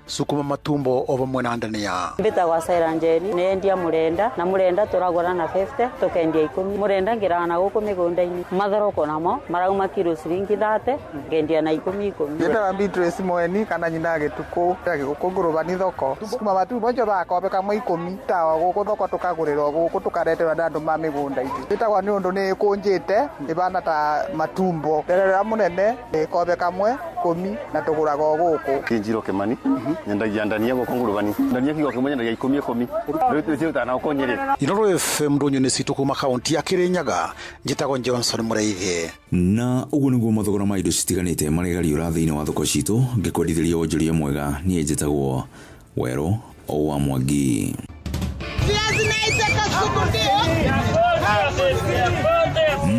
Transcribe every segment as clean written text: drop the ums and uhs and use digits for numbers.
Sukuma, matumbo o vamwe na ndania. Mbitagwa Saira Njeri, nendia murenda na murenda turagura na 50 tukendia 10. Murenda ngiraga na guku migunda-ini. Mathoroko namo marauma kilo ciringi 30 ngendia na 10 10. Njĩtaga Beatrice Mweni kana nyina gĩtukũ gũkũ ngũrũbani thoko. Sukuma matumbo njo bakombe kamwe 10 tawa gũkũ thoko tũkagũrĩrwo gũkũ tũkareterwo nĩ andũ ma mĩgũnda-inĩ. Ĩtagwo nĩ ũndũ nĩ ĩkũnjĩte ĩbana ta matumbo. Terere mũnene gĩkombe kamwe 10 na tũgũraga o gũkũ. Kĩnjiro Kimani nyendagia ndania gũkũ ngũrũbani. Ndania kĩgo kĩmwe nyendagia 10 10. Rĩu tana gũkũ Nyĩrĩ. Inooro FM ndũnyũ nĩ citũ kuma kaunti ya Kirinyaga. Njĩtagwo Johnson Mũrĩithi. Na ũguo nĩguo mathogora ma indo citiganĩte marĩgariũra thĩinĩ wa thoko citũ. Ngĩkwendithĩria wonjoria mwega, niĩ njĩtagwo Werũ wa Mwangi.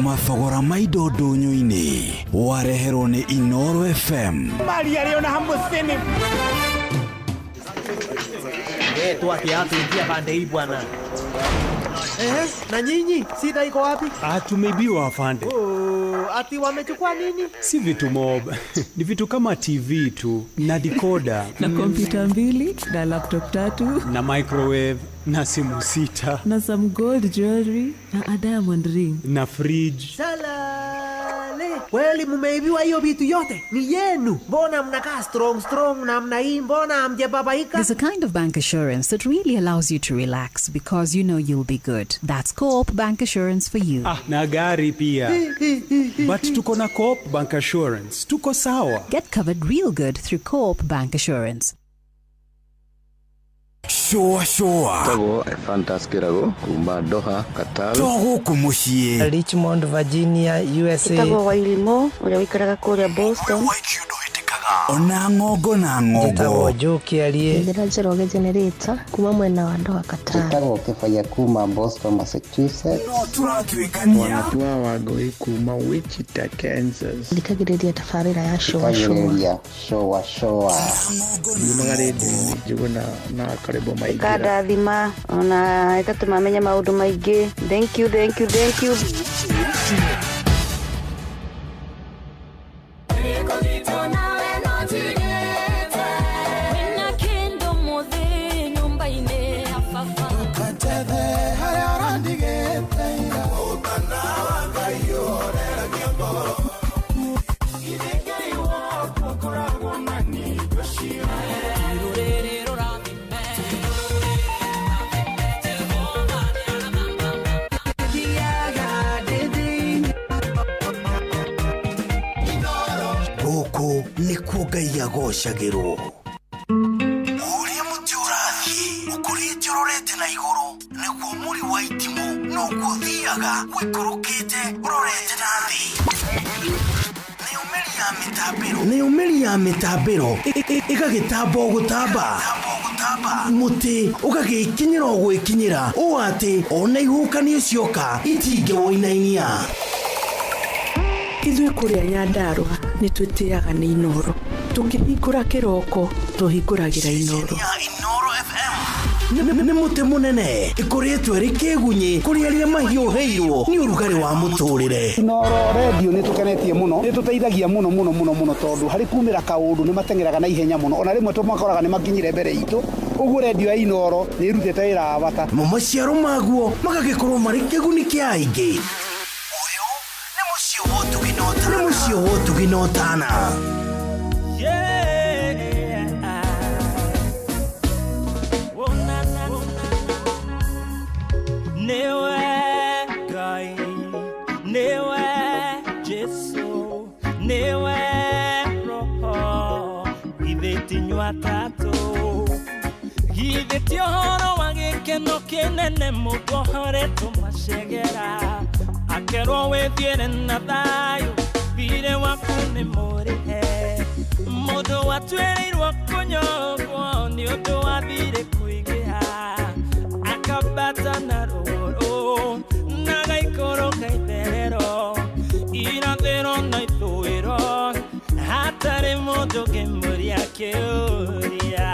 Mathogora ma indo ndũnyũ-inĩ wareherwo nĩ Inooro FM. Toa kiatu, ingia pande hii bwana. Eh, na nyinyi shida iko wapi? Ah, tumeibiwa afande. Oh, ati wamechukua nini? Si vitu mob. Ni vitu kama TV tu na decoder na kompyuta 2 na laptop 3 na microwave na simu 6 na some gold jewelry na a diamond ring na fridge. Salale. Kweli mumeibiwa hiyo vitu yote? Ni yenu. Mbona mnakaa strong strong namna hii? Mbona hamjababaika? There's a kind of bank assurance that really allows you to relax because you know you'll be good. That's Co-op Bank Assurance for you. Ah, na gari pia. But tuko na Co-op Bank Assurance. Tuko sawa. Get covered real good through Co-op Bank Assurance. Shũa shũa. Tagwo Ephantus Kĩrago kuma Doha, Qatar. To gũkũ mũciĩ. Richmond, Virginia, USA. Tagwo Wairimo ũrĩa wĩikaraga kũrĩa Boston. Ona ng'ongo na ng'ongo. Njĩtagwo Joe Kĩarie. Njĩra Njoroge Generator kuma mwena wa Doha, Qatar. Njĩtagwo Kĩbaya kuma Boston, Massachusetts. No tũratuĩkania. Wanatua Wangũi kuma Wichita, Kansas. Thikagĩrĩria tabarĩra ya shũa shũa. Shũa shũa. Yumaga rĩndiũ-inĩ Njũgũna na Karĩbo Maingĩra. Ĩkandathima ona ĩgatũma menye maũndũ maingĩ. Thank you, thank you, thank you. Gũkũ nĩkuo Ngai agocagĩrwo. Ũrĩa mũtĩ ũrathiĩ ũkũrĩte ũrorete na igũrũ nĩguo mũri wa itimũ noguo ũthiaga ũikũrũkĩte ũrorete na thĩ. Nayo mĩri ya mĩtambĩro ĩgagĩtamba o gũtamba, mũtĩ ũgagĩkinyĩra o gwĩkinyĩra ũũ atĩ ona ihuhũkanio cioka itingĩwũinainia. Ithuĩ kũrĩa Nyandarũa nĩ twĩtĩaga nĩ Inooro. Tũkĩhingũra kĩroko tũhingũragĩra Inooro. Nĩ mũtĩ mũnene ĩkũrĩtwo ĩrĩ kĩgunyĩ kũrĩ arĩa mahiũhĩirwo nĩ ũrugarĩ wa mũtũrĩre. Inooro redio nĩ tũkenetie mũno, nĩ tũteithagia mũno mũno mũno mũno tondũ harĩ kumĩra kaũndũ nĩ mateng'eraga na ihenya mũno, ona rĩmwe tũmakoraga nĩ makinyire mbere itũ. Ũguo redio ya Inooro nĩ ĩrutĩte wĩra wa bata. Mo maciaro maguo magagĩkorwo marĩ kĩguni kĩa aingĩ. Nĩ mũciĩ wa ũtugi na ũtana. Newe Ngai, newe Jesu, newe Roho, ithe ti inyuĩ atatũ, githĩ ti ũhoro wa gĩkeno kĩnene mũndũ ohoretwo macegera, akerwo wĩthiĩre na thayũ, thirĩ waku nĩ mũrĩhe, mũndũ watuĩrĩirwo kũnyongwo nĩ ũndũ wa thirĩ kũingĩha, akambata na rũgũrũ na gaikũrũka itherero, irathĩro na ithũĩro, hatarĩ mũndũ ũngĩmũria kĩũria.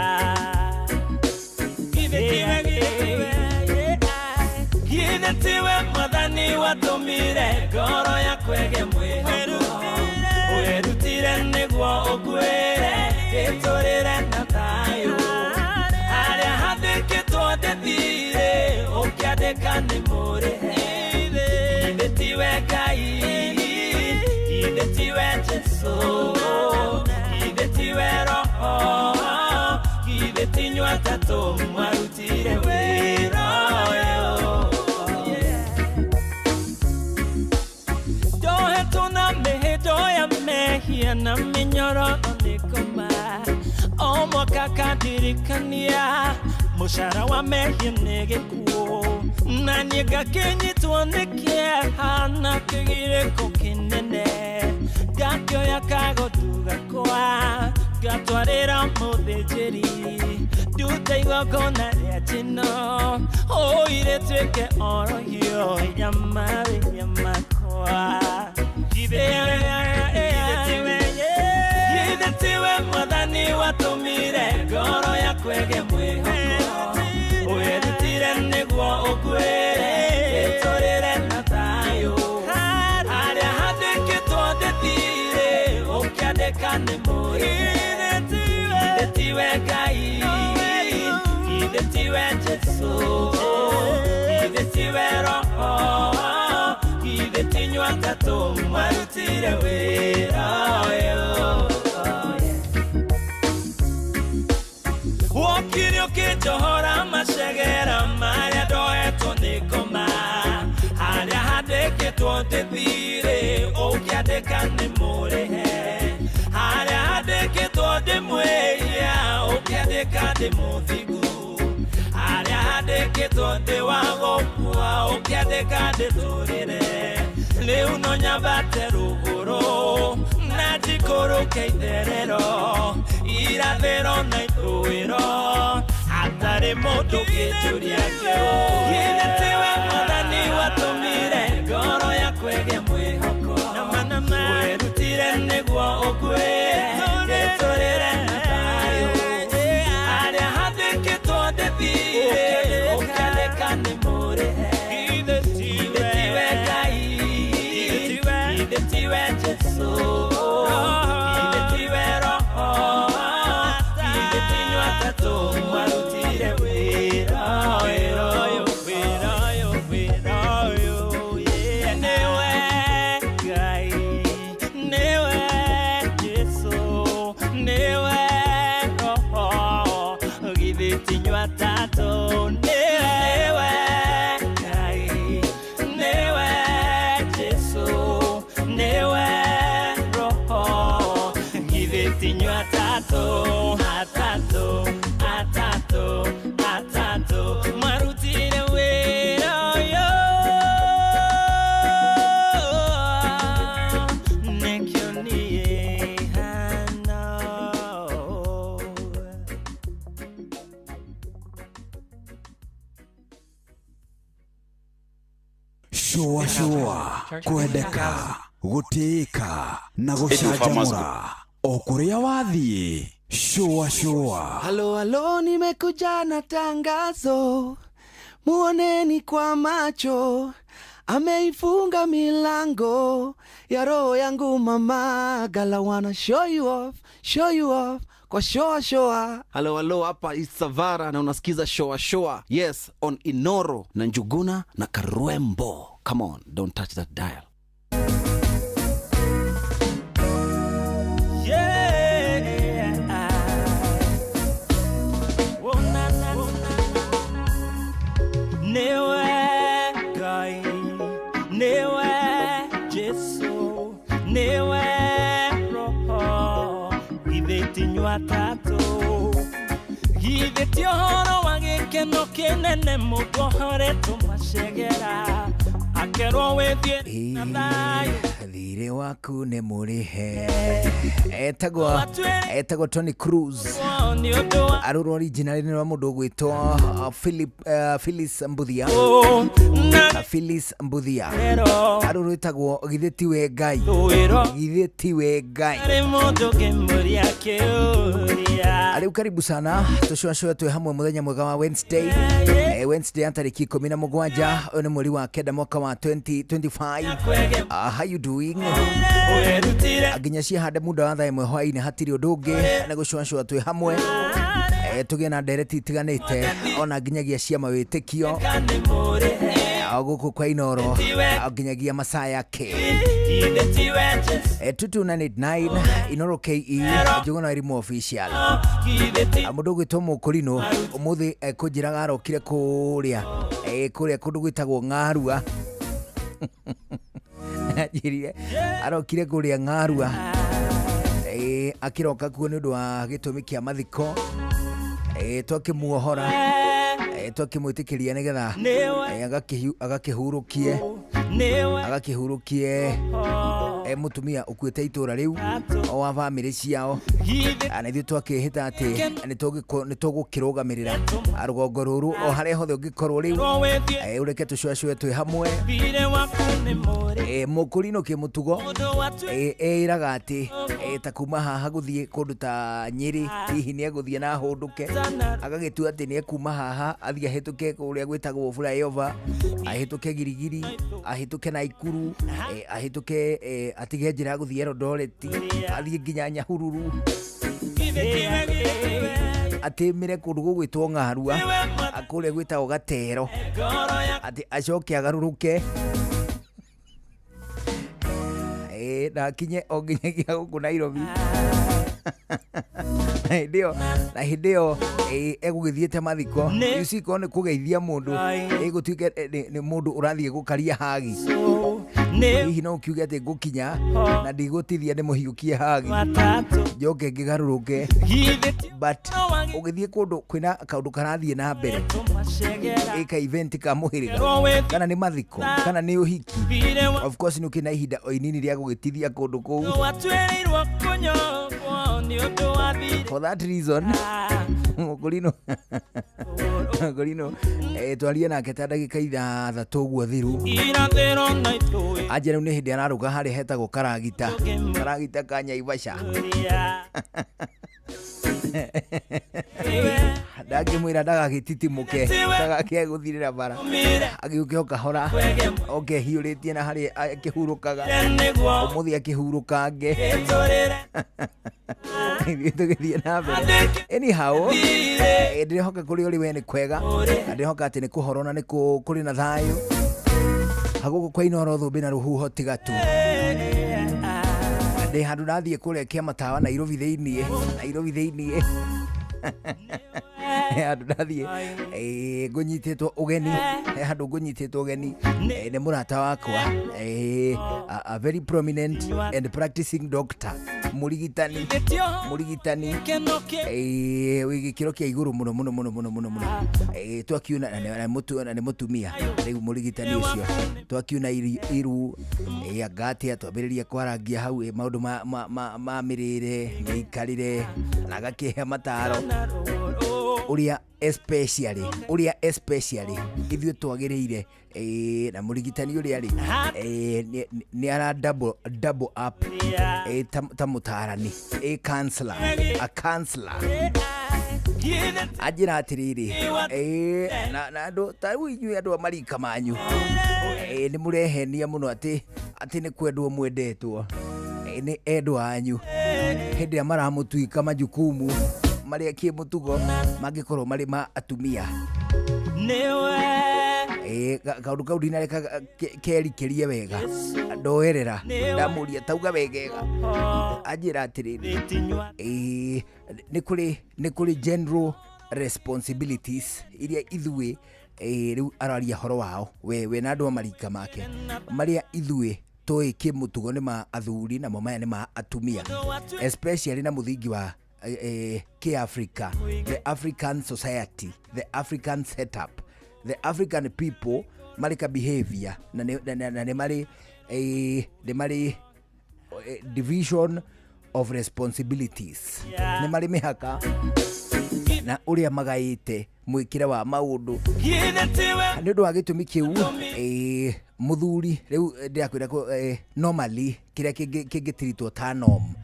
Githĩ tiwe Mwathani watũmire ngoro yakwa ĩgĩe mwĩhoko, wĩrutire nĩguo ũnguĩre, ĩtũrĩre na thayũ. Jesu, githĩ tiwe Roho, githĩ ti inyuĩ atatũ mwarutire wĩra ũyũ. Ndohetwo na mĩhĩndo ya mehia na mĩnyororo nĩ ngoma o mwaka kandirikania mũcara wa mehia nĩ gĩkuũ na niĩ ngakĩnyitwo nĩ kĩeha na kĩgirĩko kĩnene ngakĩoya kagotu gakwa ngatwarĩra mũthĩnjĩri ndute igongona rĩa njino ũirĩtuĩke orohio ya mawĩhia makwa. Githĩ tiwe Mwathani watũmire ngoro yakwa ĩgĩe mwĩhoko, wĩrutire nĩguo ũkuĩre ĩtũrĩre na thayũ, harĩa handĩkĩtwo ndĩthire ũkĩandĩka nĩ mũrĩhe. Githĩ tiwe Ngai, githĩ tiwe Jesũ, githĩ tiwe Roho, githĩ ti inyuĩ atatũ mwarutire wĩra ũyũ. Wokire ũkĩnjohora macegera marĩa ndoetwo nĩ ngoma, harĩa handĩkĩtwo ndĩthire ũkĩandĩka nĩ mũrĩhe, harĩa handĩkĩtwo ndĩmwĩhia ũkĩandĩka ndĩ mũthingu, harĩa handĩkĩtwo ndĩ wa gũkua ũkĩandĩka ndĩtũrĩre. Rĩu no nyambate rũgũrũ na njikũrũke itherero, irathĩro na ithũĩro, hatarĩ mũndũ ũngĩnjũria kĩo. Githĩ tiwe Mwathani watũmire ngoro yakwa ĩgĩe mwĩhoko, wĩrutire nĩguo ũkuĩre ĩtũrĩre na thayũ, harĩa handĩkĩtwo ndĩthire ũkĩandĩka nĩ mũrĩhe. Githĩ tiwe Ngai, githĩ tiwe Jesũ, githĩ tiwe Roho, githĩ ti inyuĩ atatũ mwarutire wĩra ũyũ, wĩra ũyũ, wĩra ũyũ. Nĩwe Ngai, nĩwe Jesũ, nĩwe Roho, githĩ ti inyuĩ atatũ, nĩwe Ngai, nĩwe Jesũ, nĩwe Roho, githĩ ti inyuĩ atatũ, atatũ, atatũ, atatũ mwarutire wĩra ũyũ. Nĩkĩo niĩ hana. Shũa shũa kwendeka gũtĩĩka na gũcanjamũra o kũrĩa wathiĩ. Shũa shũa. Halo halo, nimekuja na tangazo, muoneni kwa macho, ameifunga milango ya roho yangu mama. Gala wanna show you off, show you off kwa shoa shoa. Halo halo, hapa Isavara na unasikiza shoa shoa. Yes, on Inoro na Njuguna na Karwembo. Come on, don't touch that dial. Yeah. Oh, na, na, na. Nĩwe Ngai, nĩwe Jesũ, nĩwe Roho, githĩ ti inyuĩ atatũ, githĩ ti ũhoro wa gĩkeno kĩnene mũndũ ohoretwo macegera akerwo wĩthiĩ na thayũ. Thirĩ waku nĩ mũrĩhe. Etagwo Tony Cruz. Nĩ ũndũ wa Arũrũ original nĩ rwa mũndũ ũgwĩtwo Phyllis Mbuthia. Phyllis Mbuthia. Arũrũ ĩtagwo githĩ tiwe Ngai, githĩ tiwe Ngai. harĩ mũndũ ũngĩmũria kĩũria. Rĩu karibu sana tũcũacũe twĩ hamwe mũthenya mwega wa Wednesday. Wednesday ya tarĩki 17 ũyũ nĩ mweri wa kenda mwaka wa 2025. How you doing? Nginya ciahande muda wa thaa ĩmwe hwaĩ-inĩ hatirĩ ũndũ ũngĩ nĩ gũcũacũa twĩ hamwe, tũgĩe na ndereti itiganĩte ona nginyagia cia mawĩtĩkio. Gũkũ kwa Inoro nginyagia masaa yake 22989 Inoro KE Njuguna Wairimu official. Mũndũ ũgwĩtwo Mũkũrinũ ũmũthĩ kũnjĩraga arokire kũrĩa kũrĩa kũndũ gwĩtagwo Ng'arua. Anjĩrire arokire kũrĩa Ng'arua, akĩroka kuo nĩ ũndũ wa gĩtũmi kĩa mathiko. Twakĩmuohora, twakĩmwĩtĩkĩria nĩgetha agakĩhurũkie mũtumia ũkuĩte itũra rĩu o wa bamĩrĩ ciao, na ithuĩ twakĩhĩta atĩ nĩ tũgũkĩrũgamĩrĩra rũgongo rũrũ o harĩa hothe ũngĩkorwo rĩu, ũreke tũcũacũe twĩ hamwe. Mũkũrinũ kĩmũtugo ĩraga atĩ ta kuma haha gũthiĩ kũndũ ta Nyĩrĩ, hihi nĩ egũthiĩ na ahũndũke, agagĩtua atĩ nĩ ekuma haha athiĩ ahĩtũke kũrĩa gwĩtagwo flyover, ahĩtũke Girigiri, ahĩtũke Naikuru, ahĩtũke atige njĩra ya gũthiĩ Eldoret, athiĩ nginya Nyahururu, atĩmĩre kũndũ gũgwĩtwo Ng'arua kũrĩa gwĩtagwo Gatero, atĩ acoke agarũrũke na akinye o nginyagia gũkũ Nairobi. Na hĩndĩ ĩyo egũgĩthiĩte mathiko, ici korwo nĩ kũgeithia mũndũ ĩgũtuĩke nĩ mũndũ ũrathiĩ gũkaria hagi, hihi no ũkiuge atĩ ngũkinya na ndigũtithia ndĩmũhiũkie hagi njoke ngĩgarũrũke, but ũgĩthiĩ kũndũ kwĩna kaũndũ karathiĩ na mbere, ĩka event ka mũhĩrĩga kana nĩ mathiko kana nĩ ũhiki, of course nĩ ũkĩrĩ na ihinda o inini rĩa gũgĩtithia kũndũ kũu. For that reason, Mũkũrinũ twarie nake ta ndagĩka 6 ũguo thiru, anjĩra rĩu nĩ hĩndĩ ararũga harĩa hetagwo Karagita, Karagita ka Nyaivasha. Ndangĩmwĩra ndagagĩtitimũke, ndagakĩage gũthirĩra bara, agĩũke o kahora oke hiũrĩtie na harĩa akĩhurũkaga, ũmũthĩ akĩhurũkange. Ithuĩ tũgĩthiĩ na mbere. Anyhow, ndĩrehoka kũrĩa ũrĩ we nĩ kwega, na ndĩrehoka atĩ nĩ kũhoro na nĩ kũrĩ na thayũ hagũkũ kwa Inoro thũmbĩ na rũhuho tiga tu. Ndĩ handũ ndathiĩ kũrĩa Kĩamatawa Nairobi thĩiniĩ, Nairobi thĩiniĩ handũ ndathiĩ ngũnyitĩtwo ũgeni, handũ ngũnyitĩtwo ũgeni nĩ mũrata wakwa, a very prominent and practicing doctor, mũrigitani wĩ gĩkĩro kĩa igũrũ mũno mũno mũno mũno mũno mũno. Twakiuna na nĩ mũtumia rĩu mũrigitani ũcio, twakiuna iru angatia, twambĩrĩria kwarangia hau maũndũ ma mĩrĩre, mĩikarĩre, na agakĩhe mataro ũrĩa especially ithuĩ twagĩrĩire, na mũrigitani ũrĩa rĩ nĩ ara double up ta mũtarani, counselor, a counselor. Anjĩra atĩrĩrĩ, na andũ ta rĩu inyuĩ andũ a marika manyu nĩ mũrehenia mũno atĩ nĩ kwendwo mwendetwo nĩ endwa anyu hĩndĩ ĩrĩa maramũtuĩka majukumu marĩa kĩmũtugo mangĩkorwo marĩ ma atumia. Kaũndũ kau ndinareka kerikĩrie wega, ndoerera ndamũria tauga wegega, anjĩra atĩrĩrĩ, nĩ kũrĩ general responsibilities iria ithuĩ rĩu araria horo wao we na andũ a marika make, marĩa ithuĩ tũĩ kĩmũtugo nĩ ma athuri namo maya nĩ ma atumia, especially na mũthingi wa Africa, the African society, the African setup, the African people marĩ ka behavior na nĩ marĩ division of responsibilities, nĩ marĩ mĩhaka na ũrĩa magaĩte mwĩkĩre wa maũndũ. Nĩ ũndũ wa gĩtũmi kĩu mũthuri rĩu ndĩrakwĩra normally kĩrĩa kĩngĩtiritwo ta norm,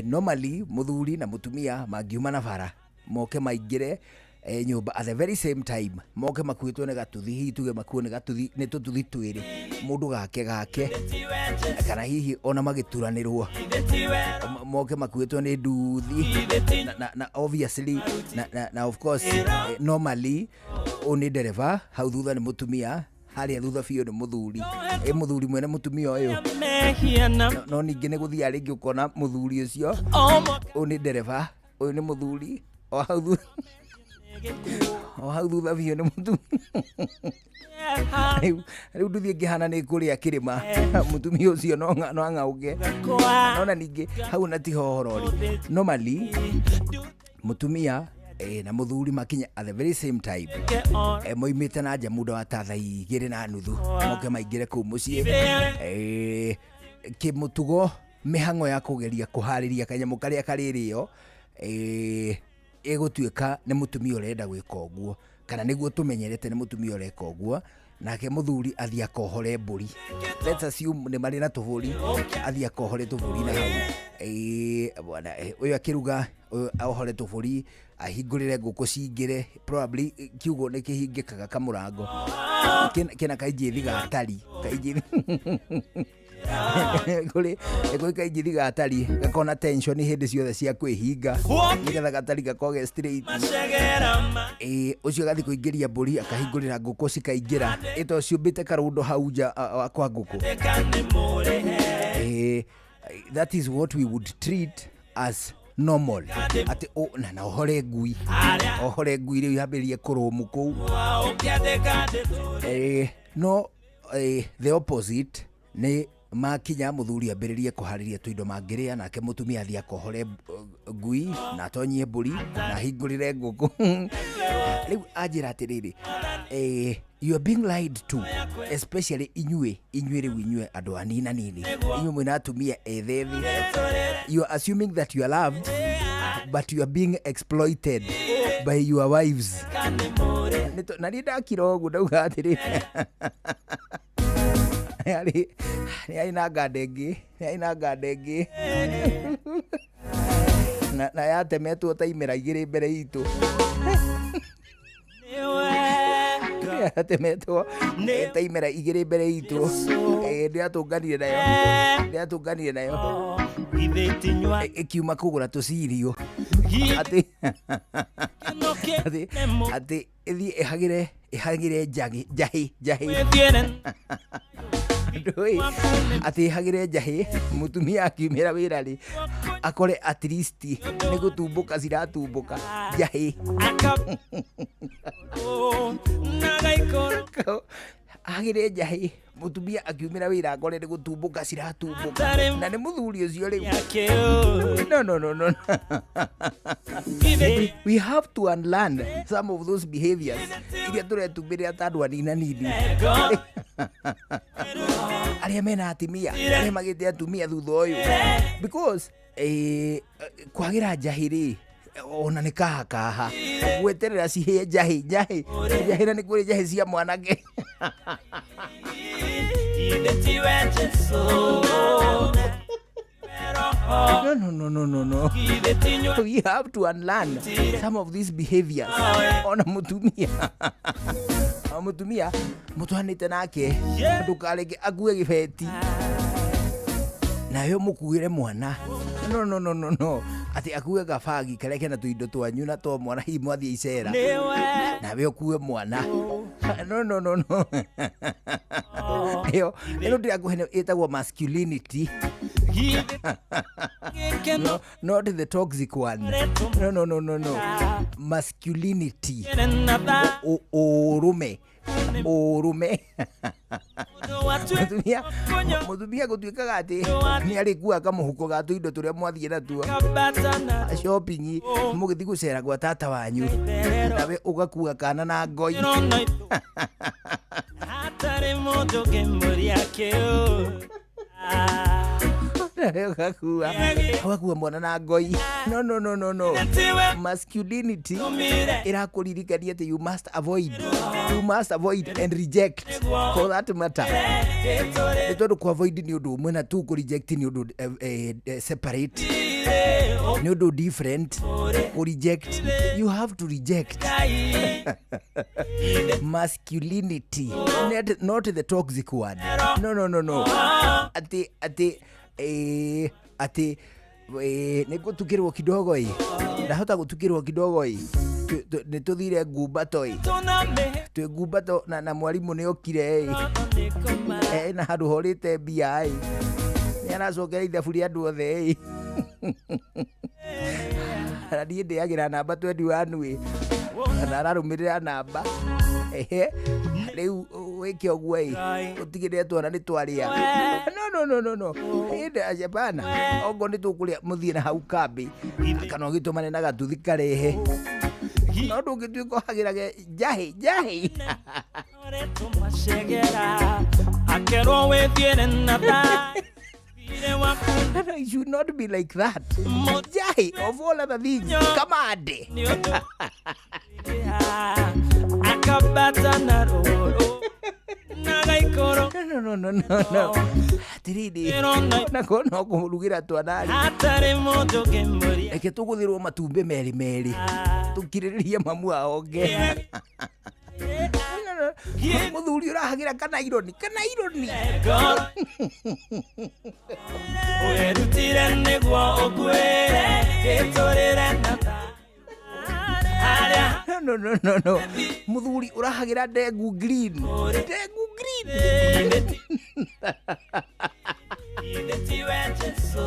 normally mũthuri na mũtumia mangiuma na bara moke maingĩre nyũmba at the very same time, moke makuĩtwo nĩ gatuthi, hihi tuge makuo nĩ gatuthi, nĩ tũtuthi twĩrĩ, mũndũ gake gake, kana hihi ona magĩturanĩrwo moke makuĩtwo nĩ nduthi, na obviously na of course normally ũyũ nĩ ndereba, hau thutha nĩ mũtumia, Harĩa thutha biũ nĩ mũthuri, ĩ mũthuri mwene mũtumia ũyũ. Mehia na No ningĩ nĩ gũthiaga rĩngĩ ũkona mũthuri ũcio, ũyũ nĩ ndereba, ũyũ nĩ mũthuri, o hau thutha biũ nĩ mũtumia. Rĩu nduthi ĩngĩhana nĩ kũrĩa kĩrĩma, mũtumia ũcio no ang'auke. Nona ningĩ hau na tiho ũhoro rĩ, normally mũtumia na mũthuri makinya at the very same time, moimĩte na nja muda wa ta 2:30, moke maingĩre kũu mũciĩ, kĩmũtugo mĩhang'o ya kũgeria kũharĩria kanyamũ karĩa karĩrĩo, ĩgũtuĩka nĩ mũtumia ũrenda gwĩka ũguo, kana nĩguo tũmenyerete nĩ mũtumia ũreka ũguo, nake mũthuri athiĩ akohore mbũri. Let's assume nĩ marĩ na tũbũri, athiĩ akohore tũbũri na hau. Bwana, ũyũ akĩruga, ũyũ ohore tũbũri, ahingũrĩre ngũkũ cingĩre. Probably kiugo nĩ kĩhingĩkaga kamũrango kena kainjĩthi gatari kainjĩthi kũrĩ kainjĩthi gatari gakona tension hĩndĩ ciothe cia kwĩhinga nĩgetha gatari gakorwo ge straight. Ũcio agathiĩ kũingĩria mbũri, akahingũrĩra ngũkũ cikaingĩra, ĩ to ciũmbĩte karũndo hau nja kwa ngũkũ. That is what we would treat as normal, atĩ na ohore ngui, ohore ngui rĩu yambĩrĩrie kũrũmu kũu. No the opposite nĩ makinya mũthuri ambĩrĩrie kũharĩria tũindo mangĩrĩa, nake mũtumia athiĩ akohore ngui na atonyie mbũri na ahingũrĩre ngũkũ. Rĩu anjĩra atĩrĩrĩ, you are being lied to, especially inyuĩ rĩu, inyuĩ andũ anina nini, inyuĩ mwĩna atumia ethĩ thĩ. You are assuming that you are loved, but you are being exploited by your wives. Na niĩ ndakira ũguo ndauga atĩrĩrĩ, nĩ arĩ na nganda ĩngĩ, nĩ arĩ na nganda ĩngĩ na yatemetwo ta imera 2 mbere itũ, yatemetwo ta imera 2 mbere itũ. Ndĩratũnganire nayo ĩkiuma kũgũra tũcirio, atĩ ĩthiĩ ĩhagĩre njahĩ ndũĩ, atĩ ĩhagĩre njahĩ, mũtumia akiumĩra wĩra rĩ, akore at least nĩ gũtumbũka ciratumbũka njahĩ. Agĩre njahĩ, mũtumia akiumĩra wĩra akore nĩ gũtumbũka ciratumbũka, na nĩ mũthuri ũcio rĩu. No, no, no, no, we have to unlearn some of those behaviors iria tũretumbĩrĩra ta andũ anina nini, arĩa mena atumia, arĩa magĩte atumia thutha ũyũ, because kwagĩra njahĩ rĩ, ona nĩ kaha kaha gweterera cihĩe njahĩ njahĩ njahĩ, na nĩ kũrĩ njahĩ cia mwanake. Githĩ tiwe Jesũ? No, no, no, no, no, no. Githĩ tinyua We have to unlearn some of these behaviors. Ona mũtumia mũtwanĩte nake, ndũkareke akue gĩbeti nawe mũkuĩre mwana. No, no, no, no, no, atĩ akue gabagi karĩa kena tũindo twanyu na twa mwana, hihi mwathiĩ icera, nawe ũkue mwana. No, no, no, no, ĩyo ĩno ndĩrakũhe ĩtagwo masculinity, no, not the toxic one. No, no, no, no, no, masculinity, ũrũme, ũrũme. Mũtumia gũtuĩkaga atĩ nĩ arĩkuaga kamũhuko ga tũindo tũrĩa mwathiĩ natuo shopping, mũgĩthiĩ gũcera gwa tata wanyu, nawe ũgakua kana na ngoi. Hatarĩ mũndũ ũngĩmũria kĩu. Nawe ũgakua mwana na ngoi. No, no, no, no, no, masculinity ĩrakũririkania atĩ you must avoid and reject, for that matter, nĩ tondũ kũ avoid nĩ ũndũ ũmwe na tu kũ reject nĩ ũndũ separate, nĩ ũndũ different. Kũ reject, you have to reject masculinity, not the toxic one. No, no, no, no, atĩ nĩ ngũtukĩrwo kidogo, ĩ ndahota gũtukĩrwo kidogo, ĩ Nĩ tũthire ngumbato ĩ, twĩ ngumbato na mwarimũ nĩ okire ĩ, na handũ horĩte mbia ĩ, nĩ aracokera ithabu rĩa andũ othe ĩ. Na niĩ ndĩagĩra namba 21 ĩ, na ararũmĩrĩra namba. Ehe, rĩu wĩke ũguo ĩ, ũtigĩrĩre twana nĩ twarĩa. No, no, no, no, no, ĩndĩ hapana, okorwo nĩ tũkũrĩa mũthiĩ na hau kambĩ, kana ũgĩtũmane na gatuthi karehe, no ndũngĩtuĩka ũhagĩrage njahĩ njahĩ. Akerwo wĩthiĩre na thayũ. It should not be like that. Njahĩ of all other things, kamande. Akabata na rũrũ na gaikũrũ. No, no, no, no, no. Atiriri, nako no kũrugĩra twana rĩ, hatarĩ mũndũ ũngĩmũria. Reke tũgũthĩrwo matumbĩ merĩ merĩ, tũkirĩrĩrie mamu aonge. Mũthuri ũrahagĩra kanaironi kanaironi. Werutire nĩguo ũkuĩre gĩtũrĩre na thayũ. No, no, no, no. Mũthuri ũrahagĩra ndengu green, ndengu green. Githĩ tiwe Jesũ?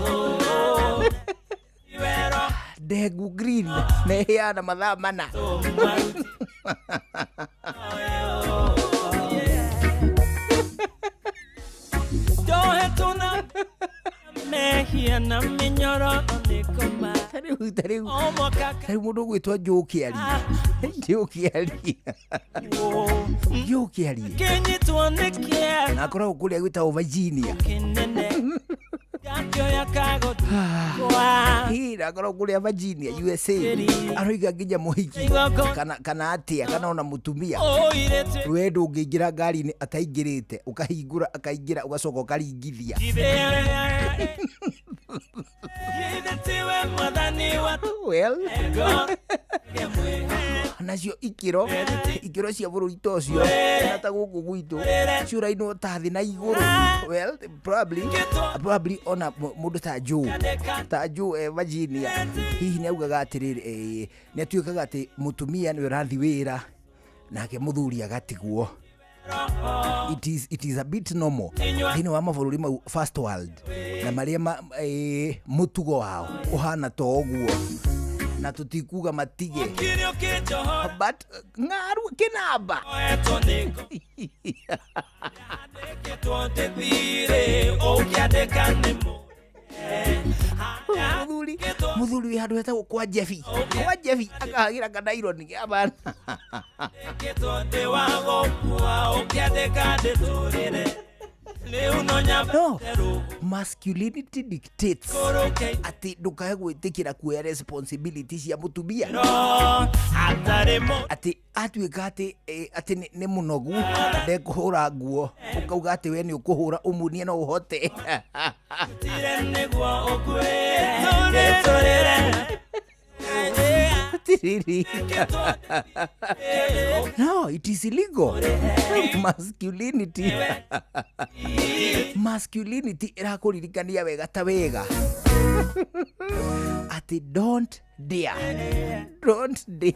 Tiwe Roho. Ndengu green na ĩhĩaga na mathaa 4. Ndohetwo na mehia na mĩnyororo nĩkũma. Tarĩu tarĩu O mwaka tarĩu mũndũ ũgwĩtwo Njũkĩ arie, Njũkĩ arie, Njũkĩ arie. Kĩnyitwo nĩ kĩeha Na akoragwo kũrĩa gwĩtagwo Virginia. kĩnene gakĩoya kagũtwa. Hii, na akoragwo kũrĩa Virginia, USA. Aroiga nginya mũhiki kana atĩa, kana ona mũtumia Ũirĩtu we ndũngĩingĩra ngari-inĩ ataingĩrĩte, ũkahingũra akaingĩra, ũgacoka ũkaringithia. Githĩ tiwe mwathani wa Well, ngoro. Nacio ikĩro cia bũrũri ta ũcio na ta gũkũ gwitũ ciũrainwo ta thĩ na igũrũ. Well, probably ona mũndũ ta Joe, ta Joe Virginia, hihi nĩ augaga atĩrĩrĩ, nĩ atuĩkaga atĩ mũtumia nĩwe ũrathiĩ wĩra nake mũthuri agatigwo. It is a bit normal thĩinĩ wa mabũrũri mau first world na marĩa mũtugo wao ũhana ta ũguo, na tũtikuga matige, Kĩrĩa ũkĩnjohora but ng'aru kĩnamba. Oetwo nĩ ngũandĩkĩtwo ndĩthirĩ ũkĩandĩka nĩ mũ Mũthuri wĩ handũ hetagwo kwa Jebi, kwa Jebi, akahagĩra kanaironi abana. Ndĩkĩtwo ndĩ wa gũkua ũkĩandĩka ndĩtũrĩre rĩu no nyambe. No masculinity dictates atĩ ndũkae gwĩtĩkĩra kuoya responsibility cia mũtumia. No hatarĩ mũ atĩ atuĩka atĩ atĩ nĩ mũnogu, ndekũhũra nguo, ũkauga atĩ we nĩ ũkũhũra ũmunie no ũhote. Tire nĩguo ũkuĩre ndĩtũrĩre. Atiriri, no, it is illegal. Masculinity ĩrakũririkania wega ta wega atĩ don't dare, don't dare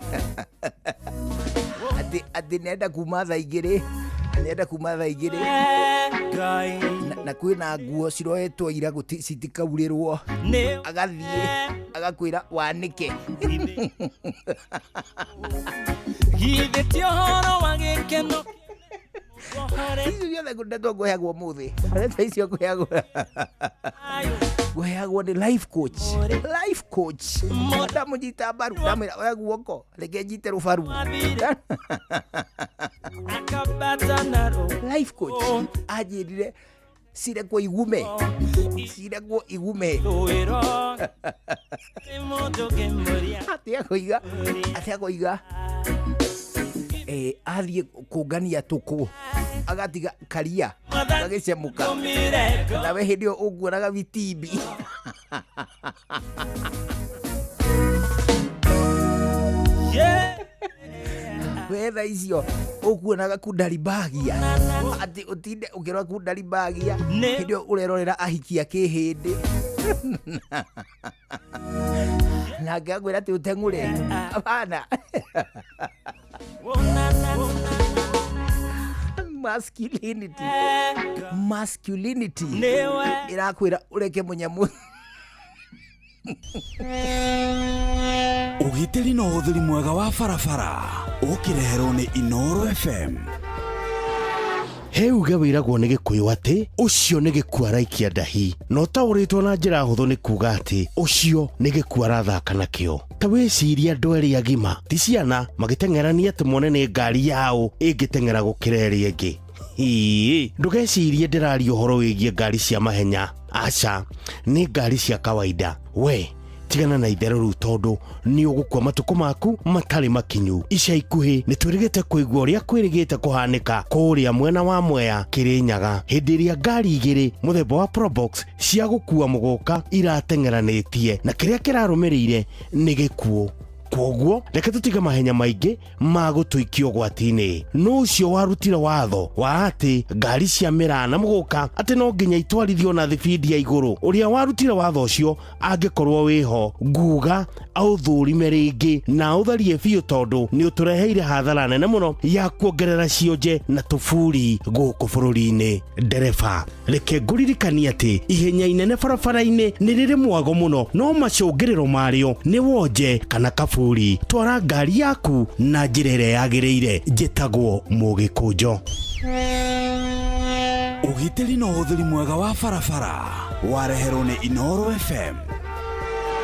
atĩ nenda kuma thaa 2, nenda kuma thaa 2 Ngai na kwĩna nguo ciroetwo ira citikaurĩrwo, nĩ agathiĩ agakwĩra wanĩke. Githĩ ti ũhoro wa gĩkeno? Icio ciothe ndeto ngũheagwo mũthĩ, ndeto icio ngũheagwo nĩ life coach, life coach. Ndamũnyita mbaru, ndamwĩra oya guoko reke nyite rũbaru. Akabata na rũ Life coach anjĩrire cirekwo igume, cirekwo igume. Rũĩro nĩ mũndũ ũngĩmũria. Atĩ akũiga athiĩ kũngania tũkũ agatiga karia gagĩcemũka, Tũmire ngoro nawe hĩndĩ ĩyo ũnguonaga vitimbi. Yeah. Wetha icio ũkuonaga kundaribagia, atĩ ũtinde ũkĩrora kundaribagia Nĩ- hĩndĩ ĩyo ũrerorera ahiki a kĩhĩndĩ. Na ngĩakwĩra atĩ ũteng'ure. Hapana. Masculinity. Masculinity. Ĩrakwĩra ũreke mũnyamũ. Ũgitĩri na ũhũthĩri mwega wa barabara ũkĩreherwo nĩ Inooro FM. He uge wĩragwo nĩ Gĩkũyũ atĩ ũcio nĩ gĩkuũ araikia ndahi, na ũtaũrĩtwo na njĩra hũthũ nĩ kuuga atĩ ũcio nĩ gĩkuũ arathaka nakĩo. Ta wĩcirie andũ erĩ agima ti ciana magĩteng'erania atĩ mone nĩ ngari yao ĩngĩteng'era gũkĩra ĩrĩa ĩngĩ. Ĩĩ, ndũgecirie ndĩraria ũhoro wĩgiĩ ngari cia mahenya. Aca, nĩ ngari cia kawaida. We tigana na itherũ rĩu tondũ nĩ ũgũkua matukũ maku matarĩ makinyu. Ica ikuhĩ nĩ twĩrĩgĩte kũigua ũrĩa kwĩrĩgĩte kũhanĩka kũrĩa mwena wa Mwea Kĩrĩnyaga, hĩndĩ ĩrĩa ngari igĩrĩ mũthemba wa Probox cia gũkua mũgũka irateng'eranĩtie, na kĩrĩa kĩrarũmĩrĩire nĩ gĩkuũ. Kwoguo reke tũtige mahenya maingĩ ma gũtũikia ũgwati-inĩ. Nũ ũcio warutire watho wa atĩ ngari cia mĩraa na mũgũka atĩ no nginya itwarithio na thibindi ya igũrũ? Ũrĩa warutire watho ũcio angĩkorwo wĩho, nguga aũthũrime rĩngĩ na aũtharie biũ, tondũ nĩ ũtũreheire hathara nene mũno ya kuongerera cionje na tũburi gũkũ bũrũri-inĩ. Ndereba, reke ngũririkanie atĩ ihenya inene barabara-inĩ nĩ rĩrĩ mwago mũno, no macũngĩrĩro marĩo nĩ wonje kana kaburi. Twara ngari yaku na njĩra ĩrĩa yagĩrĩire. Njĩtagwo Mũgĩkũnjo. Ũgitĩri na ũhũthĩri mwega wa barabara wareherwo nĩ Inooro FM.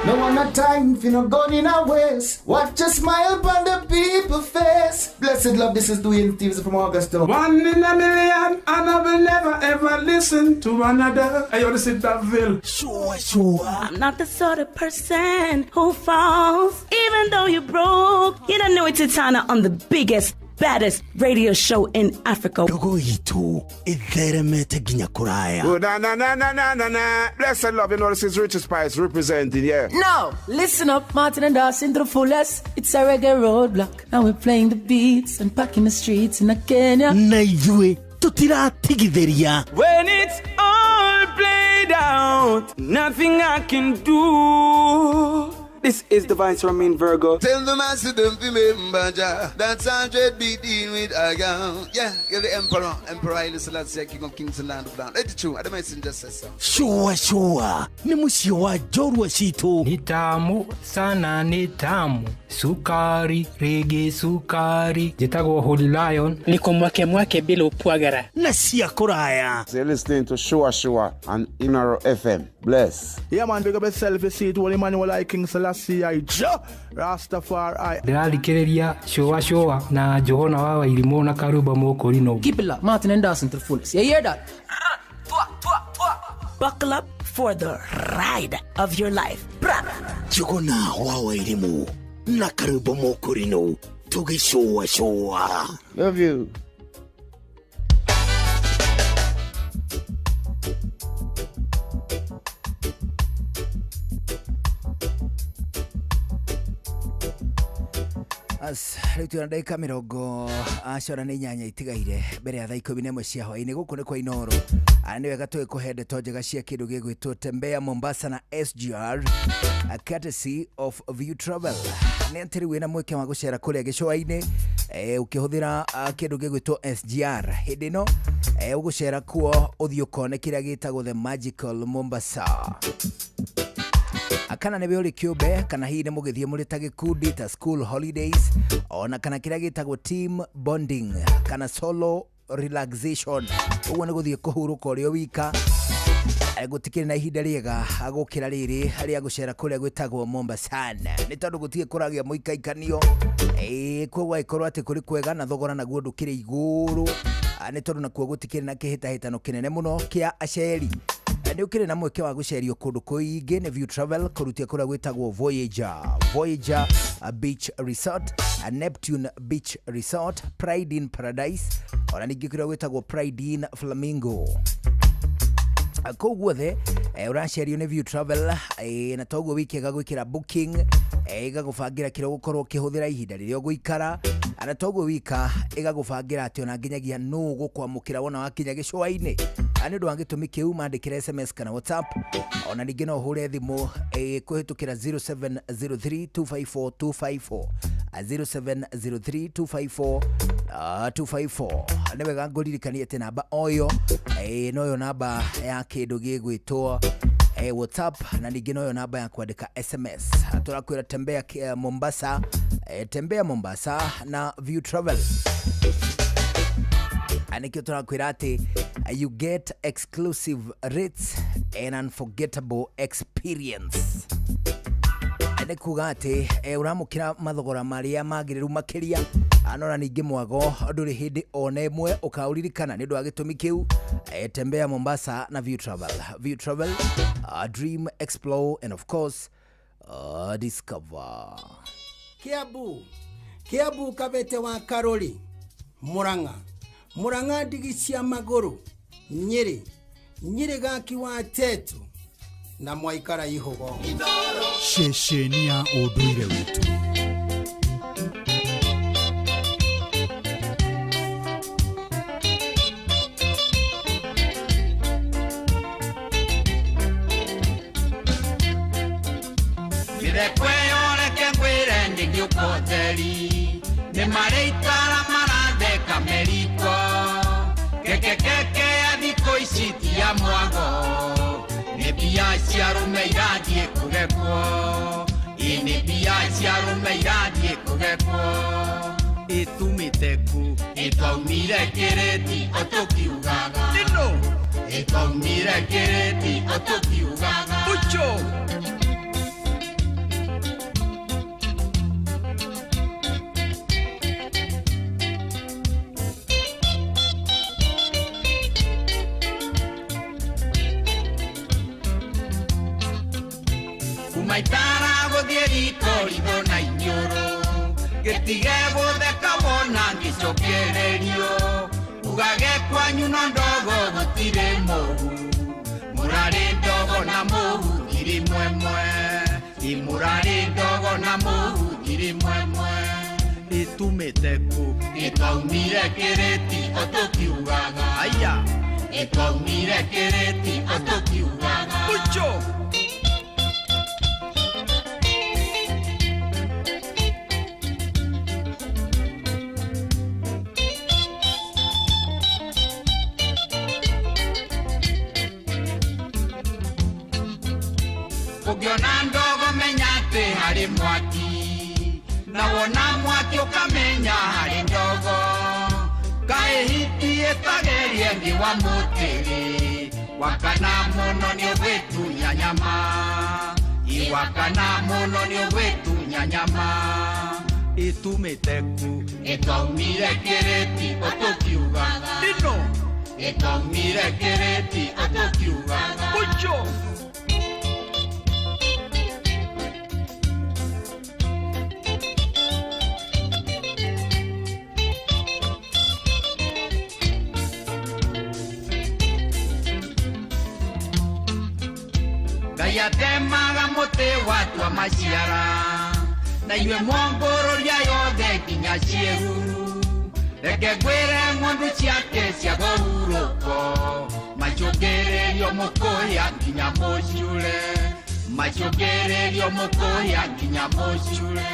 No one a time for no gun in a waist. Watch a smile upon the people face. Blessed love, this is Dwayne Stevens from Augusta. One in a million, and I will never ever listen to another. I want to sit that bill. Sure, sure. I'm not the sort of person who falls, even though you're broke. You don't know it's Titana on the biggest, baddest radio show in Africa. Ndogo itu itheremete nginya kuraya. Oh, na na na na na na na. Blessed love, you know this is Richard Spice representing, yeah. Now, listen up, Martin and Dawson to the fullest. It's a reggae roadblock, and we're playing the beats and packing the streets in Kenya. Na ithuĩ tutiratigithĩria. When it's all played out, nothing I can do. This is the Vice Ramin Virgo. Tell the master don't remember Jah. That's 100 be dealing with I am. Yeah, you're the emperor. Emperor Haile Selassie, King of Kings and Land of Land. Let it true. I don't messenger says so. Sure, sure. Ni mũciĩ wa njorua citũ. Ni tamu sana, ni tamu. Sukari, rege sukari. Njĩtagwo Holy Lion. Niko mwake mwake bila upwagara. Na cia kũraya. So you're listening to Sure Sure on Inooro FM. Bless. Yeah man, big up yourself. You see it, Holy Emmanuel I King Selassie I Jah Rastafari. Ndĩrathikĩrĩria Sure Sure na Johana wa Wairimũ na Karuba Mũkũrinũ. Keep it locked, Martin and Dawson to the fullest. You hear that? Buckle up for the ride of your life. Bra. Johana wa Wairimũ na Karuba Mũkũrinũ tũgĩcũa cũa. Love you. As rĩu twĩna ndagĩka mĩrongo acora nĩ inyanya itigaire mbere ya thaa 11 cia hwaĩ-inĩ. Gũkũ nĩ kwa Inooro. Nĩ wega tũgĩkũhe ndeto njega cia kĩndũ gĩgwĩtwo Tembea Mombasa na SGR, a courtesy of View Travel. Nĩ atĩ rĩu wĩna mweke wa gũcera kũrĩa gĩcũa-inĩ ũkĩhũthĩra kĩndũ gĩgwĩtwo SGR. Hĩndĩ ĩno ũgũcera kuo ũthiĩ ũkone kĩrĩa gĩtagwo The Magical Mombasa. Kana nĩ ũrĩ kĩũmbe, kana hihi nĩ mũgĩthiĩ mũrĩ ta gĩkundi ta school holidays, ona kana kĩrĩa gĩtagwo team bonding kana solo relaxation. Ũguo nĩ gũthiĩ kũhurũka ũrĩ o wika. Gũtikĩrĩ na ihinda rĩega gũkĩra rĩrĩ rĩa gũcera kũrĩa gwĩtagwo Mombasa, nĩ tondũ gũtirĩ kũragĩa mũikaikanio. Koguo agĩkorwo atĩ kũrĩ kwega na thogora naguo ndũkĩrĩ igũrũ, nĩ tondũ nakuo gũtikĩrĩ na kĩhĩtahĩtano kĩnene mũno kĩa aceri. Nĩ ũkĩrĩ na mweke wa gũcerio kũndũ kũingĩ nĩ View Travel kũrutia kũrĩa gwĩtagwo Voyager Beach Resort, Neptune Beach Resort, Pride in Paradise, ona ningĩ kũrĩa gwĩtagwo Pride in Flamingo. Kũu guothe ũracerio nĩ View Travel, na toguo wiki ĩgagwĩkĩra booking, ĩgagũbangĩra kĩrĩa ũgũkorwo ũkĩhũthĩra ihinda rĩrĩa ũgũikara, na toguo wika ĩgagũbangĩra atĩ ona nginyagia nũ ũgũkwamũkĩra wona wakinya gĩcũa-inĩ. Nĩ ũndũ wa gĩtũmi kĩu mandĩkĩre SMS kana WhatsApp, ona ningĩ no ũhũre thimũ kũhĩtũkĩra 0703 254 254 0703 254 254. Nĩ wega ngũririkanie atĩ namba oyo noyo namba ya kĩndũ gĩgwĩtwo WhatsApp, na ningĩ noyo namba ya kwandĩka SMS. Tũrakwĩra tembea Mombasa, tembea Mombasa na View Travel. Nĩkĩo tũrakwĩra atĩ you get exclusive rates and unforgettable experience. Nĩ kuga atĩ ũramũkĩra mathogora marĩa magĩrĩru makĩria, no na ningĩ mwago ndũrĩ hĩndĩ ona ĩmwe ũkaũririkana. Nĩ ũndũ wa gĩtũmi kĩu, tembea Mombasa na View Travel. View Travel, dream, explore and of course discover. Kiambu, Kiambu Kabete wa Karori, Murang'a, Murang'a ndigi cia magũrũ, Nyĩrĩ, Nyĩrĩ gaki wa Tetu na mwaikara ihugo. Ceceni ya ũndũire witũ. Mĩtheko ĩyo reke ngwĩre nĩ gĩũkoteri, nĩ marĩikara maratheka meriko, kekekeke ya thikũ ici ti ya mwago, nĩ mbia cia arũme irathiĩ kũgekwo, ĩ nĩ mbia cia arũme irathiĩ kũgekwo. Ĩtumĩte kũ? Ĩtwaumire kĩrĩti o tũkiugaga. Ĩno ĩtwaumire kĩrĩti o tũkiugaga. Ucho! Maitara gũthiĩ riko ritho na iniũrũ, gĩtige gũtheka wona ngĩcokererio, ugage kwanyu na ndogo gũtirĩ mũhu, mũrarĩ ndogo na mũhu ngiri mwemwe, ĩ mũrarĩ ndogo na mũhu ngiri mwemwe. Ĩtumĩte kũ? Ĩtwaumire kĩrĩti o tũkiugaga. Aya, ĩtwaumire kĩrĩti o tũkiugaga. Ucho! Ũngĩona ndogo menya atĩ harĩ mwaki, na wona mwaki ũkamenya harĩ ndogo. Kaĩ hiti ĩtagerie thĩ wa mũtĩrĩ, wakana mũno nĩ ũgwĩtunya nyama, ĩ wakana mũno nĩ ũgwĩtunya nyama. Ĩtumĩte kũ? Ĩtwaumire kĩrĩti o tũkiugaga. Ĩno ĩtwaumire kĩrĩti o tũkiugaga. Ucho! Ngai atemaga mũtĩ watua maciara, na inyuĩ mwongũrũria yothe nginya ciĩruru. Reke ngwĩre ng'ondu ciake cia kũhurũko, macũngĩrĩrio mũkũya nginya mũcure, macũngĩrĩrio mũkũya nginya mũcure.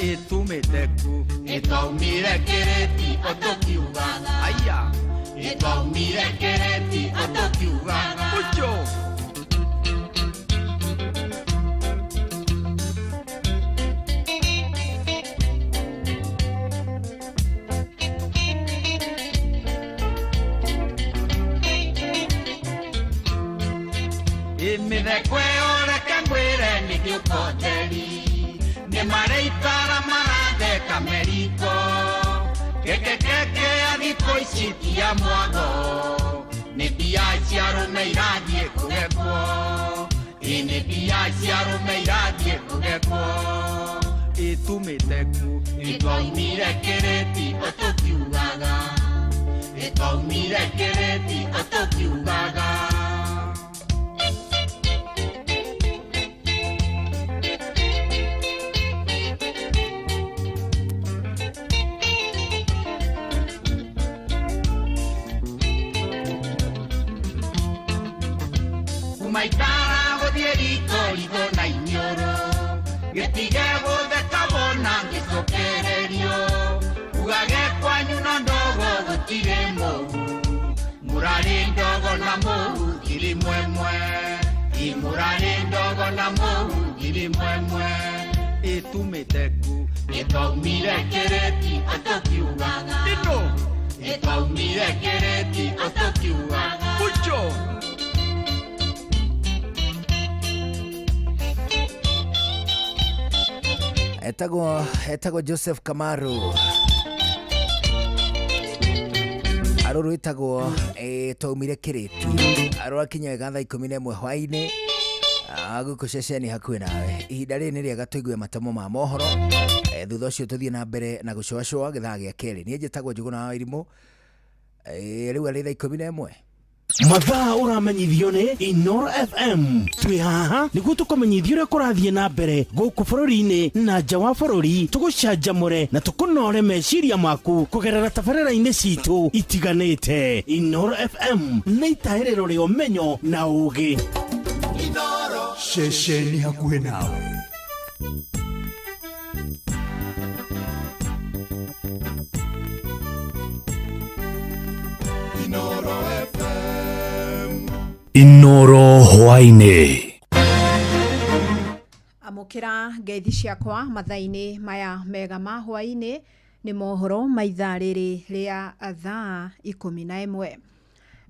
Ĩtumĩte kũ? Ĩtwaumire kĩrĩti o tũkiugaga. Aya, ĩtwaumire kĩrĩti o tũkiugaga. Ucho! Mĩtheko ĩyo reke ngwĩre nĩ gĩũkoteri, nĩ marĩikara maratheka meriko, kekekeke ya thikũ ici ti ya mwago, nĩ mbia cia arũme irathiĩ kũgekwo, ĩ nĩ mbia cia arũme irathiĩ kũgekwo. Ĩtumĩte kũ? Ĩtwaumire kĩrĩti o tũkiugaga, ĩtwaumire kĩrĩti o tũkiugaga. Kuma itara gũthiĩ riko ritho na iniũrũ gĩtige gũtheka wona ngĩcokererio ugage kwanyu na ndogo gũtirĩ mũhu mũrarĩ ndogo na mũhu ngiri mwemwe imũrarĩ ndogo na mũhu ngiri mwemwe ĩtumĩte ku ĩtwaumire kĩrĩti ũtũkiugaga ino ĩtwaumire kĩrĩti ũtũkiugaga Mucho. Etagwo Joseph Kamaru aruru ĩtagwo twaumire kĩrĩti arũrakinya wega thaa 11 hwaĩ-inĩ gũkũ ceceni hakuhĩ nawe. Ihinda rĩrĩ nĩ rĩega tũigue matemo ma mohoro, thutha ũcio tũthiĩ na mbere na gũcũacũa gĩthaa gĩa kerĩ. Niĩ njĩtagwo Njũgũna wa Irimũ. Rĩu arĩ thaa 11. Mathaa ũramenyithio nĩ Inoro FM. Twĩ haha nĩguo tũkũmenyithie ũrĩa kũrathiĩ na mbere gũkũ bũrũri-inĩ na nja wa bũrũri, tũgũcanjamũre na tũkũnore meciria maku kũgerera tabarĩra-inĩ citũ itiganĩte. Inoro FM nĩ itahĩrĩro rĩa ũmenyo na ũũgĩ. Ceceni hakuhĩ nawe. Inoro hwaĩ-inĩ. Amũkĩra ngeithi ciakwa mathaa-inĩ maya mega ma hwaĩ-inĩ nĩ mohoro ma ithaa rĩrĩ rĩa thaa 11.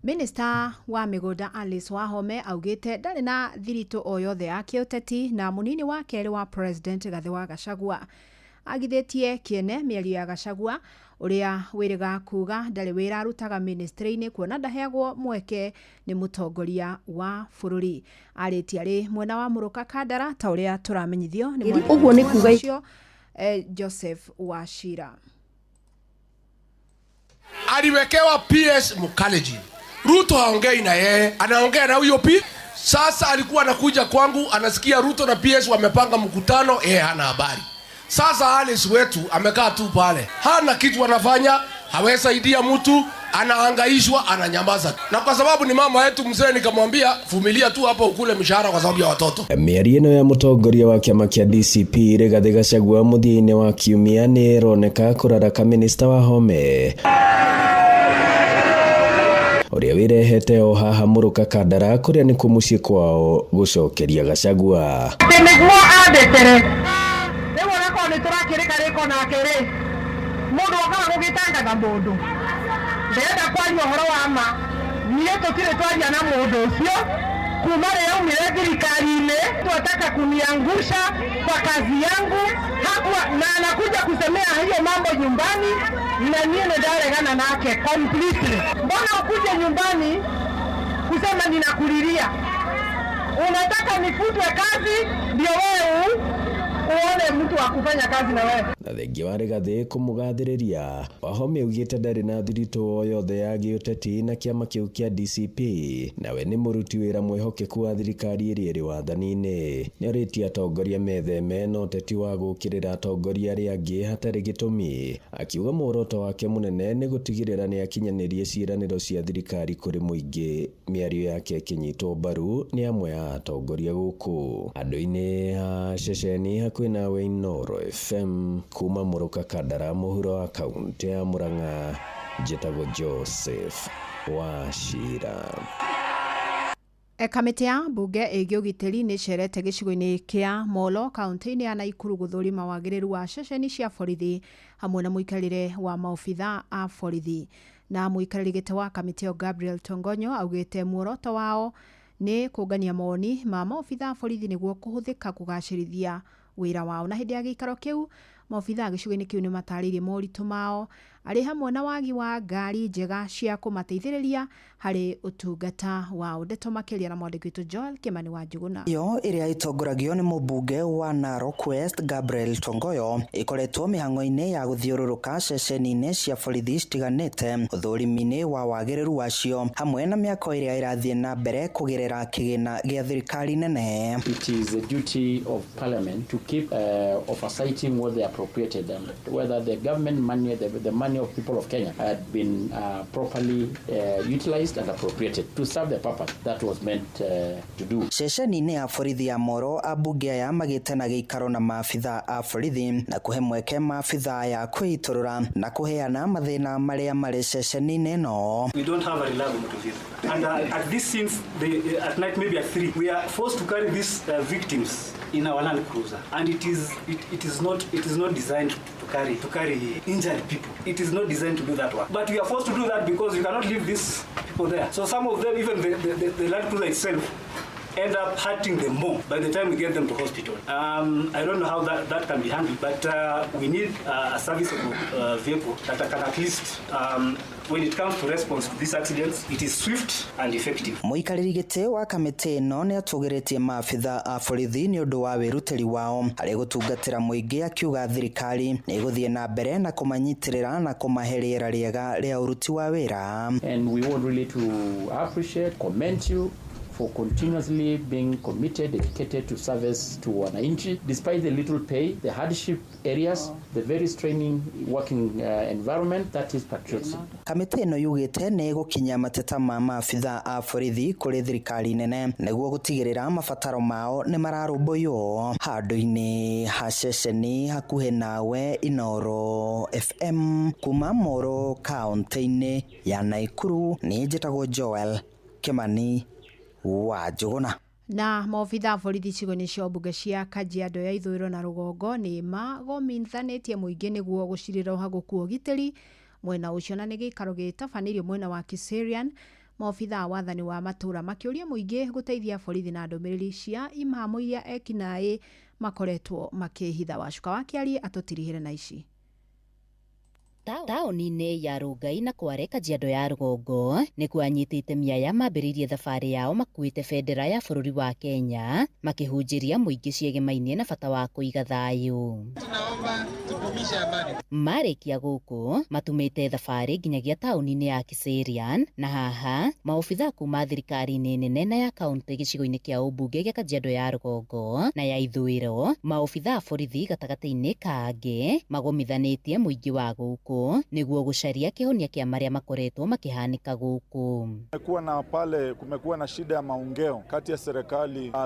Minista wa mĩgũnda Alice Wahome augĩte ndarĩ na thiritũ o yothe ya kĩũteti na mũnini wa kerĩ wa President Gathĩ wa Gachagua. Agithĩtie kĩene mĩario ya Gachagua ũrĩa wĩrĩga kuga ndarĩ wĩra arutaga ministry-inĩ kuona ndaheagwo mweke nĩ mũtongoria wa bũrũri. Arĩtie arĩ mwena wa Mũrũka Kandara ta ũrĩa tũramenyithio nĩ Ũguo nĩ kuga ũcio Joseph Wachira. Aliwekewa PS Mukaleji. Ruto haongei na yeye, anaongea na huyo P. Sasa alikuwa anakuja kwangu, anasikia Ruto na PS wamepanga mkutano, yeye hana habari. Sasa Alice wetu amekaa tu pale, hana kitu anafanya, hawesaidia mtu, anahangaishwa, ananyamaza. Na kwa sababu ni mama yetu mzee, nikamwambia vumilia tu hapo ukule mshahara kwa sababu ya watoto. Mĩario ĩno ya mũtongoria wa kĩama kĩa DCP Rigathĩ Gachagua mũthia-inĩ wa kiumia nĩ ĩroneka kũraraka minista Wahome ũrĩa wĩrehete o haha Mũrũka Kandara kũrĩa nĩkuo mũciĩ kwao gũcokeria Gachagua. Atĩ nĩguo andetere rĩu onakorwo nĩ tũrakĩrĩka rĩko nake rĩ mũndũ okaga gũgĩtangatha mũndũ ndĩrenda kwaria ũhoro wa ma niĩ tũtirĩ twaria na mũndũ ũcio kuma rĩrĩa aumire thirikari-inĩ twataka kuniangusha kwa kazi yangu hakuwa, na anakuja kusemea hiyo mambo nyumbani na niĩ nĩ ndaregana nake completely. Mbona ukuje nyumbani kusema ninakulilia? Unataka nifutwe kazi ndio wewe uone mtu wa kufanya kazi na wewe. Na thengia wa Rigathĩ kũmũgathĩrĩria, Wahome augĩte ndarĩ na thiritũ o yothe ya gĩũteti na kĩama kĩu kĩa DCP, nawe nĩ mũruti wĩra mwĩhokeku wa thirikari ĩrĩa ĩrĩ wathani-inĩ. Nĩorĩtie atongoria metheme na ũteti wa gũũkĩrĩra atongoria arĩa angĩ hatarĩ gĩtũmi, akiuga muoroto wake mũnene nĩ gũtigĩrĩra nĩakinyanĩrie ciĩranĩro cia thirikari kũrĩ mũingĩ. Mĩario yake ĩkĩnyitwo mbaru nĩ amwe a atongoria gũkũ. Andũ-inĩ a ceceni hakuhĩ nawe Inoro FM kuma Mũrũka Kandara mũhuro wa kaunti ya Murang'a, njĩtagwo Joseph Wachira. Kamĩtĩ ya mbunge ĩgiĩ ũgitĩri nĩ ĩcerete gĩcigo-inĩ kĩa Molo kaunti-inĩ ya Naikuru gũthũrima wagĩrĩru wa ceceni cia borithi hamwe na mũikarĩre wa maobitha a borithi. Na mũikarĩri gĩtĩ wa kamĩtĩ ĩyo Gabriel Tongonyo augĩte muoroto wao nĩ kũngania mawoni ma maobitha a borithi nĩguo kũhũthĩka kũgacĩrithia wĩra wao. Na hĩndĩ ya gĩikaro kĩu maobitha gĩcigo-inĩ kĩu nĩ matarĩirie moritũ mao arĩ hamwe na wagi wa ngari njega cia kũmateithĩrĩria harĩ ũtungata wao. Ndeto makĩria na mwandĩki witũ Joel Kimani wa Njuguna. Yo ĩrĩa ĩtongoragio nĩ mũmbunge wa Narok West Gabriel Tongoyo ĩkoretwo mĩhang'o-inĩ ya gũthiũrũrũka ceceni-inĩ cia borithi citiganĩte ũthũrimi-inĩ wa wagĩrĩru wacio hamwe na mĩako ĩrĩa ĩrathiĩ na mbere kũgerera kĩgĩna gĩa thirikari nene. It is the duty of parliament to keep oversighting what they appropriated and whether the government money, the money money of people of Kenya had been properly utilized and appropriated to serve the purpose that was meant to do. Ceceni-inĩ ya borithi ya Moro ambunge aya magĩte na gĩikaro na maabitha a borithi na kũhe mweke maabitha aya kwĩitũrũra na kũheana mathĩna marĩa marĩ ceceni-inĩ ĩno. We don't have a reliable motor vehicle. And at these scenes, at night, maybe at 3, we are forced to carry these victims in our Land Cruiser. And it is not designed to carry injured people. It is not designed to do that work. But we are forced to do that because you cannot leave these people there. So some of them, even the Land Cruiser itself, end up hurting them more by the time we get them to hospital. I don't know how that can be handled, but we need a serviceable vehicle that can at least, when it comes to response to these accidents, it is swift and effective. Mũikarĩri gĩtĩ wa kamĩtĩ ĩno nĩ atũgĩrĩtie maabitha a borithi nĩ ũndũ wa wĩrutĩri wao harĩ gũtungatĩra mũingĩ, akiuga thirikari nĩ ĩgũthiĩ na mbere na kũmanyitĩrĩra na kũmahe rĩera rĩega rĩa ũruti wa wĩra. And we want really to appreciate, commend you for continuously being committed, dedicated to service to wananchi, despite the little pay, the hardship areas, the very straining working environment, that is patriotism. Kamĩtĩ ĩno yugĩte nĩ ĩgũkinyia mateta ma maabitha a borithi kũrĩ thirikari nene nĩguo gũtigĩrĩra mabataro mao nĩ mararũmbũiywo. Handũ-inĩ ha ceceni hakuhĩ nawe, Inooro FM kuma Moro kaunti-inĩ ya Naikuru, nĩ njĩtagwo Joel Kimani wa Njũgũna. Na maobitha a borithi icigo-inĩ cia mbunge cia Kajiado ya ithũĩro na rũgongo nĩ magomithanĩtie mũingĩ nĩguo gũcirĩra ũhagũku wa ũgitĩri mwena ũcio, na nĩ gĩikaro gĩtabanĩirio mwena wa Kiserian. Maobitha a wathani wa matũũra makĩũria mũingĩ gũteithia borithi na ndũmĩrĩri cia imamo iria ekinaĩ makoretwo makĩhitha. Wacuka wa Kĩarie atũtirihĩre na ici. Taũni-inĩ ya Rongai na Kware Kajiado ya rũgongo nĩkuo anyitĩte mĩaya mambĩrĩirie thabarĩ yao makuĩte bendera ya bũrũri wa Kenya makĩhunjĩria mũingĩ ciĩgĩmainie na bata wa kũiga thayũ. Tunaomba tudumishe amani. Marĩkia gũkũ matumĩte thabarĩ nginyagia taũni-inĩ ya Kiserian, na haha maobitha kuma thirikari-inĩ nene na ya kaũntĩ gĩcigo-inĩ kĩa ũmbunge gĩa Kajiado ya rũgongo na ya ithũĩro, maobitha a borithi gatagatĩ-inĩ kangĩ magomithanĩtie mũingĩ wa gũkũ nĩguo gũcaria kĩhonia kĩa marĩa makoretwo makĩhanĩka gũkũ. Kumekuwa na pale, kumekuwa na shida ya maongeo kati ya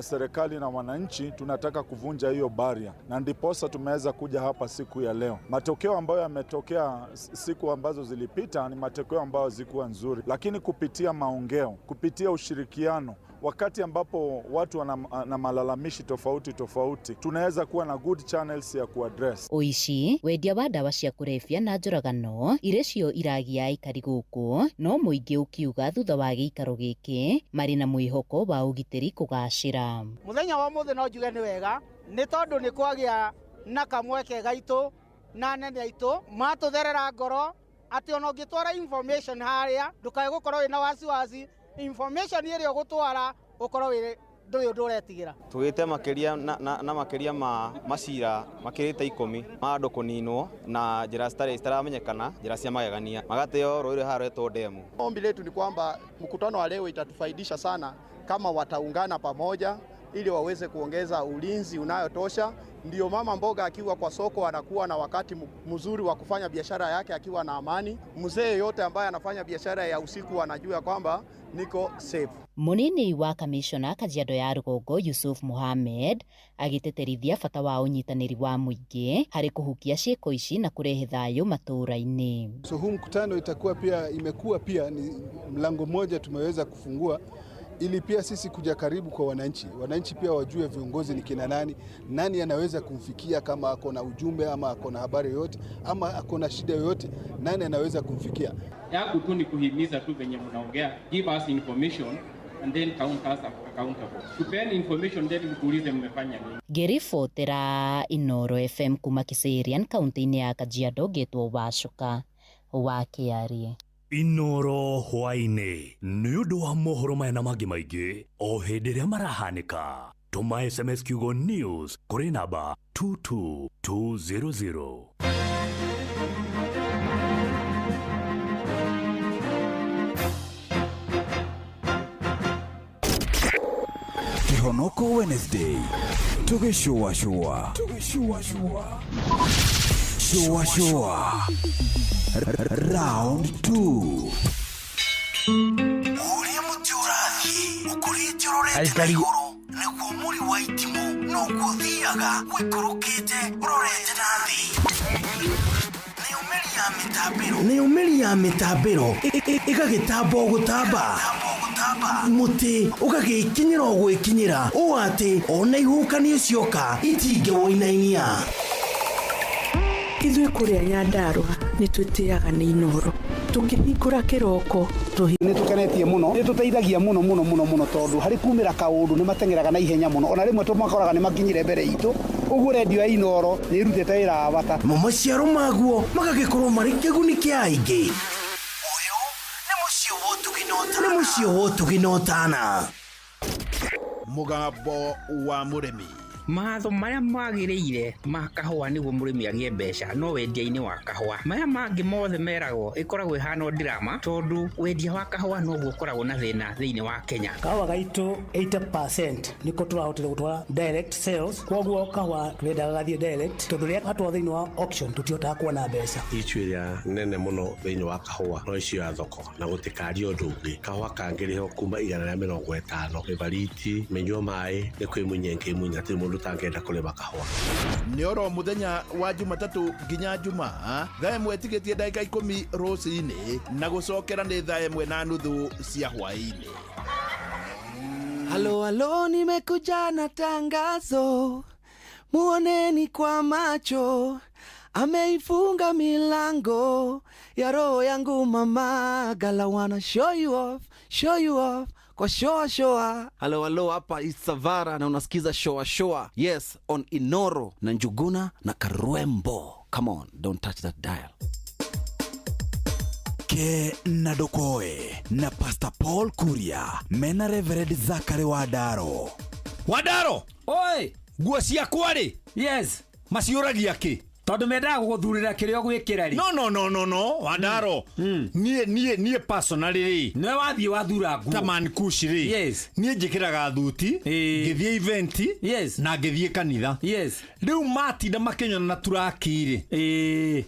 serikali na wananchi. Tunataka kuvunja hiyo baria na ndiposa tumeweza kuja hapa siku ya leo. Matokeo ambayo yametokea siku ambazo zilipita ni matokeo ambayo zikuwa nzuri, lakini kupitia maongeo, kupitia ushirikiano, wakati ambapo watu wana malalamishi tofauti tofauti, tunaweza kuwa na good channels ya kuaddress. Ũici, wendia wa ndawa cia kũrebia na njũragano iria cio iragia aikari gũkũ, no mũingĩ ũkiuga thutha wa gĩikaro gĩkĩ marĩ na mwĩhoko wa ũgitĩri kũgacĩra. Mũthenya wa ũmũthĩ no njuge nĩ wega nĩ tondũ nĩ kwagĩa na kamweke gaitũ na anene aitũ matũtherera ngoro atĩ ona ũngĩtwara information harĩa ndũkae gũkorwo wĩna wasiwasi, information ĩrĩa ũgũtwara ũkorwo wĩ ndũrĩ ũndũ ũretigĩra. Tugĩte makĩria na makĩria ma macira makĩrĩte 10 ma andũ kũninwo na njĩra citaramenyekana, njĩra cia magegania, magateo rũĩ rũrĩa rwetwo demu. Ombi letu ni kwamba mkutano wa leo itatufaidisha sana kama wataungana pamoja ili waweze kuongeza ulinzi unayotosha. Ndio mama mboga akiwa kwa soko anakuwa na wakati mzuri wa kufanya biashara yake akiwa na amani. Mzee yote ambaye anafanya biashara ya usiku anajua kwamba niko safe. Munini wa kamishona Kajiado ya rũgongo Yusuf Mohamed agĩtĩtĩrithia bata wa ũnyitanĩri wa mũingĩ harĩ kũhukia ciĩko ici na kũrehe thayũ matũũra-inĩ. So huu mkutano itakuwa pia, imekuwa pia ni mlango mmoja tumeweza kufungua ili pia sisi kuja karibu kwa wananchi. Wananchi pia wajue viongozi ni kina nani, nani anaweza kumfikia kama ako na ujumbe ama ako na habari yoyote ama ako na shida yoyote, nani anaweza kumfikia. Yangu tu ni kuhimiza tu venye mnaongea, give us information and then count us accountable. Tupeni information then mkuulize mmefanya nini. Ngĩribotera Inooro FM kuma Kiserian kaunti-inĩ ya Kajiado, ngetwo Wacuka wa Kĩarie. Inooro hwaĩ-inĩ nĩ ũndũ wa mohoro maya na mangĩ maingĩ o hĩndĩ ĩrĩa marahanĩka. Tũma SMS kiugo news kũrĩ namba 22200. Kihonoko Wednesday tugĩcũacũa. Shua shua. Round 2. Ũrĩa mũtĩ ũrathiĩ ũkũrĩte ũrorete na igũrũ nĩguo mũri wa itimũ noguo ũthiaga ũikũrũkĩte ũrorete na thĩ. Nayo mĩri ya mĩtambĩro ĩgagĩtamba o gũtamba, mũtĩ ũgagĩkinyĩra o gwĩkinyĩra ũũ atĩ ona ihuhũkanio cioka itingĩwũinainia. Ithuĩ kũrĩa Nyandarũa nĩ twĩtĩaga nĩ Inooro tũkĩhingũra kĩroko. Nĩ tũkenetie mũno, nĩ tũteithagia mũno mũno mũno mũno tondũ harĩ kumĩra kaũndũ nĩ mateng'eraga na ihenya mũno, ona rĩmwe tũmakoraga nĩ makinyire mbere itũ, ũguo rendio ya Inooro nĩ ĩrutĩte wĩra wa bata. Mo maciaro maguo magagĩkorwo marĩ kĩguni kĩa aingĩ. Nĩ mũciĩ wa ũtugi na ũtana. Mũgambo wa mũrĩmi. Mawatho marĩa magĩrĩire ma kahũa nĩguo mũrĩmi agĩe mbeca no wendia-inĩ wa kahũa. Maya mangĩ mothe meragwo ĩkoragwo ĩhana o drama tondũ wendia wa kahũa noguo ũkoragwo na thĩna thĩinĩ wa Kenya. Kahũa gaitũ 80% nĩko tũrahotire gũtwara direct sales, koguo kahũa tũrendaga gathiĩ direct tondũ rĩrĩa gatwarwo thĩinĩ wa auction tũtihotaga kuona mbeca. Issue ĩrĩa nene mũno thĩinĩ wa kahũa no issue ya thoko na gũtikaria ũndũ ũngĩ. Kahũa kangĩrĩhwo kuma 150 mĩbariti, mĩnyua maĩ nĩ kwĩmunya ĩngĩmunya, hatirĩ mũndũ ũtangĩenda kũrĩma kahũa. Nĩ oro mũthenya wa Jumatatũ nginya Jumaa thaa ĩmwe tigĩtie ndagĩka ikũmi rũcinĩ na gũcokera nĩ thaa ĩmwe na nuthu cia hwaĩ-inĩ. Halo halo, nimekuja na tangazo, muoneni kwa macho, ameifunga milango ya roho yangu mama, gala wanna show you off, show you off kwa shoa shoa. Halo halo, hapa Isavara na unasikiza shoa shoa, yes, on Inoro na Njuguna na Karwembo. Come on, don't touch that dial. Ke na Ndokoe na Pastor Paul Kuria mena Reverend Zakari Wadaro. Wadaro! Oi! Nguo ciakwa rĩ? Yes. Maciũragia kĩ? Tondũ mendaga gũgũthurĩra kĩrĩa ũgwĩkĩra rĩ. No no no no no, Wadaro. Niĩ niĩ niĩ personally rĩ. Nĩwe wathiĩ wathura nguo. Ta man kush rĩ. Yes. Niĩ njĩkĩraga thuti, ngĩthiĩ event, yes, na ngĩthiĩ kanitha. Yes. Rĩu matinda makĩnyona na turaki rĩ.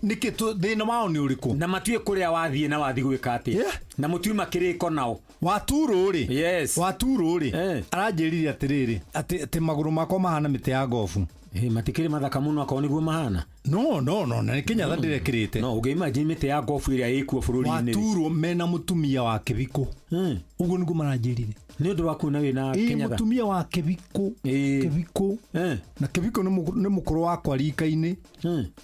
Nĩkĩ thĩna wao nĩ ũrĩkũ? Na matiũĩ kũrĩa wathiĩ na wathiĩ gwĩka atĩa. Yeah. Na mũtiuma kĩrĩko nao. Waturũ rĩ. Yes. Waturũ rĩ. Aranjĩrire atĩrĩrĩ, atĩ atĩ magũrũ makwa mahana mĩtĩ ya gobu. Matikĩrĩ mathaka mũno akorwo nĩguo mahana. No no no, na nĩ kĩnyatha ndĩrekĩrĩte. No ũngĩ-imagine mĩtĩ ya gobu ĩrĩa ĩkuo bũrũri-inĩ. Waturwo mena mũtumia wa kĩbiko. Ũguo nĩguo maranjĩrire. Nĩ ũndũ wa kuona wĩna Ĩ kĩnyatha. mũtumia wa kĩbiko. Kĩbiko. Na kĩbiko nĩ mũkũrũ wakwa rika-inĩ.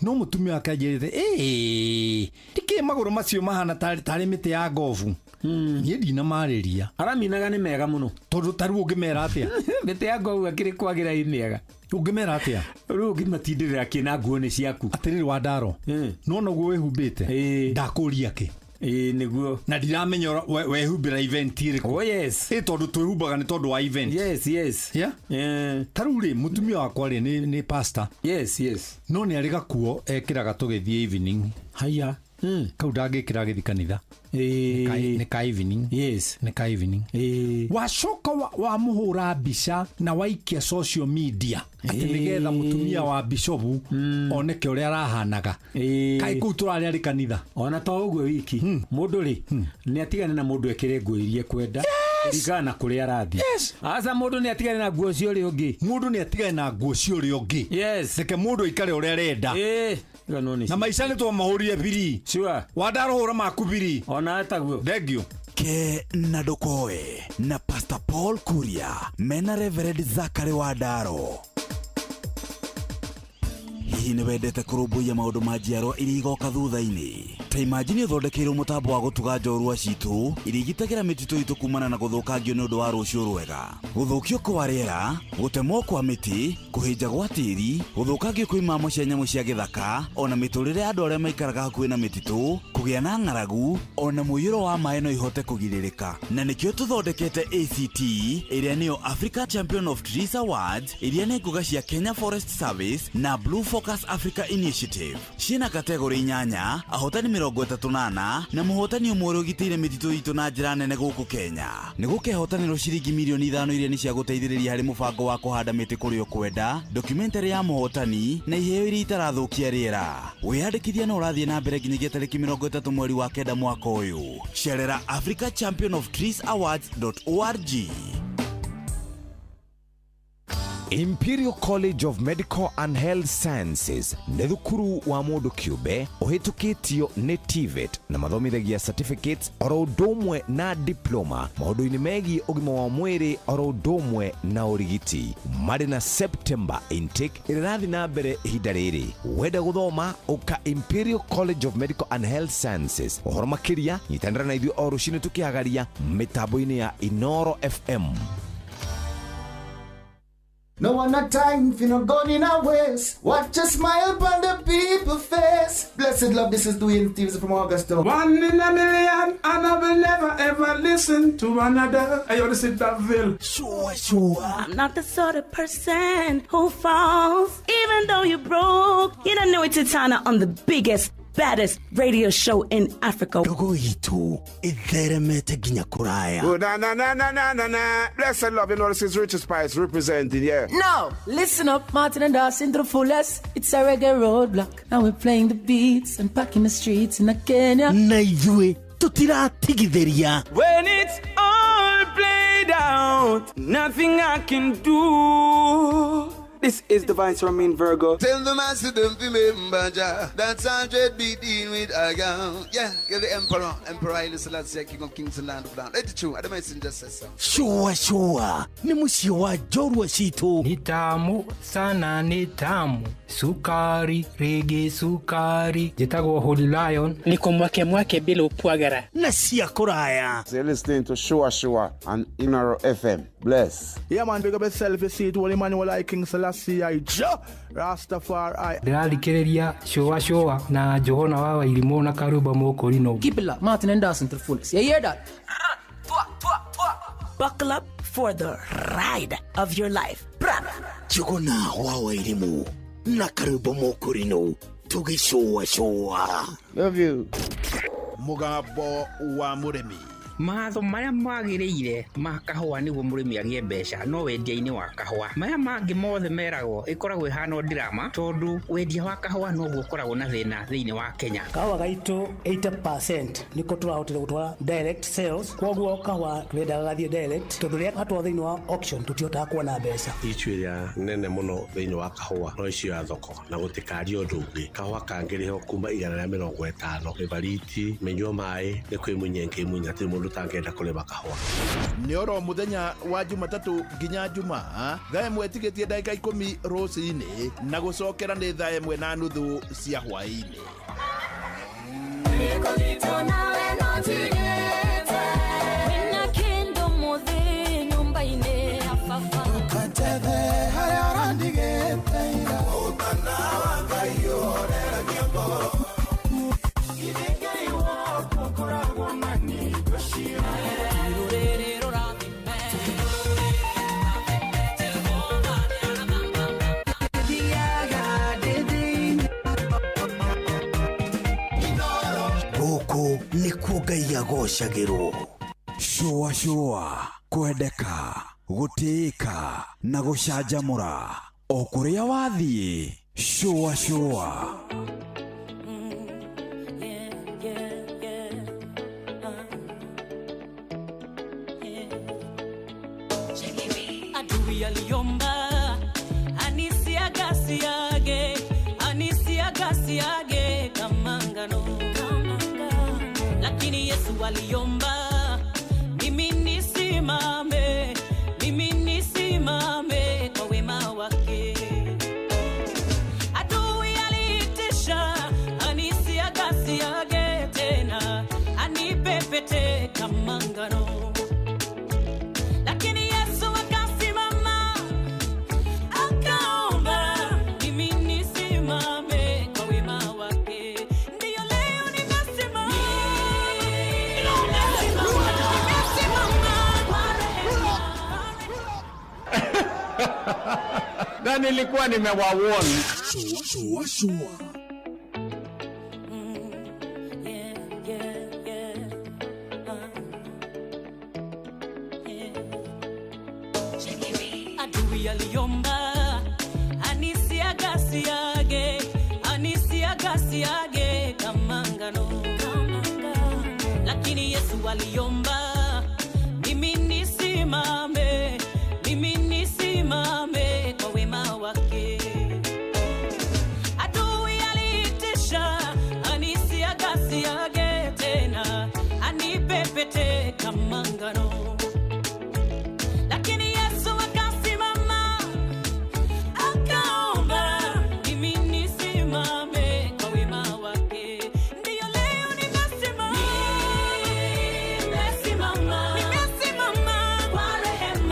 No mũtumia wake anjĩrĩte, ĩĩ, nĩkĩ magũrũ macio mahana tarĩ mĩtĩ ya gobu. Niĩ ndinamarĩria. Araminaga nĩ mega mũno. Tondũ ta rĩu ũngĩmera atĩa? Mĩtĩ ya gobu akĩrĩ kwagĩra ĩ mĩega. Ũngĩmera atĩa? Rĩu ũngĩmatindĩrĩra kĩ na nguo nĩ ciaku. Atĩrĩrĩ Wandaro, nĩwona ũguo wĩhumbĩte? Ndakũria kĩ? Ĩĩ nĩguo. Na ndiramenya wehumbĩra event ĩrĩkũ. Oh yes. Ĩ tondũ twĩhumbaga nĩ tondũ wa event. Yes yes. Yeah? Ta rĩu rĩ, mũtumia wakwa rĩ nĩ pastor. Yes yes. No nĩ arĩ gakuo ekĩraga tũgĩthiĩ evening. Haya. Kau ndangĩkĩra agĩthiĩ kanitha. Nĩ ka evening. Yes. Nĩ ka evening. Wacoka wamũhũra mbica na waikia social media atĩ nĩgetha mũtumia wa bishopu oneke ũrĩa arahanaga. Kaĩ kũu tũrarĩ arĩ kanitha. Ona to ũguo wiki. Mũndũ rĩ, nĩ atigane na mũndũ ekĩre nguo iria ekwenda. Kũringana na kũrĩa arathiĩ. Yes. Aca mũndũ nĩ atigane na nguo cia ũrĩa ũngĩ. Mũndũ nĩ atigane na nguo cia ũrĩa ũngĩ. Yes. Reke mũndũ aikare ũrĩa arenda. Na maica nĩ twamahũrire biri. Sure. Wandarũhũra maku biri. Ona etaguo. Thengio. Ke na Ndokoe na Pastor Paul Kuria mena Reverend Zakari Wadaro. Hihi nĩ wendete kũrũmbũiya maũndũ ma njiarwa iria igoka thutha-inĩ? Ta imagine ũthondekeirwo mũtambo wa gũtuga njorua citũ iria igitagĩra mĩtitũ itũ kumana na gũthũkangio nĩ ũndũ wa rũciũ rwega. Gũthũkio kwa rĩera, gũtemwo kwa mĩtĩ, kũhĩnja gwa tĩri, gũthũkangio kwa imamo cia nyamũ cia gĩthaka, ona mĩtũrĩre ya andũ arĩa maikaraga hakuhĩ na mĩtitũ, kũgĩa na ng'aragu, ona mũiyũro wa maĩ no ihote kũgirĩrĩka. Na nĩkĩo tũthondekete ACT, ĩrĩa nĩyo Africa Champion of Trees Awards, iria nĩ ngũga cia Kenya Forest Service na Blue Focus Africa Initiative. Ciĩna kategori inyanya, ahotani 34 na mũhotani ũmwe ũrĩa ũgitĩire mĩtitũ itũ na njĩra nene gũkũ Kenya. Nĩ gũkehotanĩrwo ciringi mirioni 5 iria nĩ cia gũteithĩrĩria harĩ mũbango wa kũhanda mĩtĩ kũrĩa ũkwenda, documentary ya mũhotani na iheo iria itarathũkia rĩera. Wĩyandĩkithia no ũrathiĩ na mbere nginyagia tarĩki 30 mweri wa 9 mwaka ũyũ. Cerera Africa Champion of Trees Awards.org. Imperial College of Medical and Health Sciences nĩ thukuru wa mũndũ kĩũmbe ũhĩtũkĩtio nĩ TVET na mathomithagia certificates oro ũndũ ũmwe na diploma maũndũ-inĩ megiĩ ũgima wa mwĩrĩ oro ũndũ ũmwe na ũrigiti. Marĩ na September intake ĩrĩa ĩrathiĩ na mbere ihinda rĩrĩ. Wenda gũthoma ũka Imperial College of Medical and Health Sciences. Ũhoro makĩria nyitanĩra na ithuĩ o rũcinĩ tũkĩhagaria mĩtambo-inĩ ya Inoro FM. No one not time for no gun in our waist. Watch a smile upon the people face. Blessed love, this is Dwayne Stevens from Augusta. One in a million, and I will never ever listen to another. Hey, yo, this is Daville. Sure, sure. I'm not the sort of person who falls, even though you're broke. You don't know it's Titana on the biggest, baddest radio show in Africa. Ndogo itu itheremete nginya kuraya. Oh, na na na na na na na. Blessed love, you know this is Richard Spice representing, yeah. Now, listen up, Martin and Dawson to the fullest. It's a reggae roadblock, and we're playing the beats and packing the streets in Kenya. Na ithuĩ tutiratigithĩria. When it's all played out, nothing I can do. This is the Vice Ramin Virgo. Tell the master don't remember Jah. That's 100 beat in with a gun. Yeah, you're the emperor. Emperor Haile Selassie, King of Kings and Land of Land. Let it true. I don't messenger says so. Sure, sure. Ni mũciĩ wa njorua citũ. Ni tamu sana, ni tamu. Sukari, rege sukari. Njĩtagwo Holy Lion. Niko mwake mwake bila upwagara. Na cia kũraya. So you're listening to Sure Sure on Inoro FM. Bless. Yeah man, big up yourself. You see it, Holy Emmanuel I King Selassie I Jah Rastafari. Ndĩrathikĩrĩria Sure Sure na Johana wa Wairimũ na Karuba Mũkũrinũ. Keep it locked, Martin and Dawson to the fullest. You hear that? Buckle up for the ride of your life. Jogona wa Wairimũ na Karuba Mũkũrinũ tũgĩcũa cũa. Love you. Mũgambo wa mũrĩmi. Matho marĩa magĩrĩire ma kahũa nĩguo mũrĩmi agĩe mbeca no wendia-inĩ wa kahũa. Maya mangĩ mothe meragwo ĩkoragwo ĩhana drama tondũ wendia wa kahũa noguo ũkoragwo na thĩna thĩinĩ wa Kenya. Kahũa gaitũ 80% nĩko tũrahotire gũtwara direct sales, kwoguo kahũa tũrendaga gathiĩ direct tondũ rĩrĩa gatwarwo thĩinĩ wa auction tũtihotaga kuona mbeca. Ichu ĩrĩa nene mũno thĩinĩ wa kahũa no icio ya thoko na gũtikaria ũndũ ũngĩ. Kahũa kangĩrĩhwo kuma 150 ĩbariti mĩnyua maĩ nĩ kwĩmunya ngĩmunya hatirĩ mũndũ ũtangĩenda kũrĩma kahũa. Nĩ oro mũthenya wa Jumatatũ nginya Jumaa thaa 1 tigĩtie ndagĩka 10 rũcinĩ na gũcokera nĩ thaa 1:30 cia hwaĩ-inĩ. Gũkũ nĩkuo Ngai agocagĩrwo. Shũa shũa, kwendeka, gũtĩĩka na gũcanjamũra o kũrĩa wathiĩ. Shũa shũa. Adui aliomba anisiagasiage, anisiagasiage kama ngano, lakini Yesu aliomba mimi nisimame, mimi nisimame kwa wema wake. Adui aliitisha anisiagasiage tena, anipepete kama ngano, lakini Yesu akasimama akaomba mimi nisimame kwa wema wake. Ndiyo leo nimesimama, nimesimama kwa rehema. Na nilikuwa nimewawarn. Shua shua. Adui aliomba anisiagasiage, anisiagasiage kama ngano, lakini Yesu aliomba mimi nisimame, mimi nisimame kwa wema wake. Adui aliitisha anisiagasiage tena, anipepete kama ngano, lakini Yesu akasimama akaomba mimi nisimame kwa wema wake. Ndiyo leo nimesimama, nimesimama, nimesimama kwa rehema.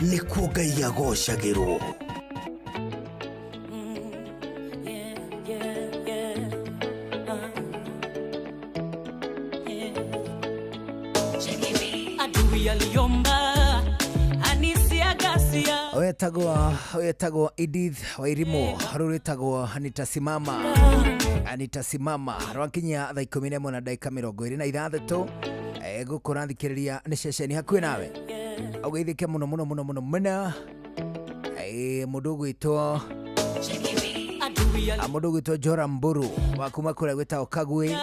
Nĩkuo Ngai agocagĩrwo. Adui aliomba anisiagasia. Wetagwo Edith Wairimu, rũu rwĩtagwo Nitasimama. Nitasimama rwakinyia thaa 11 na ndagĩka 26. Gũkũ ũrathikĩrĩria nĩ ceceni hakuhĩ nawe, ũgeithĩke mũno mũno mũno mũno mũno. Mũndũ ũgwĩtwo Adui mũndũ ũgwĩtwo Jora Mburu wa kuma kũrĩa gwĩtagwo Kagwe,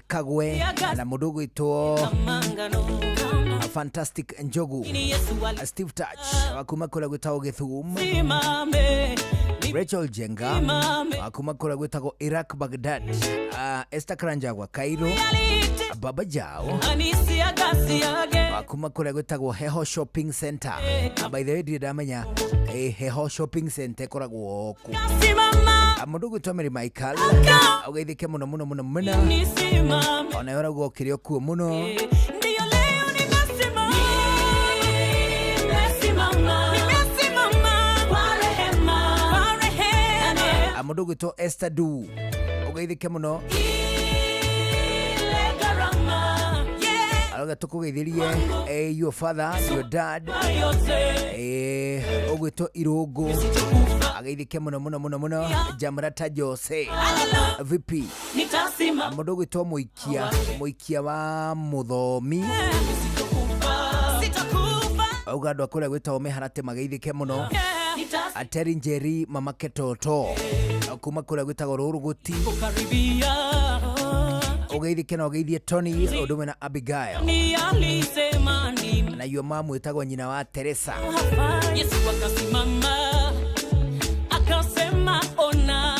Kagwe, na mũndũ ũgwĩtwo mangano Fantastic Njogu, Yesu Steve Touch wa kuma kũrĩa gwĩtagwo Gĩthum, alisimame. Rachel Jenga wa kuma kũrĩa gwĩtagwo Iraq Baghdad, Esther Karanja wa Cairo, Baba Jao Anisiagasiage. wa kuma kũrĩa gwĩtagwo Heho Shopping Center. By the way, ndirĩ ndamenya Heho Shopping Center ĩkoragwo kũ. Simama. Mũndũ ũgwĩtwo Mary Michael, ũgeithĩke mũno mũno mũno mũno, Nisimame. ona ũrauga ũkĩrĩ o kuo mũno. Ndiyo leo nimesimama. Nimesimama. Nimesimama kwa rehema. Kwa rehema. Mũndũ ũgwĩtwo Esther Du, ũgeithĩke mũno. Ile gharama. Yeah. Arauga tũkũgeithĩrie your father, your dad, Yote. Ũgwĩtwo Irũngũ, ageithĩke mũno mũno mũno mũno. Jamrata Jose VP. Nitasimama. Mũndũ ũgwĩtwo Mũikia, Mũikia wa Mũthomi, Sitakufa. auga andũ a kũrĩa gwĩtagwo Mĩharate mageithĩke mũno. Yeah. Nitasimama. Ateri Njeri, Mama Ketoto kuma kũrĩa gwĩtagwo Rũrũgũti, Karibia. ũgeithĩke na ũgeithie Tony ũndũ ũmwe na Abigail Ni alisema ni na yo mamu ĩtagwo nyina wa Teresa. Yesu akasimama akasema ona.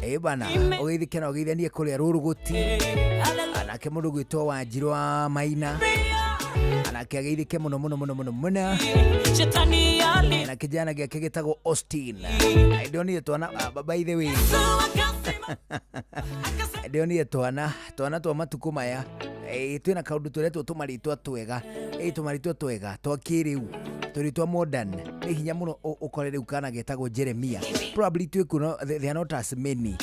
Ĩ bana, ũgeithĩke na ũgeithanie kũrĩa Rũrũgũti. Anake mũndũ gwĩtwo Wanjirũ wa Maina, anake ageithĩke mũno mũno mũno mũno mũno. Shetani ali Na kijana gĩake gĩtagwo Austin. Ndionire twana, by the way, ndionire twana twa matukũ maya, twĩna kaũndũ tũretwo tũmarĩtwa twega, tũmarĩtwa twega twa kĩrĩu, tũrĩtwa modern. Nĩ hinya mũno ũkore rĩu kana getagwo Jeremia. Probably twĩ kuo, no, they are not as many,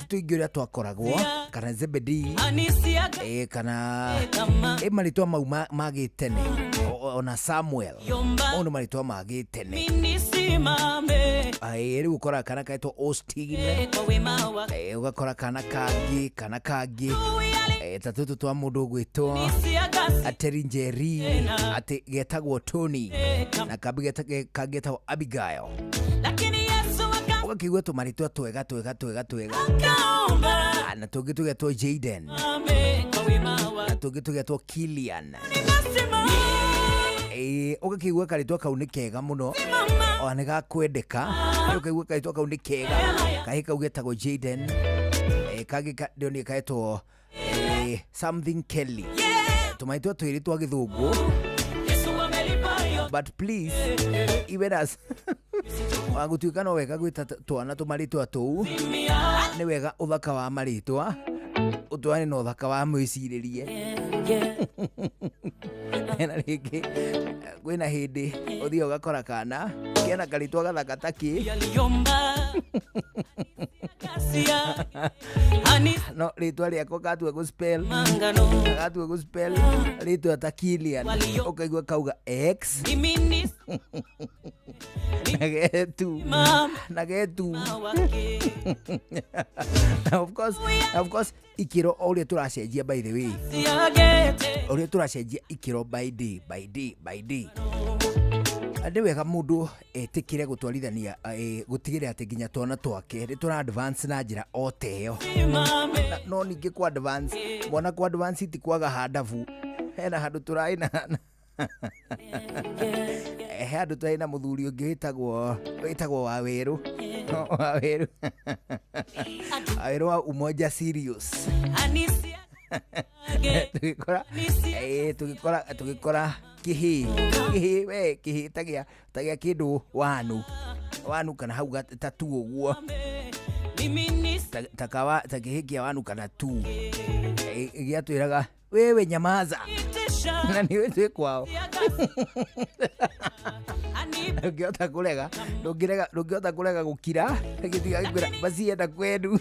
ti tũingĩ ũrĩa twakoragwo, kana Zebedee, anisiaga kana marĩtwa mau ma gĩtene, ona Samuel, mau nĩ marĩtwa ma gĩtene. Nisimame. Rĩu ũkoraga kana kaetwo Austin, kwa wema wake. Ũgakora kana kangĩ, kana kangĩ, ta tũtũ twa mũndũ ũgwĩtwo Ateri Njeri, atĩ getagwo Tony, na kangĩ getagwo Abigail. Lakini Yesu Ũgakĩigua tũmarĩtwa twega twega twega twega. akaomba Na tũngĩ tũgetwo Jaden, ame kwa wema wake. na tũngĩ tũgetwo Kilian. Ũgakĩigua karĩtwa kau nĩ kega mũno, ona nĩ gakwendeka. Ũkaigua karĩtwa kau nĩ kega, kahĩ kau getagwo Jaden, kangĩ ndĩronire kaetwo something Kelly. Tũmarĩtwa twĩrĩ twa gĩthũngũ. Yesu amelipa yote. But please, even as wagũtuĩka no wega gwĩta twana tũmarĩtwa tũu, nĩ wega ũthaka wa marĩtwa ũtwarane na ũthaka wa mwĩcirĩrie. Na rĩngĩ kwĩna hĩndĩ ũthiaga ũgakora kana kena karĩtwa gathaka ta kĩ, Aliomba Kasia. Ani no rĩtwa rĩako gatua gũ spell, mangano. gatua gũ spell rĩtwa ta Kilian, ũkaigua kauga X Mimi ni na getu mama na getu. wake. Of course ikĩro o ũrĩa tũracenjia, by the way, Siagete. ũrĩa tũracenjia ikĩro by day by day by day, nĩ wega mũndũ etĩkĩre gũtwarithania, gũtigĩrĩra atĩ nginya twana twake nĩ tũra advance na njĩra o ta ĩyo. No ningĩ kwa advance mwana, kwa advance ti kwaga handabu, hena handũ tũraĩ na he handũ tũraĩ na mũthuri ũngĩ wĩtagwo Wawerũ, Wawerũ, Wawerũ wa Umoja Serious. Anisiage. Tũgĩkora tũgĩkora kĩhĩ we kĩhĩ tagĩa kĩndũ wanu wanu kana hau ta tu ũguo. Mimi ni Ta kĩhĩ kĩa wanu kana tu, gĩatwĩraga wewe nyamaza. Itisha. Na nĩ ũĩ twĩ kwao. Ndũngĩhota kũrega, ndũngĩrega, ndũngĩhota kũrega gũkira gĩtiga gĩkwĩra basi enda kwenu.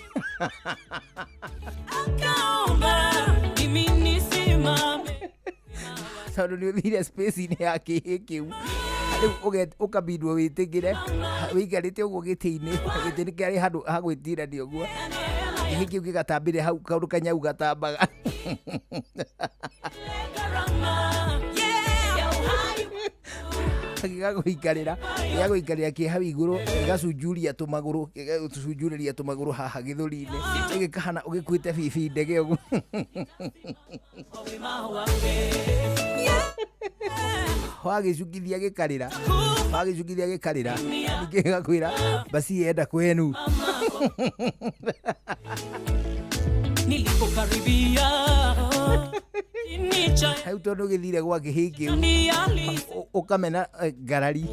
Akaomba mimi nisimame. Tondũ nĩ ũthire space-inĩ ya kĩhĩ kĩu, rĩu ũkabindwo wĩtĩkĩre wĩikarĩte ũguo gĩtĩ-inĩ. Gĩtĩ nĩ kĩarĩ handũ ha gwĩtirania ũguo, kĩhĩ kĩu gĩgatambĩre hau kaũndũ kanyau gatambaga. Gharama, yeah, ya uhai. Gĩgagũikarĩra kĩ hau igũrũ, gĩgacunjuria tũmagũrũ, gĩgacunjurĩria tũmagũrũ haha gĩthũri-inĩ, gĩkahana ũgĩkuĩte bibi ndege ũguo. Wema wake. Wagĩcukithia gĩkarĩra, wagĩcukithia gĩkarĩra, ningĩ gĩgakwĩra basi enda kwenu. Nilipokaribia kini cha Hau tondũ gĩthire gwa kĩhĩ kĩu ni ali ũkamena ngarari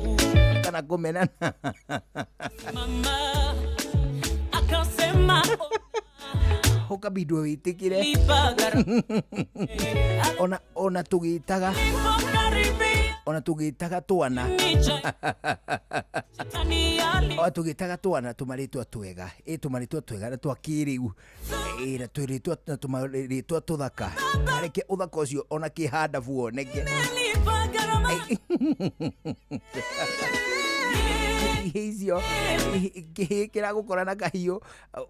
kana kũmenana. Mama akasema Ũkabindwo wĩtĩkĩre. Lipa gharama. Ona tũgĩtaga Nilipokaribia ona tũgĩtaga twana kini cha shetani ali o tũgĩtaga twana tũmarĩtwa twega, ĩ tũmarĩtwa twega na twa kĩrĩu, ĩ na tũrĩtwa na tũmarĩtwa tũthaka, reke ũthaka ũcio ona kĩhanda buoneke. Lipa gharama. Icio kĩhĩ kĩragũkora na kahiũ,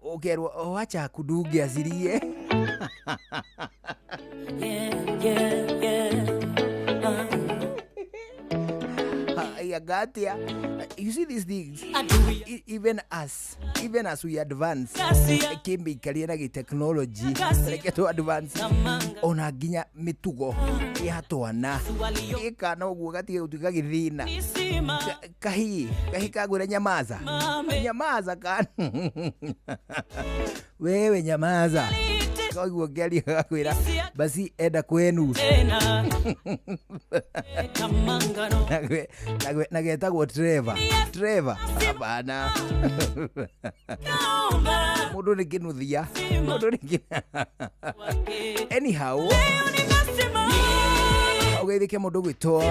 ũkerwo wacha kudunge acirie. Yeah. Yagatia. You see these things, even as we advance kĩmĩikaria na gĩtechnology, reke tũ advance ona nginya mĩtugo ya twana, ĩkana ũguo gatige gũtuĩka gĩthĩna. Nisima Kahi kagwĩra nyamaza, Mame. nyamaza kana wewe nyamaza, koguo ngĩaria gakwĩra basi enda kwenu. Tena kamangano. Na getagwo Trevor. Trevor hapana. Kaomba Mũndũ nĩ kĩnuthia, mũndũ nĩ anyhow nimesimama. Ũgeithĩke mũndũ gwĩtwo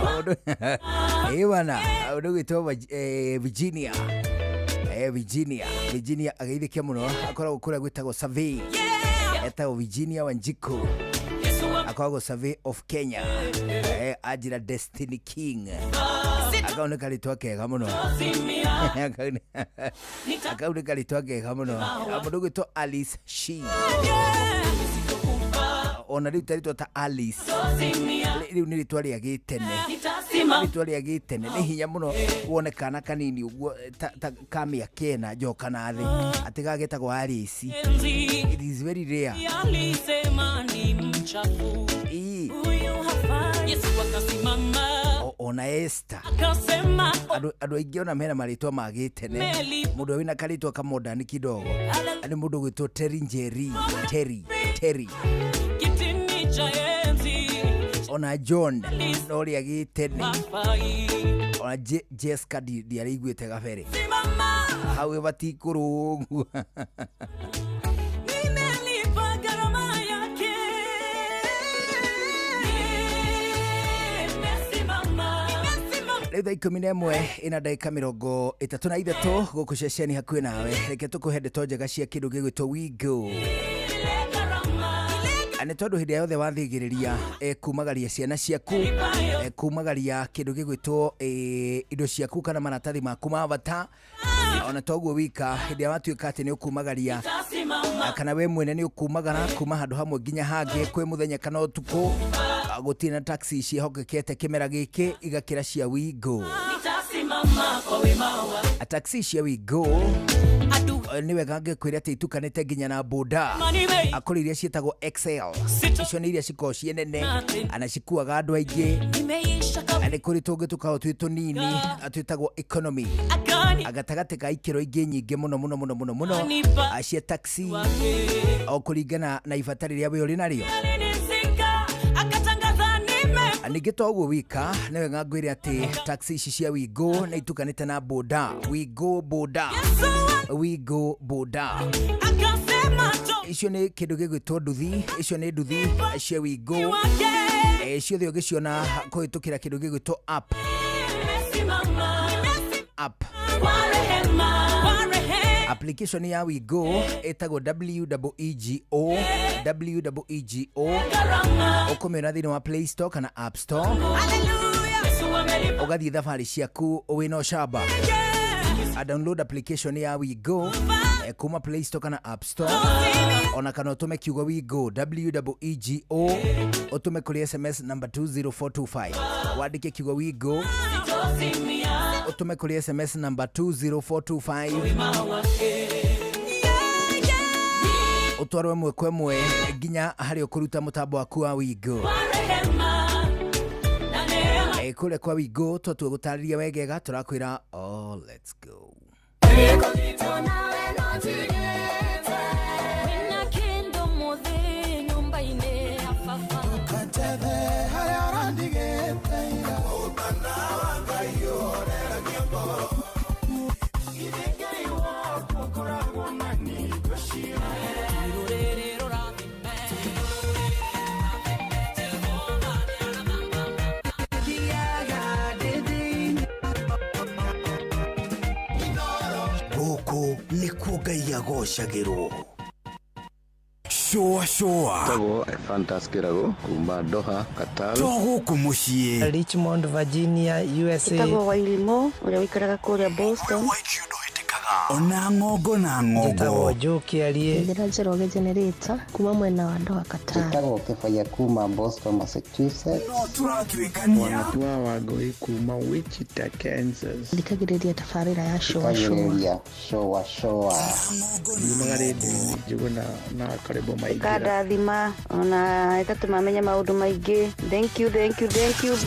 mũndũ bana, mũndũ gwĩtwo Virginia, Virginia ageithĩke mũno, akoragwo kũrĩa gwĩtagwo Survey, etagwo Virginia Wanjiku, akoragwo Survey of Kenya. Anjĩra Destiny King, akau nĩ karĩtwa kega mũno. Akau nĩ karĩtwa kega mũno. Mũndũ gwĩtwo Alice Shi, ona rĩu tarĩtwa ta Alice rĩu nĩ rĩtwa rĩa gĩtene, rĩtwa rĩa gĩtene. Nĩ hinya mũno wone kana kanini ũguo ta ka mĩaka 4 njoka na thĩ atĩ gagetagwo Alice. It is very rare. Alisema ni mchafu. Ii. Huyu hafai. Yesu akasimama Ona Esther akasema andũ aingĩ ona mena marĩtwa ma gĩtene. Meli. Mũndũ wĩna karĩtwa kamodani kidogo nĩ mũndũ gwĩtwo Terry Njeri, Terry, Terry. Kitini cha enzi. Ona John no rĩa gĩtene. Hafai. Ona Jessica ndiarĩiguĩte gabere. Simama. Hau ĩbatiĩ kũrũngwo. Nimelipa gharama yake. Nimesimama. Nimesimama. Rĩu thaa 11 ĩna ndagĩka 33 gũkũ ceceni hakuhĩ nawe, reke tũkũhe ndeto njega cia kĩndũ gĩgwĩtwo Wigo. Nĩ tondũ hĩndĩ ĩrĩa yothe wathĩgĩrĩria kumagaria ciana ciaku, kumagaria kĩndũ gĩgwĩtwo indo ciaku kana maratathi maku ma bata, ona toguo wika, hĩndĩ ĩrĩa watuĩka atĩ nĩ ũkumagaria kana we mwene nĩ ũkumagara kuma handũ hamwe nginya hangĩ kwĩ mũthenya kana ũtukũ, gũtirĩ na taxi ciĩhokekete kĩmera gĩkĩ igakĩra cia Wigo. Nitasimama kwa wema wa Taxi cia Wigo nĩ wega ngĩkwĩra atĩ itukanĩte nginya na boda, akũrĩ iria ciĩtagwo XL, icio nĩ iria cikoragwo ciĩ nene ana cikuaga andũ aingĩ. Nimeisha. Na nĩ kũrĩ tũngĩ tũkoragwo twĩ tũnini twĩtagwo economy. Akani Gatagatĩ ka ikĩro ingĩ nyingĩ mũno mũno mũno mũno mũno cia taxi, o kũringana na ibata rĩrĩa we ũrĩ narĩo. Alinizika akatangaza nime Ningĩ to ũguo wika nĩ wega ngwĩre atĩ taxi ici cia Wigo nĩ itukanĩte na boda. Wigo boda, Wigo boda Akasema icio nĩ kĩndũ gĩgwĩtwo nduthi, icio nĩ nduthi cia Wigo. Ciothe ũngĩciona kũhĩtũkĩra kĩndũ gĩgwĩtwo app. Nimesimama App kwa rehema, kwa rehema. Application ya Wigo ĩtagwo WEEGO, WEEGO. Ũkũmĩona thĩinĩ wa Play Store kana App Store. Hallelujah. Yesu amelipa. Ũgathiĩ thabarĩ ciaku wĩna ũcamba. A download application ya Wigo kuma Play Store kana App Store, ona kana ũtũme kiugo Wigo, WEEGO, ũtũme kũrĩ SMS number 20425. Wandĩke kiugo Wigo Sitozimia ũtũme kũrĩ SMS number 20425, wema wake. ũtwarwo ĩmwe kwa ĩmwe nginya harĩa ũkũruta mũtambo waku wa Wigo. Kwa rehema na neema. Kũrĩa kwa Wigo twatua gũtarĩria wegega tũrakwĩra oh, let's go. Wena kendo mothe nyumba-inĩ ya baba. Rũrĩrĩ rũrathime. Gũkũ nĩkuo Ngai agocagĩrwo. Shũa shũa. Tagwo Fantas Kĩrago kuma Doha, Qatar. To gũkũ mũciĩ. Richmond, Virginia, USA. Ĩtagwo Wairimo ũrĩa ũikaraga kũrĩa Boston. Ona ng'ongo na Njĩtagwo ng'ongo. Joe Kĩarie. Njĩra Njoroge Generator kuma mwena wa Doha Qatar. Njĩtagwo Kĩbaya kuma Boston, Massachusetts. No tũratuĩkania. Wanatua Wangũi kuma Wichita, Kansas. Thikagĩrĩria tabarĩra ya Shũa Shũa. Thikagĩrĩria Shoa Shoa. Yumaga rĩndiũ-inĩ Njũgũna na Karĩbo Maingĩra. Ĩkandathima ona ĩgatũma menye maũndũ maingĩ. Thank you, thank you, thank you.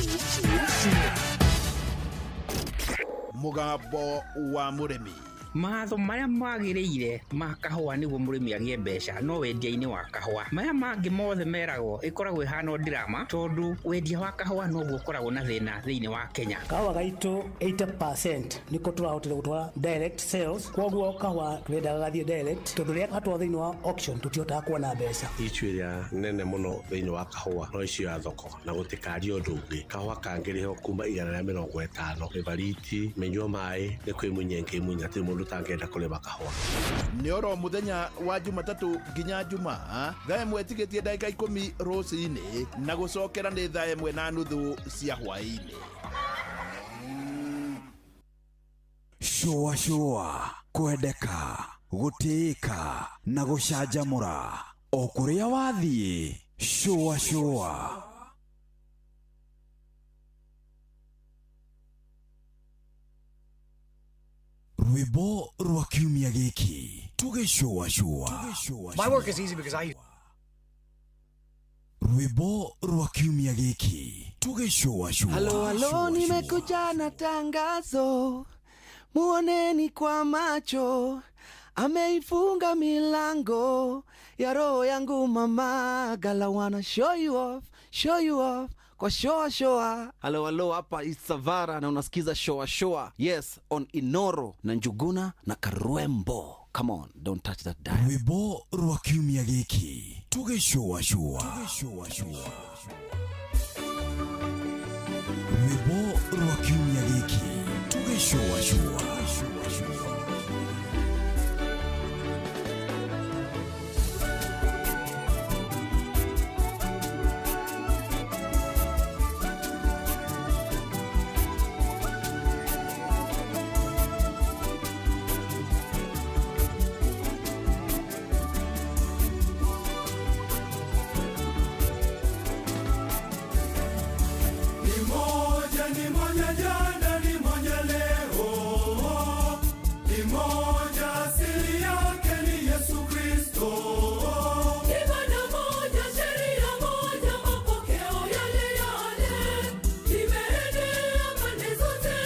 Mũgambo wa mũrĩmi. Matho marĩa magĩrĩire ma kahũa nĩguo mũrĩmi agĩe mbeca no wendia-inĩ wa kahũa. Maya mangĩ mothe meragwo ĩkoragwo ĩhana o drama, tondũ wendia wa kahũa noguo ũkoragwo na thĩna thĩinĩ wa Kenya. Kahũa gaitũ 80% nĩko tũrahotire gũtwara direct sales, koguo kahũa tũrendaga gathiĩ direct tondũ rĩrĩa gatwarwo thĩinĩ wa auction tũtihotaga kuona mbeca. Icu ĩrĩa nene mũno thĩinĩ wa kahũa no icio ya thoko na gũtikaria ũndũ ũngĩ. Kahũa kangĩrĩhwo kuma 150 ĩbariti mĩnyua maĩ nĩ kwĩmunya ngĩmunya, hatirĩ mũndũ ũtangĩenda kũrĩma kahũa. Nĩ oro mũthenya wa Jumatatũ nginya Jumaa thaa 1 tigĩtie ndagĩka 10 rũcinĩ na gũcokera nĩ thaa 1:30 cia hwaĩ-inĩ. Shũa shũa, kwendeka, gũtĩĩka na gũcanjamũra o kũrĩa wathiĩ. Shũa shũa. Rwĩmbo rwa kiumia gĩkĩ tũgĩcũacũa. My work is easy because I Rwĩmbo rwa kiumia gĩkĩ tũgĩcũacũa. Halo, halo, nimekuja na tangazo, muoneni kwa macho, ameifunga milango ya roho yangu mama. Gala wanna show you off, show you off kwa shoa shoa. Halo halo, hapa Isavara na unasikiza shoa shoa. Yes, on Inoro na Njuguna na Karwembo. Come on, don't touch that dial. Rwĩmbo rwa kiumia gĩkĩ tũgĩcũacũa. Rwĩmbo rwa kiumia gĩkĩ tũgĩcũacũa. Ni moja jana, ni moja leo, ni moja asili yake ni Yesu Kristo. Ibada moja, sheria moja, mapokeo yale yale, imeenea pande zote,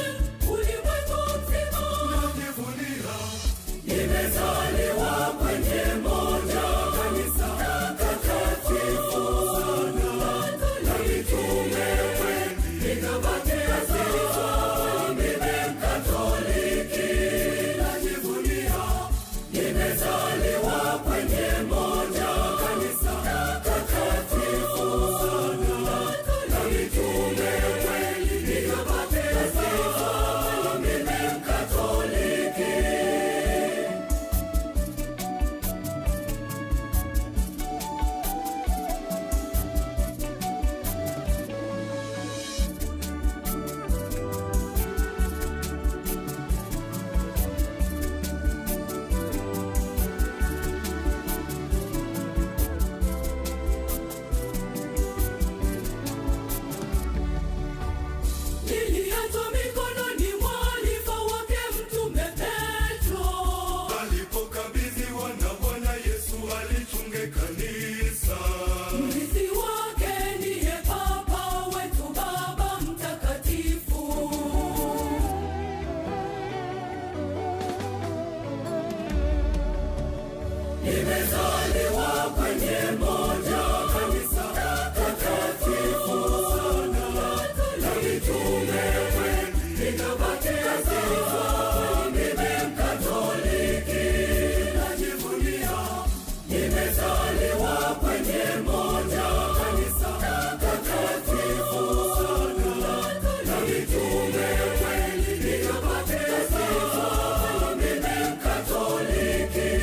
ulimwengu mzima. Najivunia nimezaliwa kwenye moja kanisa takatifu sana, na mitume. Nikabatizwa, mimi Mkatoliki, najivunia nimezaliwa kwenye moja kanisa takatifu sana la mitume kweli. Nikabatizwa, mimi Mkatoliki. Niliachwa mikononi mwa alifa wake Mtume Petro. Alipokabidhiwa na Bwana Yesu alichunge kanisa. Mrithi wake ndiye Papa wetu Baba Mtakatifu. Nimezaliwa kwenye moja kanisa takatifu sana la mitume kweli. Nikabatizwa, mimi Mkatoliki, najivunia nimezaliwa kwenye moja kanisa takatifu sana la mitume kweli. Nikabatizwa, mimi Mkatoliki.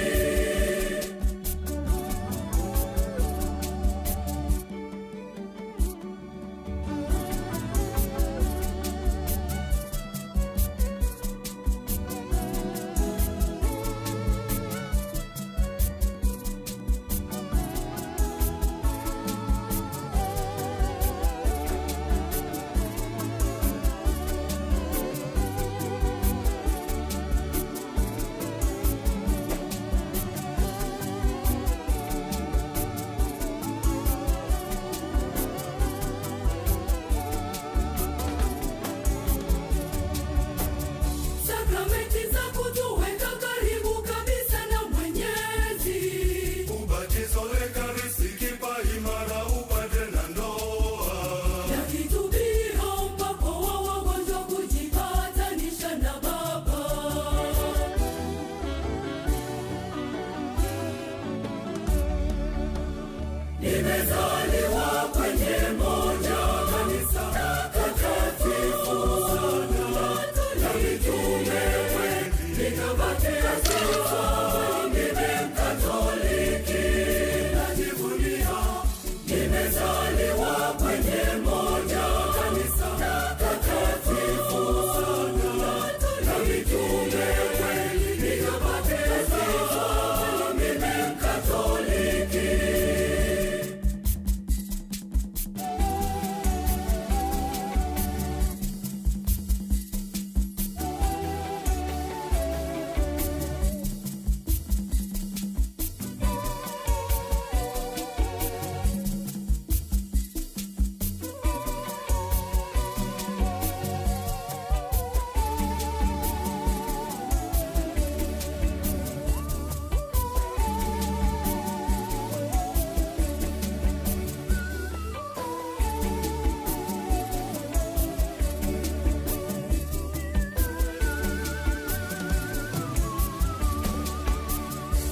Sakramenti za kutuweka karibu kabisa na Mwenyezi. Ubatizo, Ekaristi, kipaimara, upate na ndoa. Na kitubio mpako wa wagonjwa kujipatanisha na Baba. Nimezaliwa kwenye moja kanisa takatifu sana la mitume kweli. Nikabatizwa, mimi Mkatoliki, najivunia nimezaliwa kwenye moja kanisa takatifu sana la mitume kweli. Nikabatizwa, mimi Mkatoliki.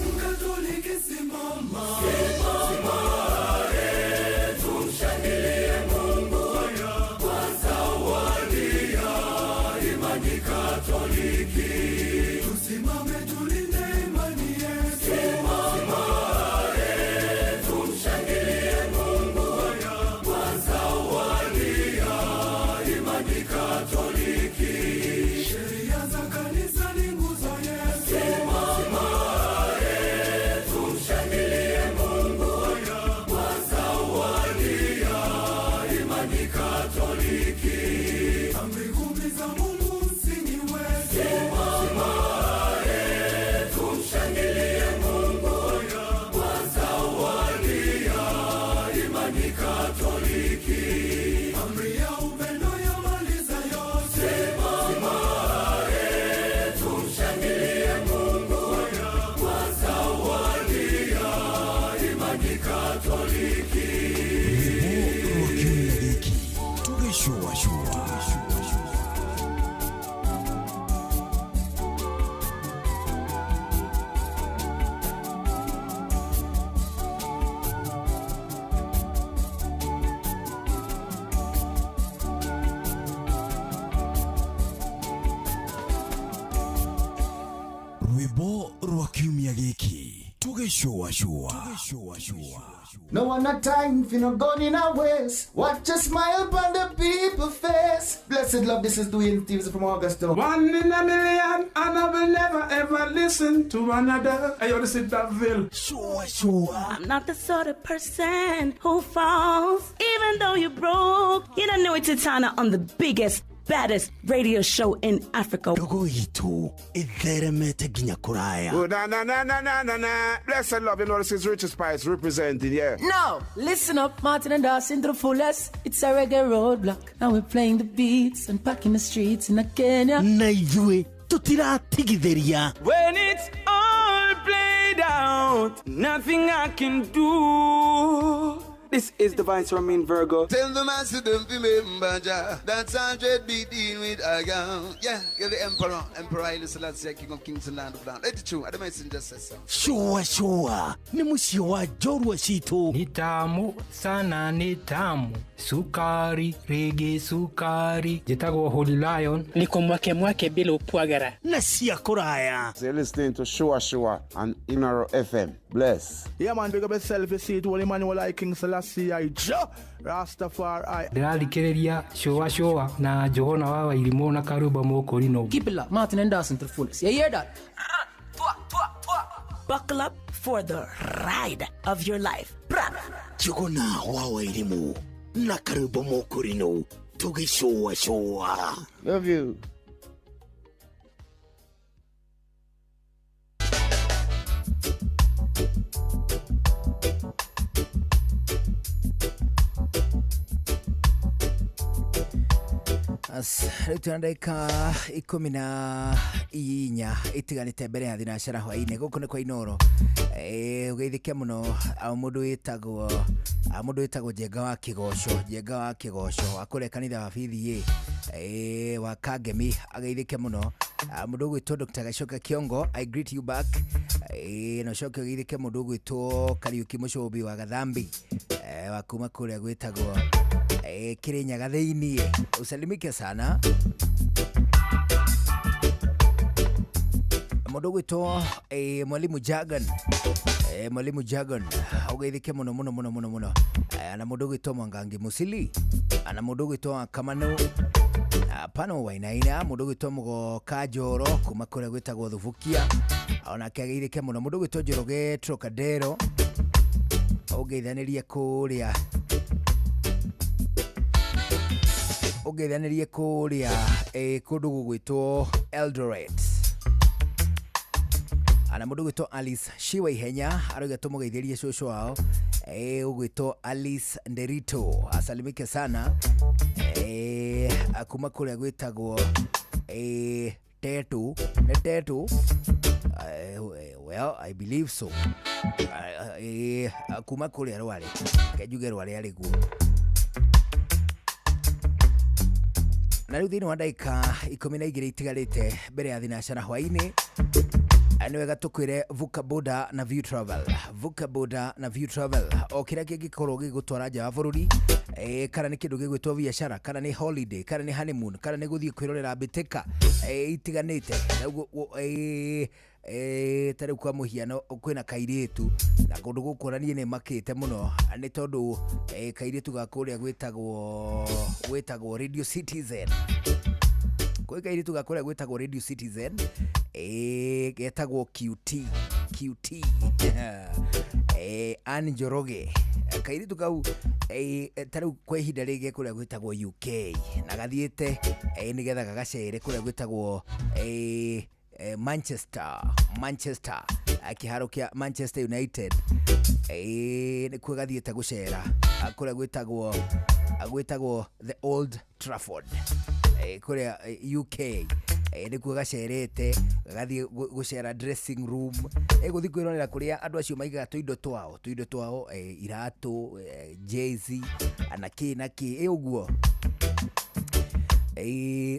Mkatoliki simama, simama, tumshangilie Mungu kwa zawadi ya imani Katoliki. Tusimame tulinde imani yetu, simama, tumshangilie Mungu kwa zawadi ya imani Katoliki. Sheria za kanisa ni nguzo yetu, simama, tumshangilie Mungu kwa zawadi ya imani Katoliki. Amri kumi za Mungu msingi wetu, simama, tumshangilie Mungu kwa zawadi ya imani Katoliki. Amri ya upendo yamaliza yote, simama, tumshangilie Mungu kwa zawadi ya imani Katoliki. Rwimbo rwa kiumia gĩkĩ tũgĩcũacũa. Tugĩcũacũa. No one a time for no gun in a waste. Watch a smile upon the people face. Blessed love, this is Dwayne Stevens from Augusta. One in a million, and I will never ever listen to another. I ought to sit that ville. Sure, sure. I'm not the sort of person who falls, even though you broke. You don't know it's Titana on the biggest, baddest radio show in Africa. Ndogo itũ ĩtheremete nginya kũraya. Oh, na na na na na na na. Blessed love, you know this is Richard Spice representing, yeah. Now, listen up, Martin and Dawson to the fullest. It's a reggae roadblock. Now we're playing the beats and packing the streets in Kenya. Na ithuĩ tũtiratigithĩria. When it's all played out, nothing I can do. This is the Vice Ramin Virgo. Tell the master don't remember Jah. That's 100 be dealing with I am. Yeah, you're the emperor. Emperor Haile Selassie, King of Kings and Land of Land. Let it true. I don't just say so. Shua shua. Ni mũciĩ wa njorua citũ. Ni tamu sana, ni tamu. Sukari, rege sukari. Njĩtagwo Holy Lion. Niko mwake mwake bila upwagara. Na cia kũraya. So you're listening to Shua Shua on Inoro FM. Bless. Yeah, man, big up yourself. You see it, Holy Emmanuel I King Selassie I Jah Rastafari. Ndĩrathikĩrĩria Shua Shua na Johana wa Wairimũ na Karũmba Mũkũrinũ. Keep it locked, Martin and Dawson to the fullest. You hear that? Buckle up for the ride of your life. Bra. Njuguna wa Wairimũ na Karũmba Mũkũrinũ tũgĩcũa cũa. Love you. Rĩu twĩna ndagĩka 14 itiganĩte mbere ya thinacara hwainĩ. Gũkũ nĩ kwa Inoro. Ũgeithĩke mũno mũndũ wĩtagwo Njenga wa Kĩgoco, Njenga wa Kĩgoco wa kũrĩa kanitha wa BDA wa Kangemi, ageithĩke mũno. Mũndũ ũgwĩtwo Dr. Gacoka Kiongo, I greet you back. Na ũcoke ũgeithĩke mũndũ ũgwĩtwo Kariuki Mũcũmbi wa Gathambi, wa kuma kũrĩa gwĩtagwo Kirinyaga thĩiniĩ. Usalimike sana. Mũndũ ũgwĩtwo Mwalimu Jagan, Mwalimu Jagan ũgeithĩke mũno mũno mũno mũno mũno. Na mũndũ ũgwĩtwo Mwangangi Musili, na mũndũ ũgwĩtwo Kamanu Pano Wainaina, mũndũ ũgwĩtwo Mũgoka Njoro kuma kũrĩa gwĩtagwo Thubukia, onake ageithĩke mũno. Mũndũ ũgwĩtwo Njoroge Trocadero ũgeithanĩrie kũrĩa kũndũ gũgwĩtwo Eldoret. Ana mũndũ ũgwĩtwo Alice Shiwa Ihenya arauga tũmũgeithĩrie cũcũ wao ũgwĩtwo Alice Nderito, asalimike sana kuma kũrĩa gwĩtagwo Tetu, nĩ Tetu, well I believe so, kuma kũrĩa Rware, kenjuge Rware arĩ guo. Na rĩu thĩinĩ wa ndagĩka 12 itigarĩte mbere ya thinacara hwainĩ, nĩ wega tũkwĩre Vuka Boda na View Travel. Vuka Boda na View Travel, o kĩrĩa kĩngĩkorwo gĩgũtwara nja wa bũrũri, kana nĩ kĩndũ gĩgwĩtwo biacara, kana nĩ holiday, kana nĩ honeymoon, kana nĩ gũthiĩ kwĩrorera mbĩtĩka itiganĩte. Ta rĩu kwa mũhiano kwĩna kairĩtu na kũndũ gũkũ ona niĩ nĩ makĩte mũno nĩ tondũ kairĩtu ga kũrĩa gwĩtagwo Radio Citizen. Kwĩ kairĩtu ga kũrĩa gwĩtagwo Radio Citizen getagwo QT QT Ann Njoroge. Kairĩtu kau ta rĩu kwa ihinda rĩngĩ kũrĩa gwĩtagwo UK na gathiĩte nĩgetha gagacere kũrĩa gwĩtagwo Manchester kĩharo kĩa Manchester United, nĩkuo gathiĩte gũcera kũrĩa gwĩtagwo the Old Trafford kũrĩa UK, nĩkuo gacerete gathiĩ gũcera dressing room, gũthiĩ kwĩrorera kũrĩa andũ acio maigaga tũindo twao iratũ, jezi na kĩ na kĩ ũguo.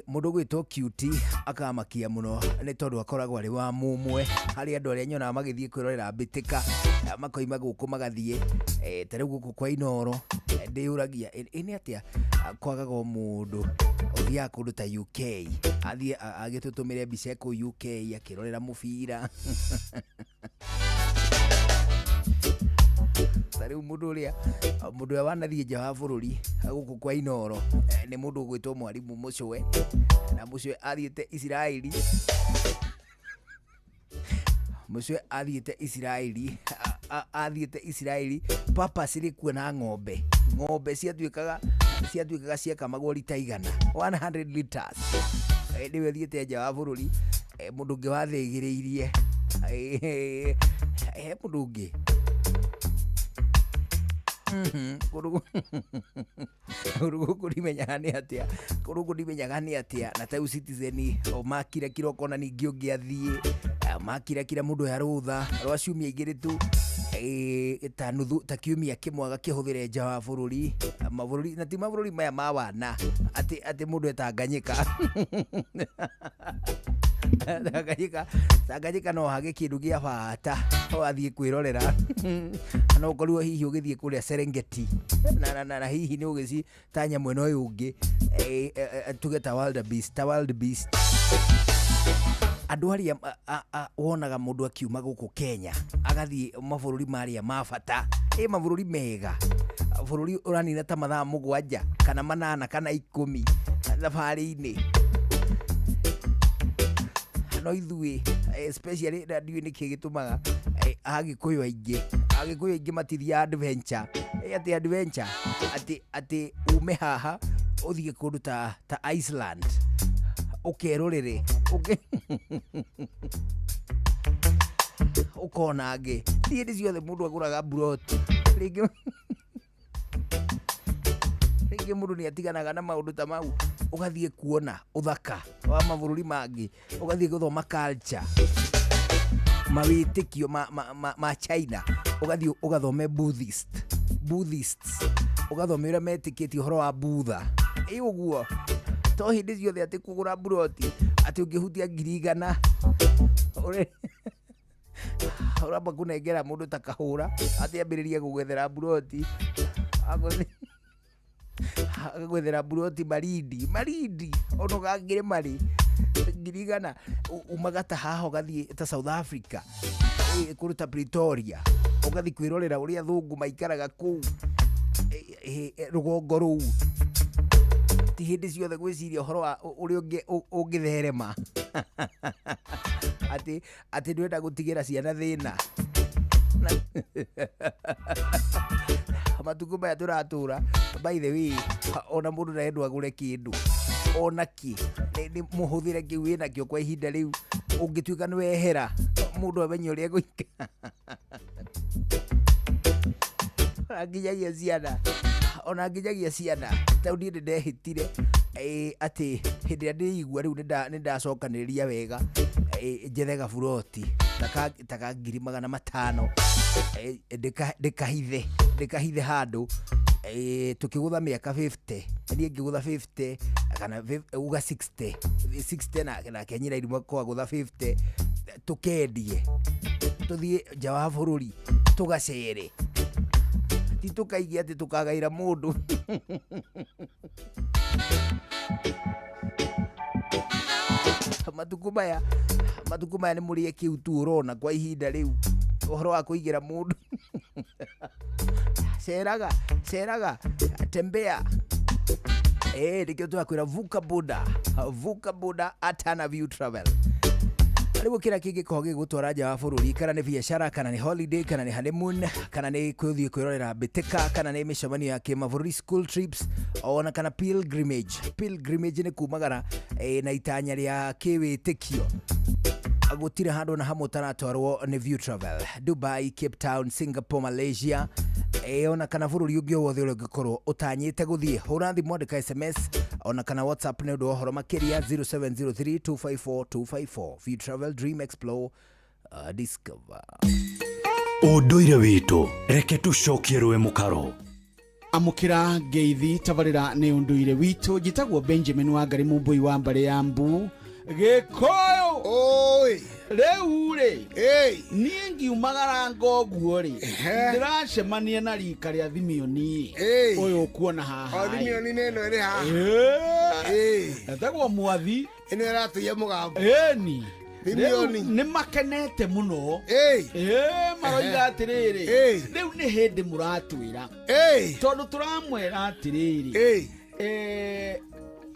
Mũndũ ũgwĩtwo QT akamakia mũno nĩ tondũ akoragwo arĩ wa mũmwe harĩ andũ arĩa nyonaga magĩthiĩ kwĩrorera mbĩtĩka, makoima gũkũ magathiĩ ta rĩu gũkũ kwa Inoro. Ndĩyũragia nĩ atĩa kwagaga mũndũ ũthiaga kũndũ ta UK athiĩ agĩtũtũmĩre mbica kũu UK akĩrorera mũbira. Ta rĩu mũndũ ũrĩa wanathiĩ nja wa bũrũri gũkũ kwa Inoro, nĩ mũndũ ũgwĩtwo mwarimũ Mũcwe, na Mũcwe athiĩte Isiraeli. Mũcwe athiĩte Isiraeli, athiĩte Isiraeli purposely kuona ng'ombe. Ng'ombe ciatuĩkaga ciakamagwo rita 100, 100 liters. Nĩwe thiĩte nja wa bũrũri. Mũndũ ũngĩ wathĩgĩrĩirie, he mũndũ ũngĩ. Kũndũ gũkũ ndimenyaga nĩ atĩa, na ta rĩu Citizen o makirakira, ũkona ningĩ ũngĩ athiĩ makirakira mũndũ ya rũtha rwa ciumia 2 tu, ta nuthu, ta kiumia kĩmwe agakĩhũthĩre nja wa bũrũri, mabũrũri, na ti mabũrũri maya ma wana atĩ mũndũ etanganyika Tanganyika. Tanganyika no hage kĩndũ gĩa bata wathiĩ kwĩrorera, no ũkorirwo hihi ũgĩthiĩ kũrĩa Serengeti na hihi nĩ ũgĩci ta nyamũ ĩno ũyũ ũngĩ, tuge ta wildebeest, ta wildebeest. Andũ arĩa wonaga mũndũ akiuma gũkũ Kenya agathiĩ mabũrũri marĩa ma bata, ĩ mabũrũri mega, bũrũri ũranina ta mathaa 7 kana 8 kana 10 thabarĩ-inĩ, no ithuĩ, especially na ndiũĩ nĩkĩ gĩtũmaga Agĩkũyũ aingĩ matithiaga adventure. Atĩ adventure atĩ ume haha ũthiĩ kũndũ ta Iceland ũkerorere, ũkona angĩ. Ti hĩndĩ ciothe mũndũ agũraga mburoti. Rĩngĩ mũndũ nĩ atiganaga na maũndũ ta mau, ũgathiĩ kuona ũthaka wa mabũrũri mangĩ, ũgathiĩ gũthoma culture, mawĩtĩkio ma China, ũgathiĩ ũgathome Buddhists, ũgathome ũrĩa metĩkĩtie ũhoro wa Buddha. Ĩ ũguo to hĩndĩ ciothe atĩ kũgũra mburoti atĩ ũngĩhutia 100,000 ũramba kũnengera mũndũ ta kahũra atĩ ambĩrĩrie gũgwethera mburoti, agagwethera mburoti Malindi, Malindi ona ũgangĩrĩ marĩ 100,000. Umaga ta haha ũgathiĩ ta South Africa, kũndũ ta Pretoria, ũgathiĩ kwĩrorera ũrĩa athũngũ maikaraga kũu, rũgongo rũu. Ti hĩndĩ ciothe gwĩciria ũhoro wa ũrĩa ũngĩtherema, atĩ ndwenda gũtigĩra ciana thĩna. Matukũ maya tũratũra, by the way, ona mũndũ ndarendwo agũre kĩndũ ona kĩ, nĩ mũhũthĩre kĩu wĩnakĩo kwa ihinda rĩu. Ũngĩtuĩka nĩ wehera, mũndũ amenye ũrĩa egũikara. Ona nginyagia ciana, ona nginyagia ciana tau niĩ nĩ ndehĩtire, atĩ hĩndĩ ĩrĩa ndĩigua rĩu nĩ ndacokanĩrĩria wega, njethe gaburoti ta ka 500,000, ndĩkahithe handũ, tũkĩgũtha mĩaka 50, niĩ ngĩgũtha 50 kana uga 60, 60 nake nyina irimũ kwagũtha 50, tũkendie tũthiĩ nja wa bũrũri tũgacere, ti tũkaige atĩ tũkagaĩra mũndũ. Matukũ maya nĩ mũrĩe kĩu tu ũrona kwa ihinda rĩu. Ũhoro wa kũigĩra mũndũ, ceraga, ceraga, tembea. Nĩkĩo tũrakwĩra vuka boda, vuka boda atana View Travel. Rĩu kĩrĩa kĩngĩkorwo gĩgũtwara nja wa bũrũri, kana nĩ biacara, kana nĩ holiday, kana nĩ honeymoon, kana nĩ gũthiĩ kwĩrorera mbĩtĩka, kana nĩ mĩcemanio ya kĩmabũrũri, school trips, ona kana pilgrimage. Pilgrimage nĩ kumagara, na itanya rĩa kĩwĩtĩkio, gũtirĩ handũ na hamwe ũtaratwarwo nĩ View Travel. Dubai, Cape Town, Singapore, Malaysia, ona kana bũrũri ũngĩ o wothe ũrĩa ũngĩkorwo ũtanyĩte gũthiĩ, hũra thimũ, andĩka SMS ona kana WhatsApp nĩ ũndũ wa ũhoro makĩria, 0703 254 254. View Travel, dream, explore, discover. Ũndũire witũ, reke tũcokie rũĩ mũkaro. Amũkĩra ngeithi, tabarĩra nĩ ũndũire witũ. Njĩtagwo Benjamin Wangari Mũmbũi wa mbarĩ ya Mbu Gĩkũyũ. Rĩu rĩ, niĩ ngiumagara ngoguo rĩ, ndĩracemania na rika rĩa Thimioni ũyũ ũkuona haha. O Thimioni nĩ ĩno ĩrĩ haha. Etagwo Mwathi. Ĩno ĩratũiya mũgambo. Ĩni. Rĩu nĩ makenete mũno. Maroiga atĩrĩrĩ, rĩu nĩ hĩndĩ mũratwĩra, tondũ tũramwĩra atĩrĩrĩ,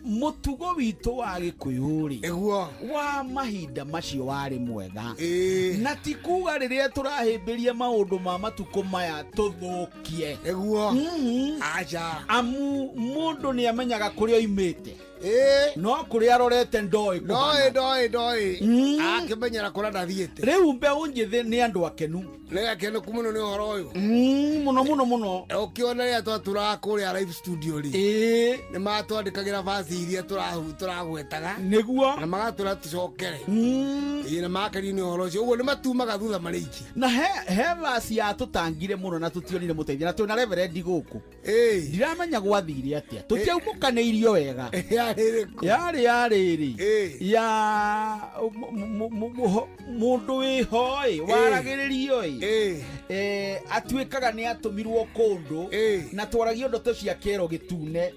mũtugo witũ wa Gĩkũyũ rĩ, wa mahinda macio warĩ mwega, na ti kuga rĩrĩa tũrahĩmbĩria maũndũ ma matukũ maya tũthũkie. Aca. Amu mũndũ nĩ amenyaga kũrĩa oimĩte, no kũrĩa arorete ndoĩ ndoĩ ndoĩ ndoĩ, akĩmenyera kũrĩa ndathiĩte. Rĩu mbeũ njĩthĩ nĩ andũ akenu, nĩ akenu mũno nĩ ũhoro ũyũ, mũno mũno mũno. Ũkĩona rĩrĩa twatũraga kũrĩa live studio rĩ, nĩ matwandĩkagĩra vaci iria tũragwetaga, nĩguo, na magatũra tũcokere, na makenio nĩ ũhoro ũcio. Ũguo nĩ matumaga thutha marĩ iki. Na he vaci yatũtangire mũno na tũtionire mũteithia, na twĩna reverendi gũkũ. Ndiramenya gwathire atĩa, tũtiaumũkanĩirio wega. Yarĩ ya rĩrĩ ya mũndũ wĩho ĩ, waragĩrĩrio ĩ, atuĩkaga nĩ atũmirwo kũndũ, na twaragio ndoto cia kĩero gĩtune.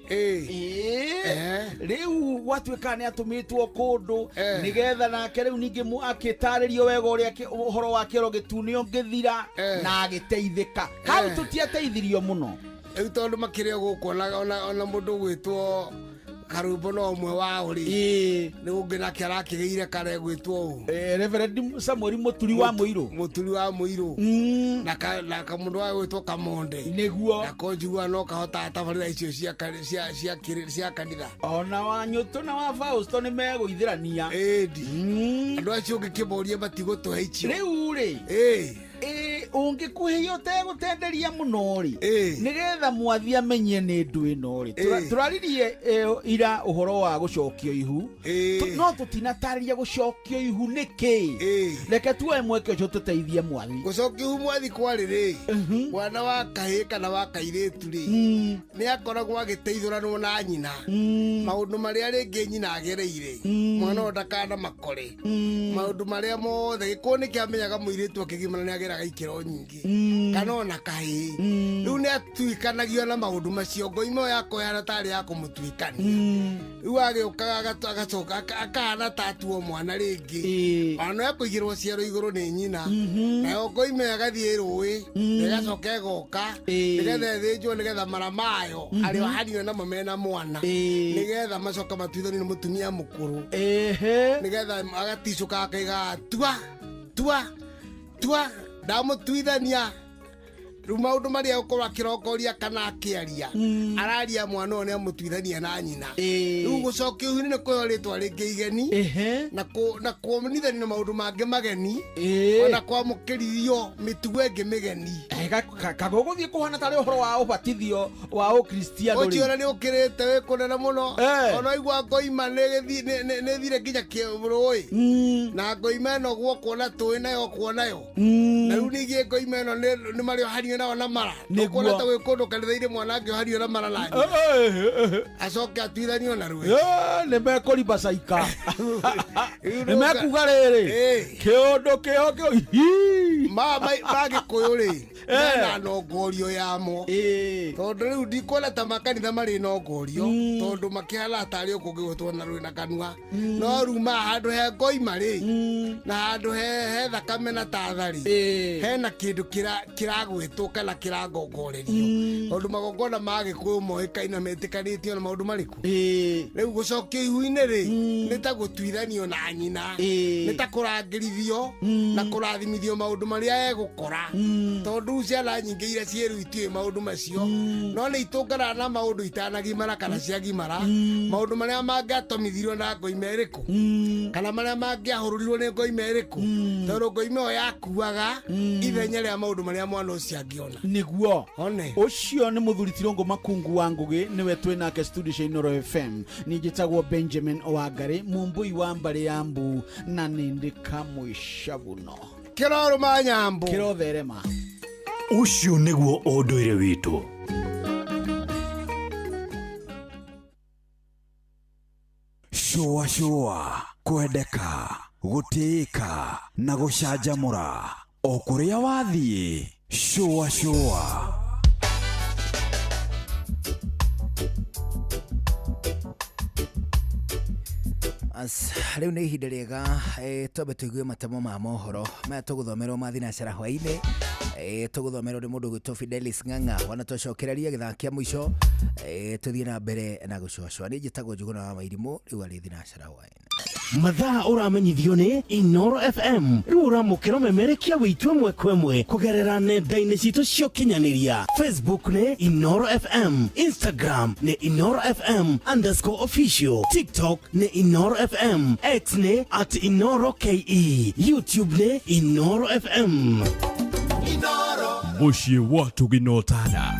Rĩu gwatuĩkaga nĩ atũmĩtwo kũndũ nĩgetha nake rĩu ningĩ akĩtarĩrio wega ũrĩa ũhoro wa kĩero gĩtune ũngĩthira, na agĩteithĩka. Hau tũtiateithirio mũno. Rĩu tondũ makĩrĩ o gũkũ, ona mũndũ ũgwĩtwo Karumbo no ũmwe wao rĩ, nĩ ũngĩ nake arakĩgĩire kare gwĩtwo ũũ, Reverend Samuel Mũturi wa Mũirũ, Mũturi wa Mũirũ, na kamũndũ wa gwĩtwo Kamonde, nĩguo, nako njiguaga no kahotaga tabarĩra icio cia kanitha. Ona wa Nyũtũ na wa Fausto nĩ megũithĩrania. Ĩndi andũ acio ũngĩkĩmoria matigũtũhe icio. Rĩu rĩ, ũngĩkuhĩhia ũtegũtenderia mũno rĩ, nĩgetha mwathi amenye nĩ ndũ ĩno rĩ, tũraririe ira ũhoro wa gũcokio ihu, no tũtinatarĩria gũcokio ihu nĩ kĩĩ. Reke tuoe mweke ũcio tũteithie mwathi. Gũcokio ihu mwathi kwarĩ rĩ, mwana wa kahĩĩ kana wa kairĩtu rĩ, nĩ akoragwo agĩteithũranwo na nyina maũndũ marĩa rĩngĩ nyina agereire, mwana ũyũ ndakana makore, maũndũ marĩa mothe. Gĩkũyũ nĩ kĩamenyaga mũirĩtu akĩgimara nĩ ageraga ikĩro nyingĩ, kana ona kahĩĩ. Rĩu nĩ atuĩkanagio na maũndũ macio, ngoima ĩyo yakoyana tarĩ ya kũmũtuĩkania. Rĩu agĩũkaga agacoka akahana ta atuo mwana rĩngĩ, ona no ekũigĩrwo ciero igũrũ nĩ nyina, nayo ngoima ĩyo ĩgathiĩ rũĩ, ĩgacoka ĩgoka nĩgetha ĩthĩnjwo, nĩgetha mara mayo arĩa ohanio namo mena mwana, nĩgetha macoka matuithanio nĩ mũtumia mũkũrũ, nĩgetha agaticũka akaiga tua tua tua ndamũtuithania. Rĩu maũndũ marĩa ũkorwo akĩrongoria kana akĩaria, araria mwana ũyũ nĩ amũtuithania na nyina. Rĩu gũcokio ihu nĩ kũheo rĩtwa rĩngĩ igeni, na kuonithania maũndũ mangĩ mageni, ona kwamũkĩririo mĩtugo ĩngĩ mĩgeni. Kagũgũthiĩ kũhana tarĩ ũhoro wa ũbatithio wa ũkristiano rĩ. Ũcio ona nĩ ũkĩrĩte wĩ kũnene mũno. Ona waigua ngoima nĩ ĩthire nginya rũĩ, na ngoima ĩno guokwo na tũĩ nayo okwo nayo, na rĩu ningĩ ngoima ĩno nĩ marĩohanio nao na mara. Ũkuona ta gwĩ kũndũ kanitha-inĩ mwana angĩohanio na mara na nyina, acoke atuithanio na rũĩ. Nĩ mekũribacaika, nĩ mekuga rĩrĩ kĩũndũ kĩo kĩo ma Gĩkũyũ rĩ, mena nongorio yamo, tondũ rĩu ndikuona ta makanitha marĩ nongorio, tondũ makĩhana tarĩ o kũngĩgwetwo na rũĩ na kanua, no rĩu ma handũ he ngoima rĩ, na handũ he thakame na tatha rĩ, hena kĩndũ kĩragwĩtwo kana kĩragongorerio, tondũ magongona ma Gĩkũyũ moĩkaine metĩkanĩtio na maũndũ marĩkũ. Rĩu gũcokio ihu-inĩ rĩ, nĩ ta gũtuithanio na nyina, nĩ ta kũrangĩrithio na kũrathimithio maũndũ marĩa egũkora, tondũ ciana nyingĩ iria ciĩrũ itiũĩ maũndũ macio, no nĩ itũnganaga na maũndũ itanagimara kana ciagimara, maũndũ marĩa mangĩatomithirio na ngoima ĩrĩkũ, kana marĩa mangĩahũrũrirwo nĩ ngoima ĩrĩkũ, tondũ ngoima ĩyo yakuaga ithenya rĩa maũndũ marĩa mwana ũcio angĩona. Nĩguo ũcio nĩ mũthuri Tirũngũ Makungu wa Ngũgĩ, nĩwe twĩ nake studio cia Inooro FM. Niĩ njĩtagwo Benjamin Wangari, mũmbũi wa mbarĩ ya Mbu, na nĩ ndĩ kamwĩcabuno kĩrorũma nyambo kĩrotherema. Ũcio nĩguo ũndũire witũ. Shũa shũa, kwendeka, gũtĩĩka na gũcanjamũra o kũrĩa wathiĩ. Shũa shũa. As, rĩu nĩ ihinda rĩega twambe tũigue matemo ma mohoro maya tũgũthomerwo ma thinacara hwainĩ. Tũgũthomerwo nĩ mũndũ ũgwĩtwo Fidelis Ng'ang'a wana tũcokereria gĩthaa kĩa mũico, tũthiĩ na mbere na gũcũacũa. Niĩ njĩtagwo Njũgũna wa Mairimũ, rĩu arĩ thinacara hwainĩ. Mathaa ũramenyithio nĩ Inoro FM. Rĩu ũramũkĩra ũmemerekia witũ ĩmwe kwa ĩmwe kũgerera nenda-inĩ citũ cia ũkinyanĩria. Facebook nĩ Inoro FM, Instagram nĩ Inoro FM underscore official, TikTok nĩ Inoro FM, X nĩ at Inoro KE, YouTube nĩ Inoro FM. Mũciĩ wa Tũginotana.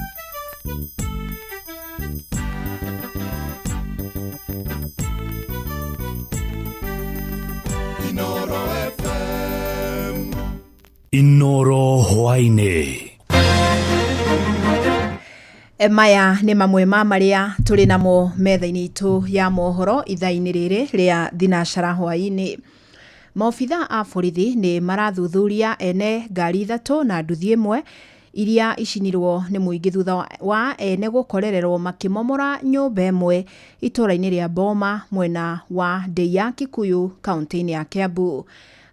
Inoro FM. Inoro hwainĩ. Maya nĩ mamwe ma marĩa tũrĩ namo metha-inĩ itũ ya mohoro ithaa-inĩ rĩrĩ rĩa thinacara hwaĩ-inĩ. Maobitha a borithi nĩ marathuthuria ene ngari ithatũ na nduthi ĩmwe iria icinirwo nĩ mũingĩ thutha wa ene gũkorererwo makĩmomora nyũmba ĩmwe itũũra-inĩ rĩa Boma mwena wa Ndeiya Kikuyu kaunti-inĩ ya Kiambu.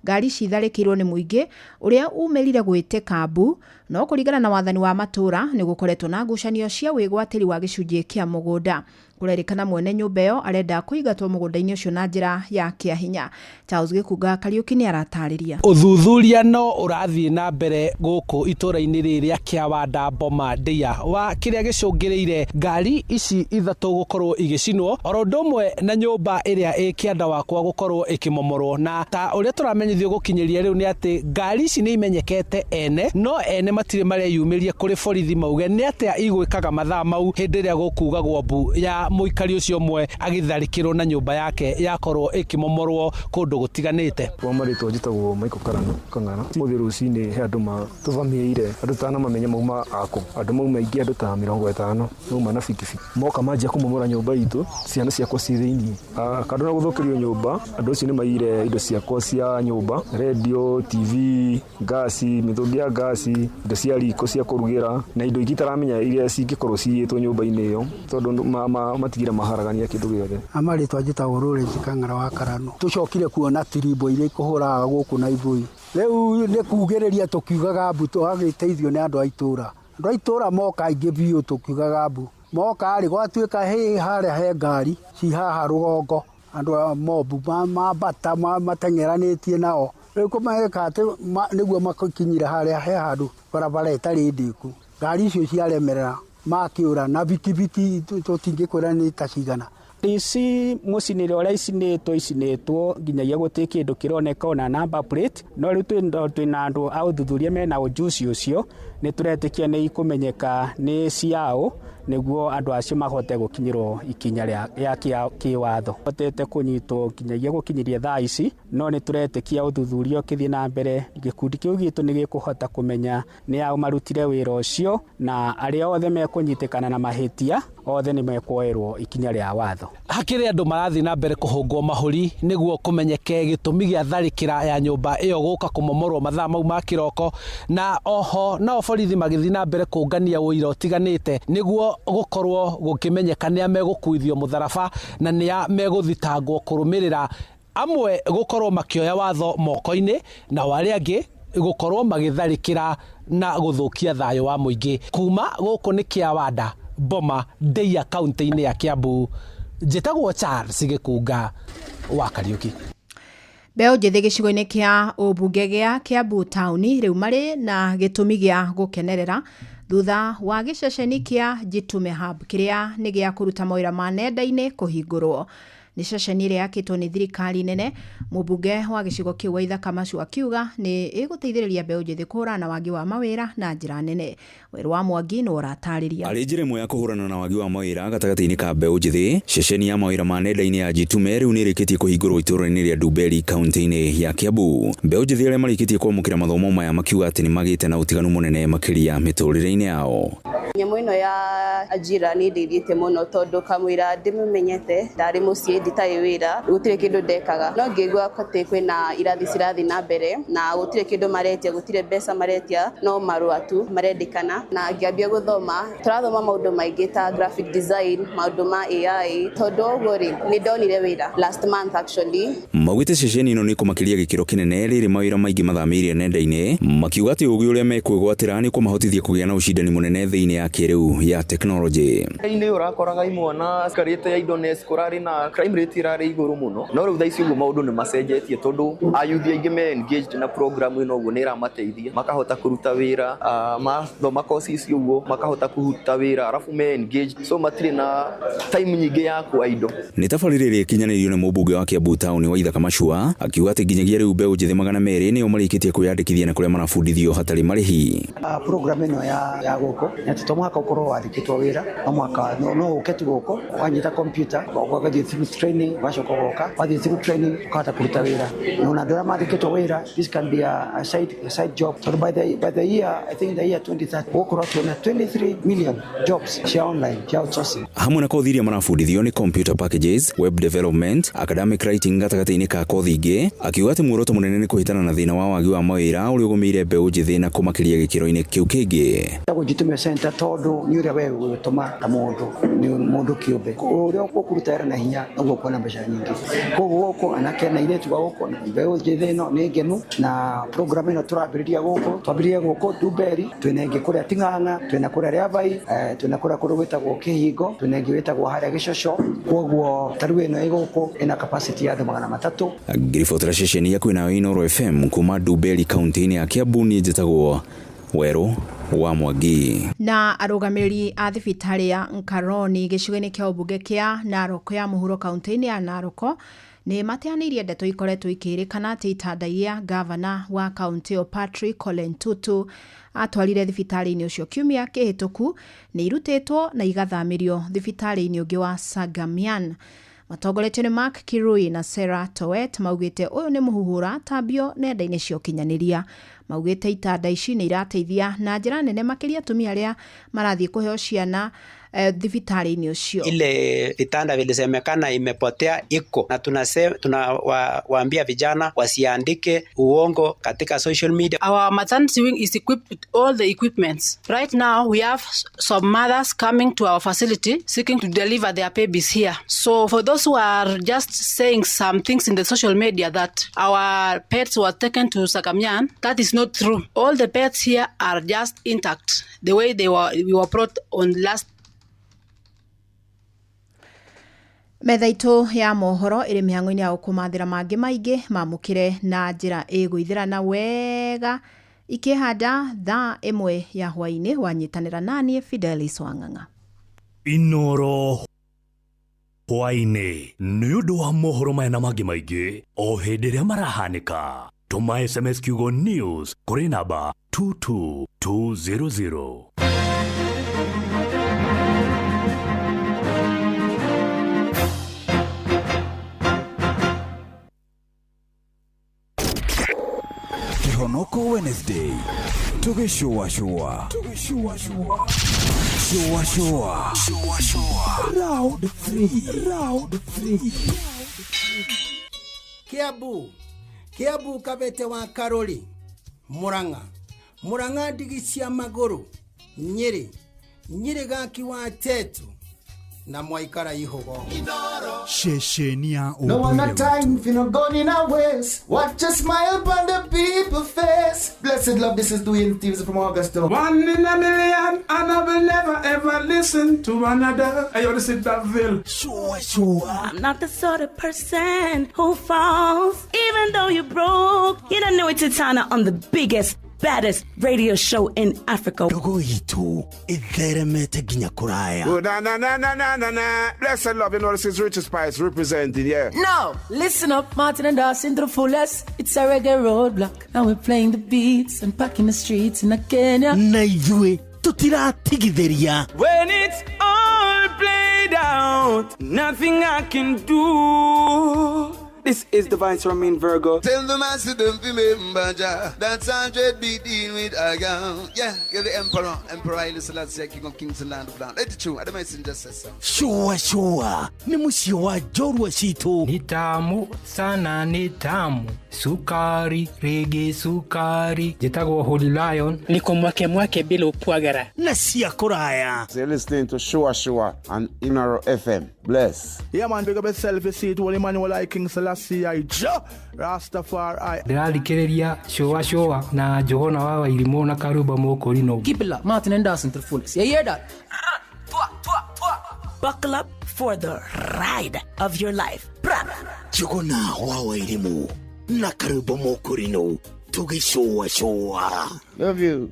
Ngari ici itharĩkĩirwo nĩ mũingĩ ũrĩa umĩrire gwĩtĩka mbu, no kũringana na wathani wa matũũra nĩ gũkoretwo na ngucanio cia wĩgwatĩri wa gĩcunjĩ kĩa mũgũnda. Kũrerĩkana mwene nyũmba ĩyo arenda kũingatwo mũgũnda-inĩ ũcio na njĩra ya kĩahinya. Charles Gĩkunga Kariũki nĩ aratarĩria. Ũthuthuria no ũrathiĩ na mbere gũkũ itũũra-inĩ rĩrĩ rĩa Kĩawanda Boma Ndeiya wa kĩrĩa gĩcũngĩrĩire ngari ici ithatũ gũkorwo igĩcinwo oro ũndũ ũmwe na nyũmba ĩrĩa ĩ kĩanda wakwa gũkorwo ĩkĩmomorwo. Na ta ũrĩa tũramenyithio gũkinyĩria rĩu nĩ atĩ ngari ici nĩ imenyekete ene, no ene matirĩ mareyumĩria kũrĩ borithi mauge nĩ atĩa igwĩkaga mathaa mau hĩndĩ ĩrĩa gũkugagwo mbu ya mũikari ũcio ũmwe agĩtharĩkĩrwo na nyũmba yake yakorwo ĩkĩmomorwo kũndũ gũtiganĩte. Kwa marĩtwa njĩtagwo Michael Karano Kang'ara. Mũthĩ rũcinĩ he andũ matũvamĩire, andũ tanamamenya mauma akũ, andũ mauma aingĩ, andũ ta 50 mauma na bikibiki. Moka manjia kũmomora nyũmba itũ, ciana ciakwa ciĩ thĩiniĩ. Kando na gũthũkĩrio nyũmba, andũ acio nĩ maiyire indo ciakwa cia nyũmba, radio, TV, ngasi, mĩtũngi ya ngasi, indo cia riko cia kũrugĩra na indo ingĩ itaramenya iria cingĩkorwo ciyĩtwo nyũmba-inĩ ĩyo, tondũ matigire maharagania kĩndũ gĩothe. Amarĩtwa njĩtagwo Lawrence Kang'ara wa Karano. Tũcokire kuona tirimbo iria ikũhũraga gũkũ na ibũi. Rĩu nĩ kugĩrĩria tũkiugaga mbu, tũgagĩteithio nĩ andũ a itũũra. Andũ a itũũra moka aingĩ biũ tũkiugaga mbu. Moka rĩ, gwatuĩka hĩ harĩa he ngari ci haha rũgongo, andũ a mobu mambata mateng'eranĩtie nao. Rĩu kũmeka atĩ nĩguo makinyire harĩa he handũ barabara ĩtarĩ ndĩku. Ngari icio ciaremerera makĩũra na bikibiki tũtingĩkwĩra nĩ ta cigana. Ici mũcinĩre ũrĩa icinĩtwo nginyagia gũtirĩ kĩndũ kĩroneka ona number plate, no rĩu twĩna andũ a ũthuthuria mena ũjuzi ũcio, nĩ tũretĩkia nĩ ikũmenyeka nĩ ciao nĩguo andũ acio mahote gũkinyĩrwo ikinya rĩa kĩwatho. Hotete kũnyitwo nginyagia gũkinyĩria thaa ici, no nĩ tũretĩkia ũthuthuria ũkĩthiĩ na mbere gĩkundi kĩu gitũ nĩ gĩkũhota kũmenya nĩ ao marutire wĩra ũcio, na arĩa othe mekũnyitĩkana na mahĩtia othe nĩ mekuoerwo ikinya rĩa watho. Hakĩrĩ andũ marathiĩ na mbere kũhũngwo mahũri nĩguo kũmenyeke gĩtũmi gĩa tharĩkĩra ya nyũmba ĩyo gũka kũmomorwo mathaa mau ma kĩroko, na oho nao borithi magĩthiĩ na mbere kũngania ũira ũtiganĩte nĩguo gũkorwo gũkĩmenyeka nĩa megũkuithio mũtharaba na nĩa megũthitangwo kũrũmĩrĩra amwe gũkorwo makĩoya watho moko-inĩ na arĩa angĩ gũkorwo magĩtharĩkĩra na gũthũkia thayũ wa mũingĩ. Kuma gũkũ nĩ Kĩawanda Boma Ndeiya kaunti-inĩ ya Kiambu, njĩtagwo Charles Gĩkunga wa Kariũki. Mbeũ njĩthĩ gĩcigo-inĩ kĩa ũmbunge gĩa Kiambu taũni rĩu marĩ na gĩtũmi gĩa gũkenerera thutha wa gĩceceni kĩa Jitume Hub kĩrĩa nĩ gĩa kũruta mawĩra ma nenda-inĩ kũhingũrwo. Nĩ ceceni ĩrĩa yakĩtwo nĩ thirikari nene. Mũmbunge wa gĩcigo kĩu Waithaka Macu akiuga nĩ ĩgũteithĩrĩria mbeũ njĩthĩ kũhũrana na wagi wa mawĩra na njĩra nene. Werũ wa Mwangi nĩ ũratarĩria. Arĩ njĩra ĩmwe ya kũhũrana na wagi wa mawĩra gatagatĩ-inĩ ka mbeũ njĩthĩ, ceceni ya mawĩra ma nenda-inĩ ya Jitume rĩu nĩ ĩrĩkĩtie kũhingũrwo itũũra-inĩ rĩa Ndumberi kaunti-inĩ ya Kiambu. Mbeũ njĩthĩ arĩa marĩkĩtie kwamũkĩra mathomo maya makiuga atĩ nĩ magĩte na ũtiganu mũnene makĩria mĩtũrĩre-inĩ yao. Nyamũ ĩno ya ajira nĩ ĩndeithĩtie mũno tondũ kamũira ndĩmĩmenyete ndarĩ mũciĩ nditarĩ wĩra gũtirĩ kĩndũ ndekaga no ngĩigua atĩ kwĩna irathi cirathiĩ na mbere na gũtirĩ kĩndũ maretia, gũtirĩ mbeca maretia, no marũa tu marendekana, na ngĩambia gũthoma. Tũrathoma maũndũ maingĩ ta graphic design, maũndũ ma AI. Tondũ ũguo rĩ, nĩ ndonire wĩra last month actually. Maugĩte ceceni ĩno nĩ kũmakĩria gĩkĩro kĩnene rĩrĩ mawĩra maingĩ mathamĩire nenda-inĩ, makiuga atĩ ũgĩ ũrĩa mekwĩgwatĩra nĩ ũkũmahotithia kũgĩa na ũcindani mũnene thĩinĩ ya kĩrĩu ya tekinoronjĩ. Inĩ ũrakoraga imwana cikarĩte idleness, kũrarĩ na crime rate ĩrarĩ igũrũ mũno, no rĩu thaa ici ũguo maũndũ nĩ macenjetie tondũ ayuthi aingĩ me engaged na program ĩno, ũguo nĩ ĩramateithia makahota kũruta wĩra, mathoma course ici ũguo makahota kũruta wĩra arabu me engaged, so matirĩ na time nyingĩ ya kwa indo. Nĩ tabarĩra ĩrĩa ĩkinyanĩirio nĩ mũmbunge wa Kiambu Town Waithaka Machua akiuga atĩ nginyagia rĩu mbeũ njĩthĩ 200 nĩo marĩkĩtie kwĩyandĩkithia na kũrĩa marabundithio hatarĩ marĩhi. Program ĩno ya gũkũ nĩ atĩ to mũhaka ũkorwo wandĩkĩtwo wĩra, no mũhaka no ũke tu gũkũ wanyita computer ũgathiĩ through training, ũgacoka ũgoka wathiĩ through training ũkahota kũruta wĩra, na ona andũ arĩa mandĩkĩtwo wĩra, this can be a side job, tondũ by the year, I think the year 2030 gũkorwo twĩna 23 million jobs cia online, cia outsourcing. Hamwe na kothi iria marabundithio nĩ computer packages, web development, academic writing gatagatĩ-inĩ ka kothi ingĩ, akiuga atĩ muoroto mũnene nĩ kũhĩtana na thĩna wa wagi wa mawĩra ũrĩa ũgũmĩire mbeũ njĩthĩ na kũmakĩria gĩkĩro-inĩ kĩu kĩngĩ. Jitume Center tondũ nĩ ũrĩa we ũgũtũma ta mũndũ nĩ mũndũ kĩũmbe, ũrĩa ũkũruta wĩra na hinya noguo ũkuona mbeca nyingĩ. Koguo gũkũ anake na airĩtu a gũkũ na mbeũ njĩthĩ ĩno nĩ ngenu na program ĩno tũrambĩrĩria gũkũ, twambĩrĩria gũkũ Ndumberi, twĩna ĩngĩ kũrĩa Ting'ang'a, twĩna kũrĩa Rĩabai, twĩna kũrĩa kũndũ gwĩtagwo Kĩhingo, twĩna ĩngĩ wĩtagwo harĩa Gĩcoco. Koguo ta rĩu ĩno ĩ gũkũ ĩna capacity ya andũ 300. Ngĩribotera ceceni ya kwĩnayo Inooro FM kuma Ndumberi kaunti-inĩ ya Kiambu, niĩ njĩtagwo Werũ wa Mwangi. Na arũgamĩrĩri a thibitarĩ ya Nkaroni gĩcigo-inĩ kĩa ũmbunge kĩa Narok ya mũhuro kaunti-inĩ ya Narok nĩ mateanĩirie ndeto ikoretwo ikĩrĩkana atĩ itanda iria gavana wa kaunti ĩyo Patrick Ole Ntutu atwarire thibitarĩ-inĩ ũcio kiumia kĩhĩtũku nĩ irutĩtwo na igathamĩrio thibitarĩ-inĩ ũngĩ wa Sagamian. Matongoretio nĩ Mark Kirui na Sarah Towet maugĩte ũyũ nĩ mũhuhu ũratambio nenda-inĩ cia ũkinyanĩria. Maugĩte itanda ici nĩ irateithia na njĩra nene makĩria atumia arĩa marathiĩ kũheo ciana thibitarĩ-inĩ ũcio. Ile vitanda vilisemekana imepotea iko na tunawaambia vijana wasiandike uongo katika social media. Our maternity wing is equipped with all the equipments. Right now we have some mothers coming to our facility seeking to deliver their babies here. So for those who are just saying some things in the social media that our pets were taken to Sagamian, that is not true. All the pets here are just intact the way they were, we were brought on last. Metha itũ ya mohoro ĩrĩ mĩhang'o-inĩ ya gũkũmathĩra mangĩ maingĩ mamũkĩre na njĩra ĩgũithĩrana wega ikĩhanda thaa 1 ya hwaĩ-inĩ. Wanyitanĩra naniĩ Fidelis Wang'ang'a. Inooro hwaĩ-inĩ nĩ ũndũ wa mohoro maya na mangĩ maingĩ o hĩndĩ ĩrĩa marahanĩka. Tũma SMS kiugo news kũrĩ namba 22200. Kihonoko Wednesday tugĩcũa shũa shũa shũa shũa shũa round 3 round 3. Kiambu Kabete wa Karori, Murang'a Murang'a ndigi cia magũrũ, Nyĩrĩ Nyĩrĩ gaki wa Tetu na mwaikara ihugo. Ceceni ya No one a time for no gun in a waste. Watch a smile upon the people face. Blessed love, this is Dwayne Stevens from Augusta. One in a million, and I will never ever listen to another. I ought to sit that bill. Sure, sure. I'm not the sort of person who falls, even though you're broke. You don't know it's Titana on the biggest, baddest radio show in Africa. Ndogo itu itheremete nginya kuraya. Oh, na na na na na na na. Blessed love, you know this is Richard Spice representing, yeah. No, listen up, Martin and Dawson to the fullest. It's a reggae roadblock, and we're playing the beats and packing the streets in Kenya. Na ithuĩ tutiratigithĩria. When it's all played out, nothing I can do. This is Divine Ramin Virgo. Tell the master don't remember Jah. That's 100 be dealing with I am. Yeah, you're the emperor. Emperor Haile Selassie, King of Kings and Land of Land. Let it true. I the messenger says so. Shua shua nĩ mũciĩ wa njorua citũ. Ni tamu sana ni tamu sukari rĩngĩ sukari njĩtagwo Holy Lion niko mwake mwake bila upwagara na cia kũraya. So you're listening to Shua Shua on Inaro FM. Bless. Yeah, man, big up yourself. You see it, Holy Emmanuel I King Selassie I Jah Rastafari. Ndĩrathikĩrĩria Shua Shua na Johana wa Wairimũ na Karumba Mũkũrinũ. Keep it locked, Martin and Dawson to the fullest. You hear that? Buckle up for the ride of your life. Bra! Njuguna wa Wairimũ na Karumba Mũkũrinũ tũgĩcũa cũa. Love you.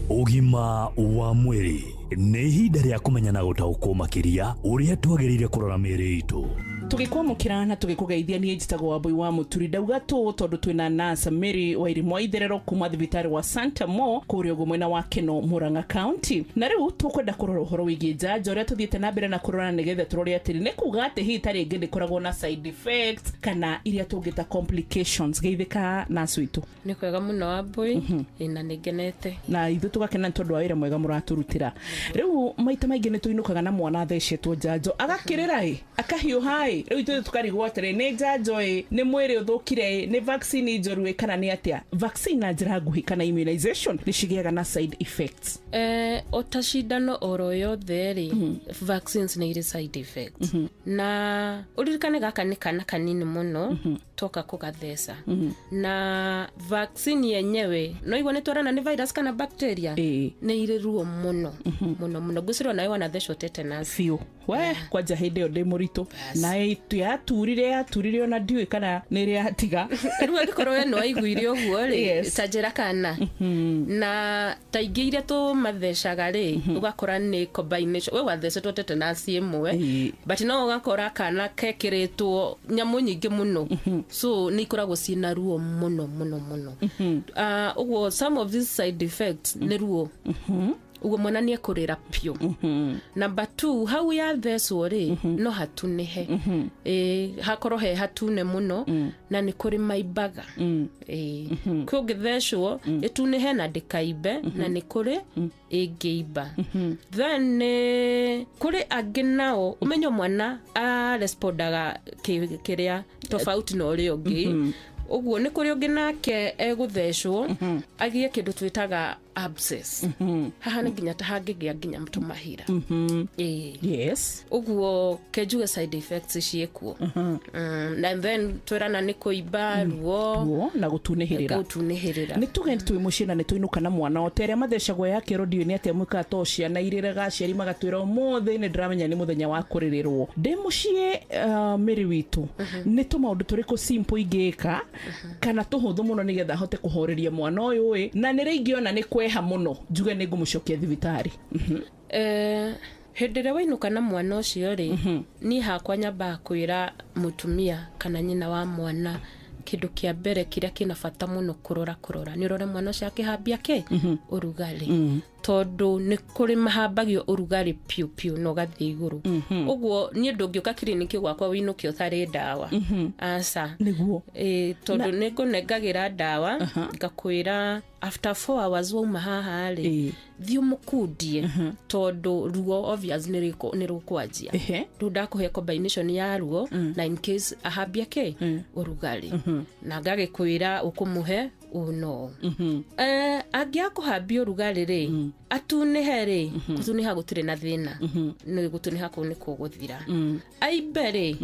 Ũgima wa mwĩrĩ nĩ ihinda rĩa kũmenya na gũtaũkwo makĩria ũrĩa twagĩrĩire kũrora mĩĩrĩ itũ. Tũgĩkwamũkĩra na tũgĩkũgeithia niĩ njĩtagwo Wambui wa Mũturi ndauga tũ tondũ twĩna nurse Mary Wairimu wa Itherero kuma thibitarĩ wa Santa Mo kũrĩa ũguo mwena wa Keno Murang'a County. Na rĩu tũkwenda kũrora ũhoro wĩgiĩ njanjo ũrĩa tũthiĩte na mbere na kũrora nĩgetha tũrore atĩrĩ nĩ kuga atĩ hihi ta rĩngĩ ndĩkoragwo na side effects kana iria tũngĩta complications. Geithĩka nurse witũ. Nĩ kwega mũno Wambui, na nĩ ngenete. Na ithuĩ tũgakena nĩ tondũ wa wĩra mwega mũratũrutĩra. Rĩu maita maingĩ nĩ tũinũkaga na mwana athecetwo njanjo agakĩrĩra ĩ akahiũha ĩ rĩu ithuĩ tũkarigwo atĩrĩ nĩ njanjo ĩ nĩ mwĩrĩ ũthũkire ĩ nĩ vaccine njoru ĩ kana nĩ atĩa. Vaccine na njĩra nguhĩ kana immunization nĩ cigĩaga na side effects. O ta cindano oro yothe rĩ, vaccines nĩ irĩ side effects. Na ũririkane gaka nĩ kana kanini mũno toka kũgatheca. Na vaccine yenyewe no igua nĩ twarana nĩ virus kana bacteria nĩ irĩ ruo mũno mũno mũno ngwĩciria nawe wanathecwo tetanus biũ. We kwanja hĩndĩ ĩyo ndĩ mũritũ na yaturire ona ndiũĩ kana nĩ ĩrĩ yatiga. Rĩu angĩkorwo we nĩwaiguire ũguo rĩ, ta njĩra kana na ta ingĩ iria tũmathecaga rĩ, ũgakora nĩ combination. We wathecetwo tetanus ĩmwe but no ũgakora kana kekĩrĩtwo nyamũ nyingĩ mũno, so nĩ ikoragwo ciĩna ruo mũno mũno mũno. Ũguo some of these side effects nĩ ruo. Uguo mwana nĩ ekũrĩra piũ. Number 2, hau yathecwo rĩ, no hatunĩhe. Hakorwo he hatune mũno na nĩ kũrĩ maimbaga. Kwĩ ũngĩthecwo ĩtunĩhe na ndĩkaimbe na nĩ kũrĩ ĩngĩimba. Then kũrĩ angĩ nao ũmenye mwana arespondaga kĩrĩa tofauti na ũrĩa ũngĩ. Ũguo nĩ kũrĩ ũngĩ nake egũthecwo agĩe kĩndũ twĩtaga abscess. Haha nĩ nginya ta hangĩgĩa nginya tũmahira. Yes. Ũguo kenjuge side effects ciĩkuo. And then twĩrana nĩ kũimba ruo na gũtunĩhĩrĩra. Nĩ tuge twĩ mũciĩ na nĩ tũinũka na mwana o ta ĩrĩa mathecagwo ya kĩero ndiũĩ nĩ atĩa mwĩkaga to ciana irĩraga aciari magatwĩra ũmũthĩ nĩ ndĩramenya nĩ mũthenya wa kũrĩrĩrwo. Ndĩ mũciĩ Mary witũ nĩ tũmaũndũ tũrĩkũ simple ingĩka kana tũhũthũ mũno nĩgetha hote kũhoreria mwana ũyũ ĩ na nĩ rĩ ingĩona nĩ kweha mũno njuge nĩ ngũmũcokia thibitarĩ. Hĩndĩ ĩrĩa wainũka na mwana ũcio rĩ, niĩ hakwa nyambaga kwĩra mũtumia kana nyina wa mwana kĩndũ kĩa mbere kĩrĩa kĩna bata mũno kũrora nĩ ũrore mwana ũcio akĩhambia kĩ ũrugarĩ, tondũ nĩ kũrĩ mahambagio ũrugarĩ piũ piũ na ũgathiĩ igũrũ. Ũguo niĩ ndũngĩũka kiriniki gwakwa wĩinũke ũtarĩ ndawa. Aca. Nĩguo. Tondũ nĩ ngũnengagĩra ndawa ngakwĩra after 4 hours wauma haha rĩ, thiĩ ũmũkundie tondũ ruo obvious nĩ rũkwanjia. Rĩu ndakũhe combination ya ruo na in case ahambia kĩ ũrugarĩ, na ngagĩkwĩra ũkũmũhe ũno. Angĩaga kũhambia ũrugarĩ rĩ, atunĩhe rĩ, gũtunĩha gũtirĩ na thĩna, nĩ gũtunĩha kũu nĩ kũgũthira. Aimbe rĩ,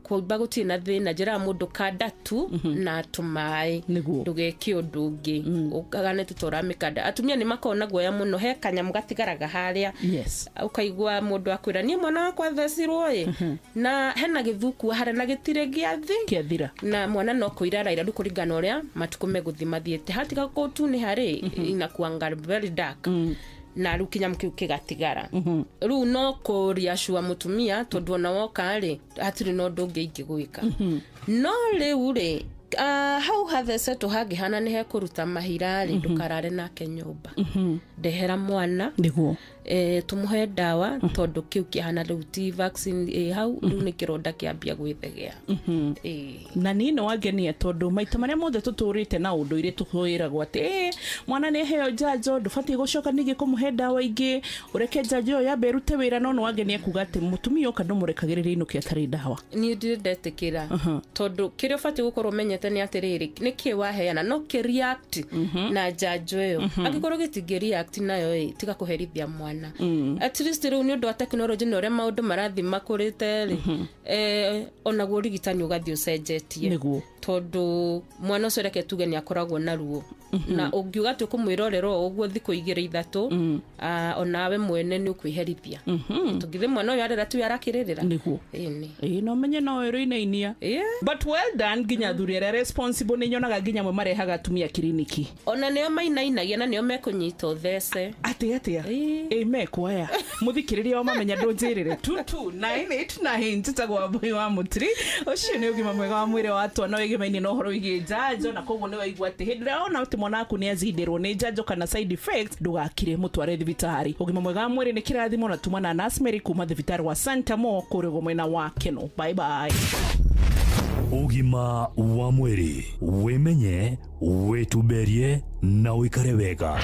kũimba gũtirĩ na thĩna, njĩraga mũndũ kanda tu na tũmaĩ, ndũgeke ũndũ ũngĩ, ũkagane tũtora mĩkanda. Atumia nĩ makoragwo na guoya mũno, he kanyamũ gatigaraga harĩa, ũkaigua mũndũ akwĩra niĩ mwana wakwa athecirwo ĩ, na hena gĩthuku harĩa na gĩtirĩ gĩathira, na mwana no kũira araira rĩu kũringana ũrĩa matukũ megũthiĩ mathiĩte. Hatiga gũtunĩha rĩ, inakuanga very dark. Na rĩu kĩnyamũ kĩu kĩgatigara. Rĩu no kũriacua mũtumia tondũ ona woka rĩ, hatirĩ na ũndũ ũngĩ ingĩgwĩka. No rĩu rĩ, Hau hathecetwo hangĩhana nĩ hekũruta mahira rĩ, ndũkarare nake nyũmba, ndehera mwana. Nĩguo. Tũmũhe ndawa, tondũ kĩu kĩhana rĩu ti vaccine ĩ hau, rĩu nĩ kĩronda kĩambia gwĩthegea. Na niĩ nĩ wangenia, tondũ maita marĩa mothe tũtũrĩte na ũndũire tũkwĩragwo atĩ mwana nĩ aheo njanjo, ndũbatiĩ gũcoka ningĩ kũmũhe ndawa ingĩ, ũreke njanjo ĩyo yambe ĩrute wĩra. No nĩ wangenia kuga atĩ mũtumia oka ndũmũrekagĩrĩria inũke atarĩ ndawa. Niĩ ndirĩ ndetĩkĩra, tondũ kĩrĩa ũbatiĩ gũkorwo ũmenyete nĩ atĩrĩrĩ, nĩkĩ waheana no kĩ react na njanjo ĩyo. Angĩkorwo gĩtingĩ react nayo ĩ, tiga kũherithia mwana. At least rĩu nĩ ũndũ wa tekinoronjĩ na ũrĩa maũndũ marathiĩ makũrĩte rĩ, onaguo ũrigitani ũgathiĩ ũcenjetie. Tondũ mwana ũcio, reke tuge nĩ akoragwo na ruo, na ũngiuga atĩ ũkũmwĩrorera o ũguo thikũ 2 3, onawe mwene nĩ ũkwĩherithia, tũngithĩ mwana ũyũ arera tiwe arakĩrĩrĩra. Ĩni. Ĩĩ, no menye no ĩrũinainia. But well done nginya athuri arĩa responsible, nĩ nyonaga nginya amwe marehaga atumia kiriniki. Ona nĩo mainainagia na nĩo mekũnyita ũthece. Atĩ atĩa? Ĩ mekwaya mũthikĩrĩria wa mamenya ndũnjĩrĩre 22989. Njĩtagwo Wambui wa Mũtiri. Ũcio nĩ ũgima mwega wa mwĩrĩ wa twana wĩgemaine na ũhoro wĩgiĩ njanjo, na koguo nĩ waigua atĩ hĩndĩ ĩrĩa wona atĩ mwana waku nĩ azindĩrwo nĩ njanjo kana side effects, ndũgakire, mũtware thibitarĩ. Ũgima mwega wa mwĩrĩ nĩ kĩrathimo, na tuma na Nurse Mary kuma thibitarĩ wa Santa Mo kũrĩa ũguo mwena wa Keno. Bye bye. Ũgima wa mwĩrĩ: wĩmenye, wĩtumberie na ũikare wega.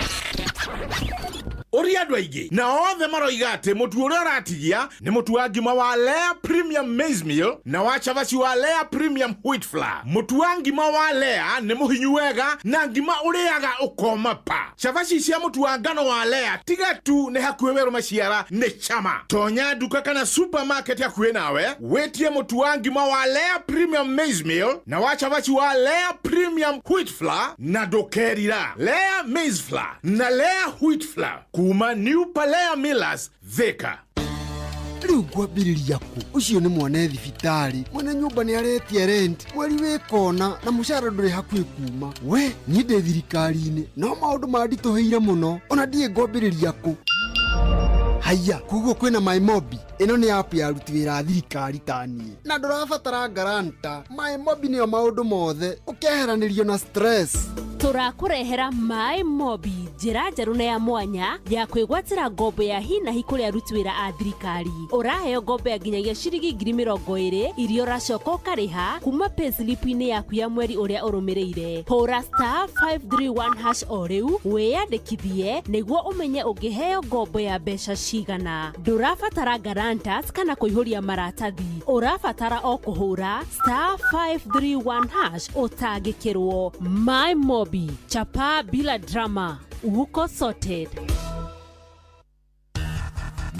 Ũria andũ aingĩ na othe maroiga atĩ mũtu ũrĩa ũratigia nĩ mũtu wa ngima wa Lea Premium Maize Meal na wa cabaci wa Lea Premium Wheat Flour. Mũtu wa ngima wa Lea nĩ mũhinyu wega na ngima ũrĩaga ũkoma pa. Cabaci cia mũtu wa ngano wa Lea tiga tu nĩ hakuhĩ werũ maciara nĩ chama. Tonya nduka kana supermarket hakuhĩ nawe wĩtie mũtu wa ngima wa Lea Premium Maize Meal na wa cabaci wa Lea Premium Wheat Flour, na ndũkerira. Lea Maize Flour na Lea Wheat Flour kuma New Palea Millers, Thika. Rĩu ngwambĩrĩria kũ? Ũcio nĩ mwana e thibitarĩ, mwene nyũmba nĩ aretia rent mweri wĩ kona, na mũcara ndũrĩ hakuhĩ kuma. We niĩ ndĩ thirikari-inĩ no maũndũ manditũhĩire mũno, ona ndiĩ ngwambĩrĩria kũ. Haiya, koguo kwĩna MyMobi. Ĩno nĩ app ya aruti wĩra a thirikari ta niĩ, na ndũrabatara guarantor. MyMobi nĩyo maũndũ mothe, ũkeheranĩrio na stress. Tũrakũrehera Maĩ Mobi, njĩra njerũ na ya mwanya ya kwĩgwatĩra ngombo ya hinahi kũrĩ aruti wĩra a thirikari. Ũraheo ngombo ya nginyagia ciringi 20,000 iria ũracoka ũkarĩha kuma payslip-inĩ yaku ya mweri ũrĩa ũrũmĩrĩire. Hũra *531# o rĩu wĩyandĩkithie nĩguo ũmenye ũngĩheo ngombo ya mbeca cigana. Ndũrabatara guarantors kana kũihũria maratathi, ũrabatara o kũhũra *531# ũtangĩkĩrwo. My Mobi, chapa bila drama, uko sorted.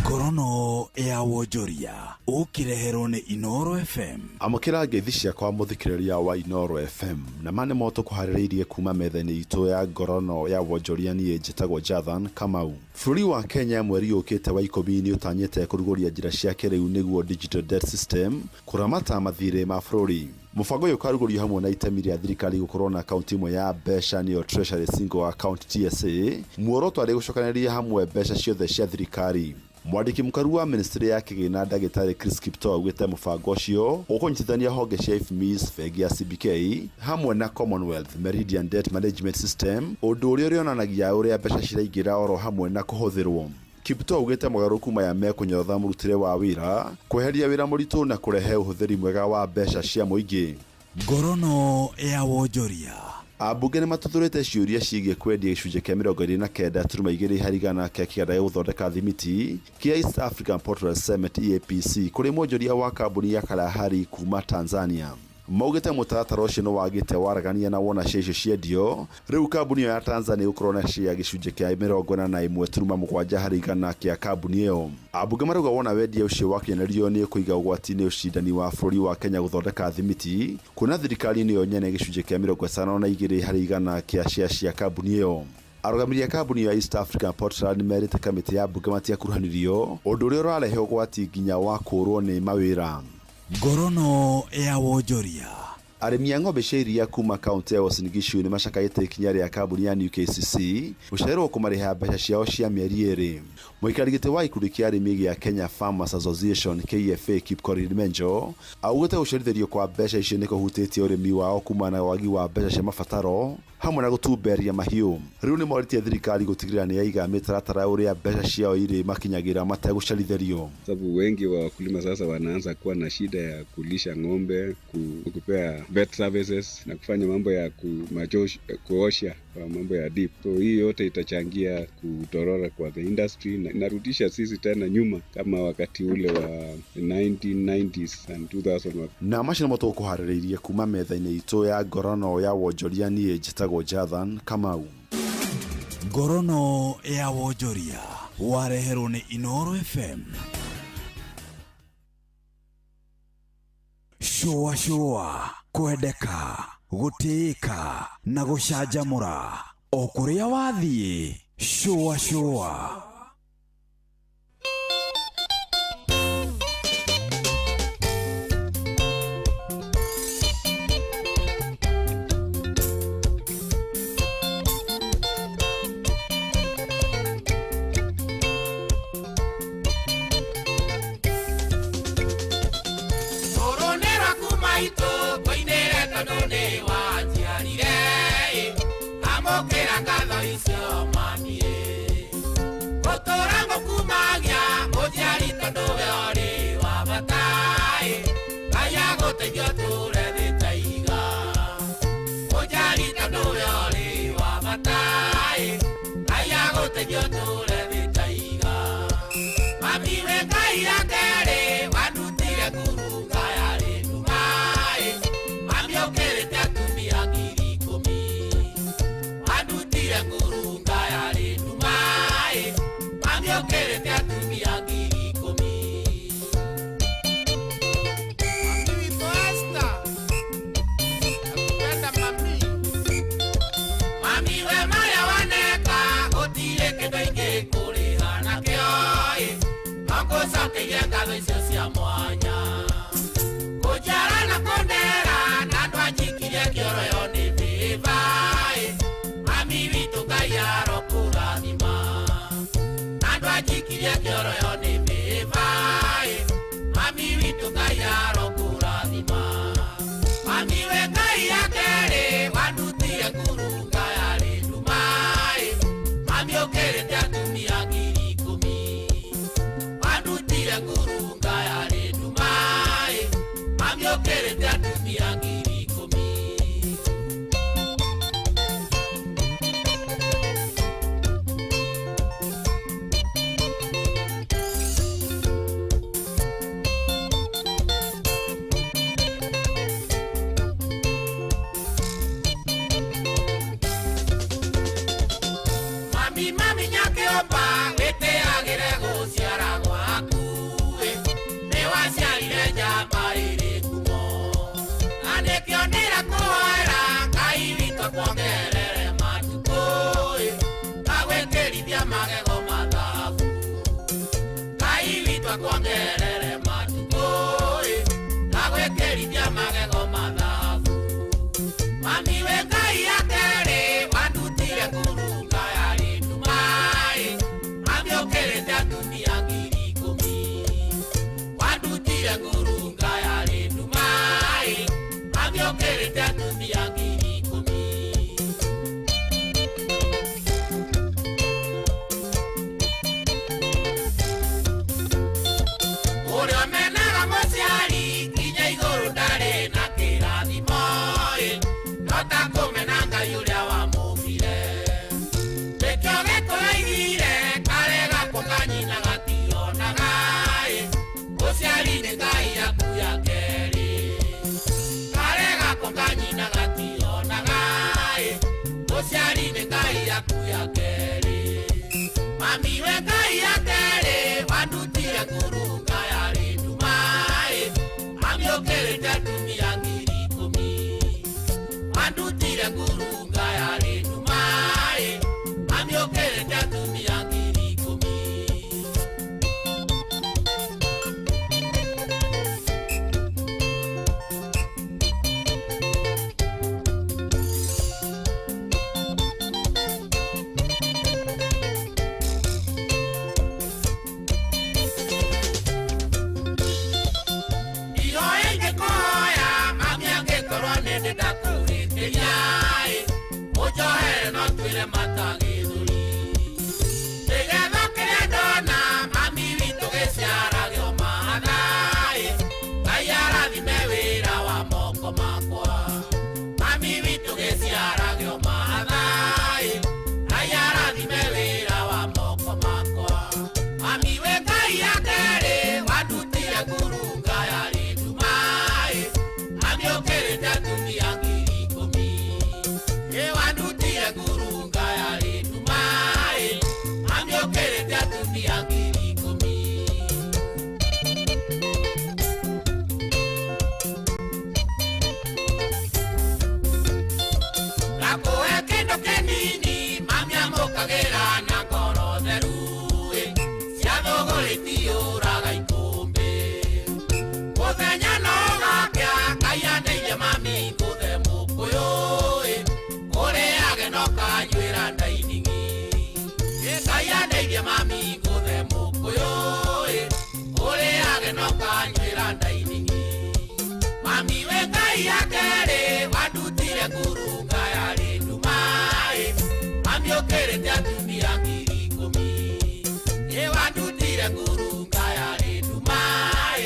Ngorono ya wonjoria ũkĩreherwo nĩ Inoro FM. Amũkĩra ngeithi ciakwa, mũthikĩrĩria wa Inoro FM, na ma nĩ mo tũkũharĩrĩirie kuma metha-inĩ itũ ya ngorono ya wonjoria. Niĩ njĩtagwo Jathan Kamau. Bũrũri wa Kenya mweri ũkĩte wa 10 nĩ ũtanyĩte kũrugũria njĩra cia kĩrĩu, nĩguo digital debt system, kũramata mathirĩ ma bũrũri. Mũbango ũyũ ũkarugũrio hamwe na itemi rĩa thirikari gũkorwo na akaunti ĩmwe ya mbeca, nĩyo Treasury Single Account, TSA, muoroto arĩ gũcokanĩrĩria hamwe mbeca ciothe cia thirikari. Mwandĩki mũkaru wa ministry ya kĩgĩna, ndagĩtarĩ Chris Kiptoo, augĩte mũbango ũcio ũkũnyitithania honge cia IFMIS, bengi ya CBK hamwe na Commonwealth Meridian Debt Management System, ũndũ ũrĩa ũrĩonanagia ũrĩa mbeca ciraingĩra oro hamwe na kũhũthĩrwo. Kiptoo augĩte mogarũrũku maya mekũnyorotha mũrutĩre wa wĩra, kweheria wĩra mũritũ na kũrehe ũhũthĩri mwega wa mbeca cia mũingĩ. Ngorono ya wonjoria. Ambunge nĩ matuthũrĩte ciũria ciĩgiĩ kwendia gĩcunjĩ kĩa 29.2% kĩa kĩganda gĩa gũthondeka thimiti kĩa East African Portland Cement, EAPC, kũrĩ mwonjoria wa kambuni ya Kalahari kuma Tanzania. Maugĩte mũtaratara ũcio nĩ wagĩte waragania, na wona cia icio ciendio rĩu kambuni ĩyo ya Tanzania ĩgũkorwo na share gĩcunjĩ kĩa 41.7% kĩa kambuni ĩyo. Ambunge marauga wona wendia ũcio wakinyanĩrio nĩ ũkũiga ũgwati-inĩ ũcindani wa bũrũri wa Kenya gũthondeka thimiti, kuona thirikari nĩyo nyene gĩcunjĩ kĩa 52% kĩa share cia kambuni ĩyo. Arũgamĩrĩri a kambuni ya East African Portland merĩte kamĩtĩ ya mbunge matiakuruhanirio, ũndũ ũrĩa ũrarehe ũgwati nginya wa kũũrwo nĩ mawĩra. Ngorono ya wonjoria. Arĩmi a ng'ombe cia iria kuma kaunti ya Uasin Gishu nĩ macakaĩte ikinya rĩa kambuni ya New KCC gũcererwo kũmarĩha mbeca ciao cia mĩeri 2. Mũikarĩri gĩtĩ wa gĩkundi kĩa arĩmi gĩa Kenya Farmers Association KFA Kipkorir Menjo augĩte gũcerithĩrio kwa mbeca icio nĩ kũhutĩtie ũrĩmi wao kumana na wagi wa mbeca cia mabataro hamwe na gũtumberia mahiũ. Rĩu nĩ morĩtie thirikari gũtigĩrĩra nĩ yaiga mĩtaratara ũrĩa mbeca ciao irĩ makinyagĩra mategũcerithĩrio. Sababu wengi wa wakulima sasa wanaanza kuwa na shida ya kulisha ng'ombe, kupea vet services na kufanya mambo ya kuosha kwa mambo ya dip. So hii yote itachangia kutorora kwa the industry na inarudisha sisi tena nyuma kama wakati ule wa 1990s and 2000. Na macio nĩmo tũkũharĩrĩirie kuma metha-inĩ itũ ya ngorono ya wonjoria. Niĩ njĩtagwo Jathan Kamau. Ngorono ya wonjoria wareherwo nĩ Inoro FM. Shũa shũa, kwendeka, gũtĩĩka na gũcanjamũra o kũrĩa wathiĩ. Shũa shũa. Ngurunga ya. hinya ũnjohere no twĩre matagĩthũri nĩgetha kĩrĩa ndona mami witũ gĩciaragio mahathaĩ Ngai arathime wĩra wa moko makwa mami witũ gĩciaragio mahathaĩ Ngai arathime wĩra wa moko makwa mami we Ngai akerĩ wandutire ngurunga yarĩ ndumaĩ amĩũkĩrĩte atumia 10,000 ĩ wandutire ngurunga yarĩ ndumaĩ amĩũkĩrĩte atumia 10,000. Ngakũhe kĩndũ kĩnini mami amũkagĩra na ngoro theru ĩ cia thũgũrĩ itiũraga ikũmbĩ mũthenya no gakĩa Ngai andeithie mami ngũthe mũkũyũ ĩ ũrĩage no kanyuĩra ndaining'i ĩ Ngai andeithie mami ngũthe mũkũyũ ĩ ũrĩage no kanyuĩra ndaining'i mami we Ngai akerĩ wandutire ngurunga yarĩ ndumaĩ mami ũkĩrĩte atumia 10,000 ĩ wandutire ngurunga yarĩ ndumaĩ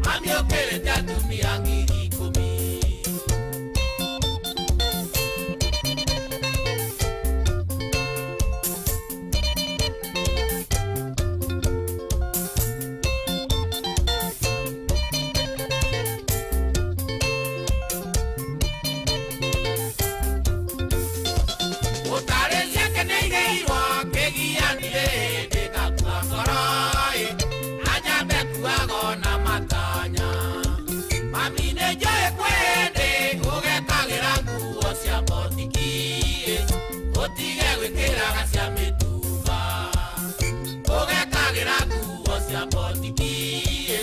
mami ũkĩrĩte atumia 10,000. Ũtarĩ ciakeneirwo kĩgianire hĩndĩ ngakua ngoro ĩ anyambe kuago na matanya mami nĩ njũĩ kwĩ hĩndĩ ũgekagĩra nguo cia botiki ĩ ũtige gwĩkĩraga cia mĩtumba ũgekagĩra nguo cia botiki ĩ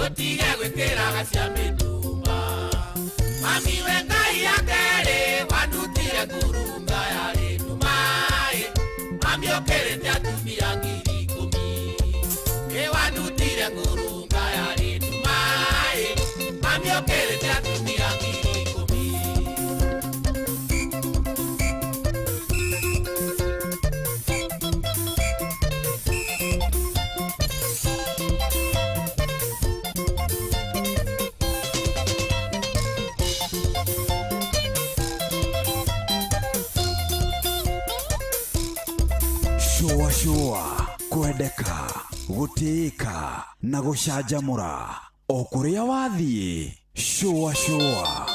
ũtige gwĩkĩraga cia mĩtumba mami we Ngai akerĩ wandutire ngurunga yarĩ ndumaĩ mami ũkĩrĩte atumia 10,000 ĩ wandutire ngurunga yarĩ ndumaĩ mami ũkĩrĩte atumia 10,000. Shũa shũa kwendeka gũtĩĩka na gũcanjamũra o kũrĩa wathiĩ shũa shũa.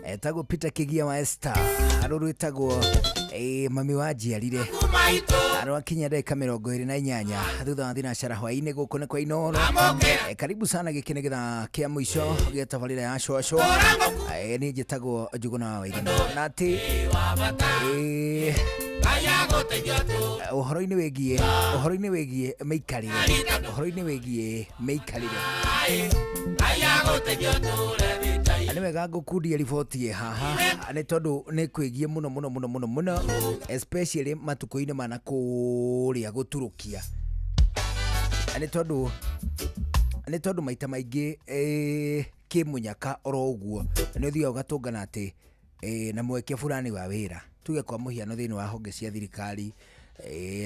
Etagwo Peter Kigia wa Esther arå rwĩtagwo mami wanjiarire arwakinya ndagĩka 28 thutha wa thinacara hwaĩ-inĩ gũkũ nĩ kwa Inooro. Karibu sana gĩkĩ nĩ gĩthaa kĩa mũico gĩa tabarĩra ya cwacwa. Niĩ njĩtagwo Njuguna wa Wairimu na atĩ ũhoro-inĩ wĩgiĩ mĩikarĩre ũhoro-inĩ wĩgiĩ mĩikarĩre nĩ wega ngũkundia riboti ĩ haha nĩ tondũ nĩ kwĩgiĩ mũno mũno mũno mũno mũno especially matukũ-inĩ mana kũrĩa gũturũkia nĩ tondũ maita maingĩ kĩmũnyaka oro ũguo nĩ ũthiaga ũgatũngana atĩ na mweke fulani wa wĩra tuge kwa mũhiano thĩinĩ wa honge cia thirikari,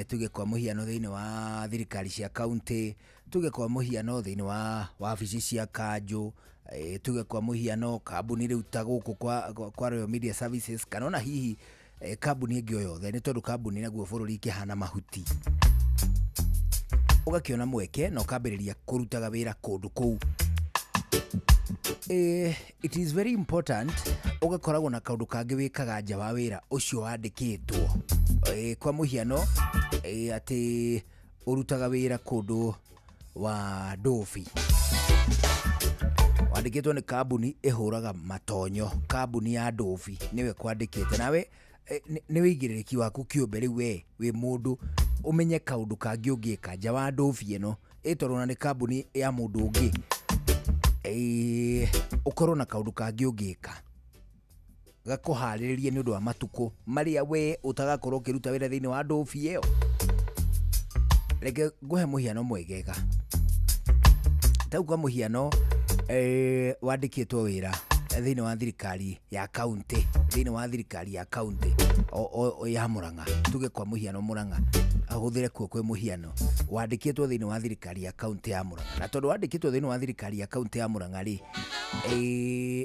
tuge kwa mũhiano thĩinĩ wa thirikari cia kaunti, tuge kwa mũhiano thĩinĩ wa wabici cia kanjũ, tuge kwa mũhiano kambuni rĩu ta gũkũ kwa Royal Media Services kana ona hihi kambuni ĩngĩ o yothe nĩ tondũ kambuni naguo bũrũri ikĩhana mahuti ũgakĩona mweke na ũkambĩrĩria kũrutaga wĩra kũndũ kũu. It is very important ũgakoragwo na kaũndũ kangĩ wĩkaga nja wa wĩra ũcio wandĩkĩtwo. Kwa mũhiano atĩ ũrutaga wĩra kũndũ wa ndobi wandĩkĩtwo nĩ kambuni ĩhũraga matonyo, kambuni ya ndobi nĩwe kwandĩkĩte nawe nĩ wĩigĩrĩrĩki waku kĩũmbe rĩu we wĩ mũndũ ũmenye kaũndũ kangĩ ũngĩka nja wa ndobi ĩno ĩtondũ ona nĩ kambuni ya mũndũ ũngĩ, ũkorwo na kaũndũ kangĩ ũngĩka. Gakũharĩrĩrie nĩ ũndũ wa matukũ marĩa we ũtagakorwo ũkĩruta wĩra thĩinĩ wa ndũbi ĩyo. Reke ngũhe mũhiano mwegega. Tau kwa mũhiano, wandĩkĩtwo wĩra thĩinĩ wa thirikari ya kaunti, thĩinĩ wa thirikari ya kaunti o ya Murang'a, tuge kwa mũhiano Murang'a, ahũthĩre kuo kwĩ mũhiano, wandĩkĩtwo thĩinĩ wa thirikari ya kaunti ya Murang'a, na tondũ wandĩkĩtwo thĩinĩ wa thirikari ya kaunti ya Murang'a rĩ,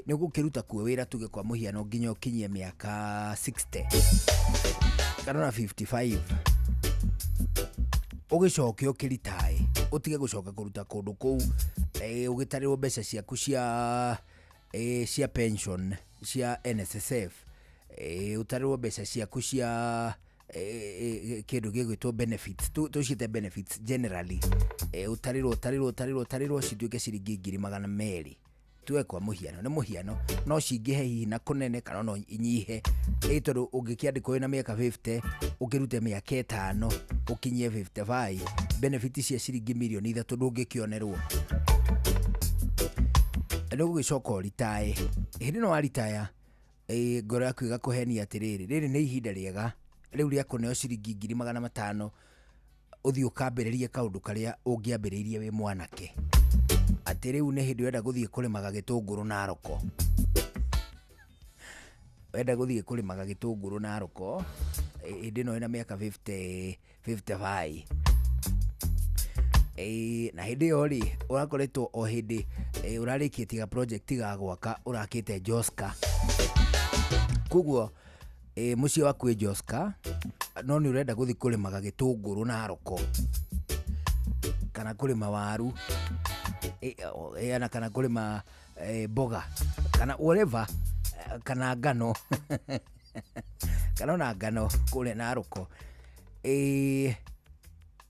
nĩ ũgũkĩruta kuo wĩra tuge kwa mũhiano nginya ũkinyie mĩaka 60 kana ona 55, ũgĩcoke ũkĩritae, ũtige gũcoka kũruta kũndũ kũu, ũgĩtarĩrwo mbeca ciaku cia pension cia NSSF, ũtarĩrwo mbeca ciaku cia kĩndũ gĩgwĩtwo benefits, tũciĩte benefits generally, ũtarĩrwo ũtarĩrwo ũtarĩrwo ũtarĩrwo cituĩke ciringi 200,000, tuge kwa mũhiano, nĩ mũhiano, no cingĩhe hihi na kũnene kana no inyihe, tondũ ũngĩkĩandĩkwo wĩna mĩaka 50 ũkĩrute mĩaka 5 ũkinyie 55, benefit cia ciringi 3 mirioni ndũngĩkĩonerwo. Nĩ ũgũgĩcoka ũritae. Hĩndĩ ĩno waritaya, ngoro yaku ĩgakũhenia atĩrĩrĩ, rĩrĩ nĩ ihinda rĩega rĩu rĩa kũneo ciringi 500,000 ũthiĩ ũkambĩrĩrie kaũndũ karĩa ũngĩambĩrĩirie wĩ mwanake, atĩ rĩu nĩ hĩndĩ ũrenda gũthiĩ kũrĩmaga gĩtũngũrũ Naroko, wenda gũthiĩ kũrĩmaga gĩtũngũrũ Naroko hĩndĩ ĩno wĩna mĩaka 50 55, na hĩndĩ ĩyo rĩ ũrakoretwo o hĩndĩ ũrarĩkĩtie ga project ga gwaka ũrakĩte Joska, koguo mũciĩ waku wĩ Joska, no nĩ ũrenda gũthiĩ kũrĩmaga gĩtũngũrũ Naroko kana kũrĩma waru, kana kũrĩma mboga kana whatever, kana ngano kana ona ngano kũrĩa Naroko.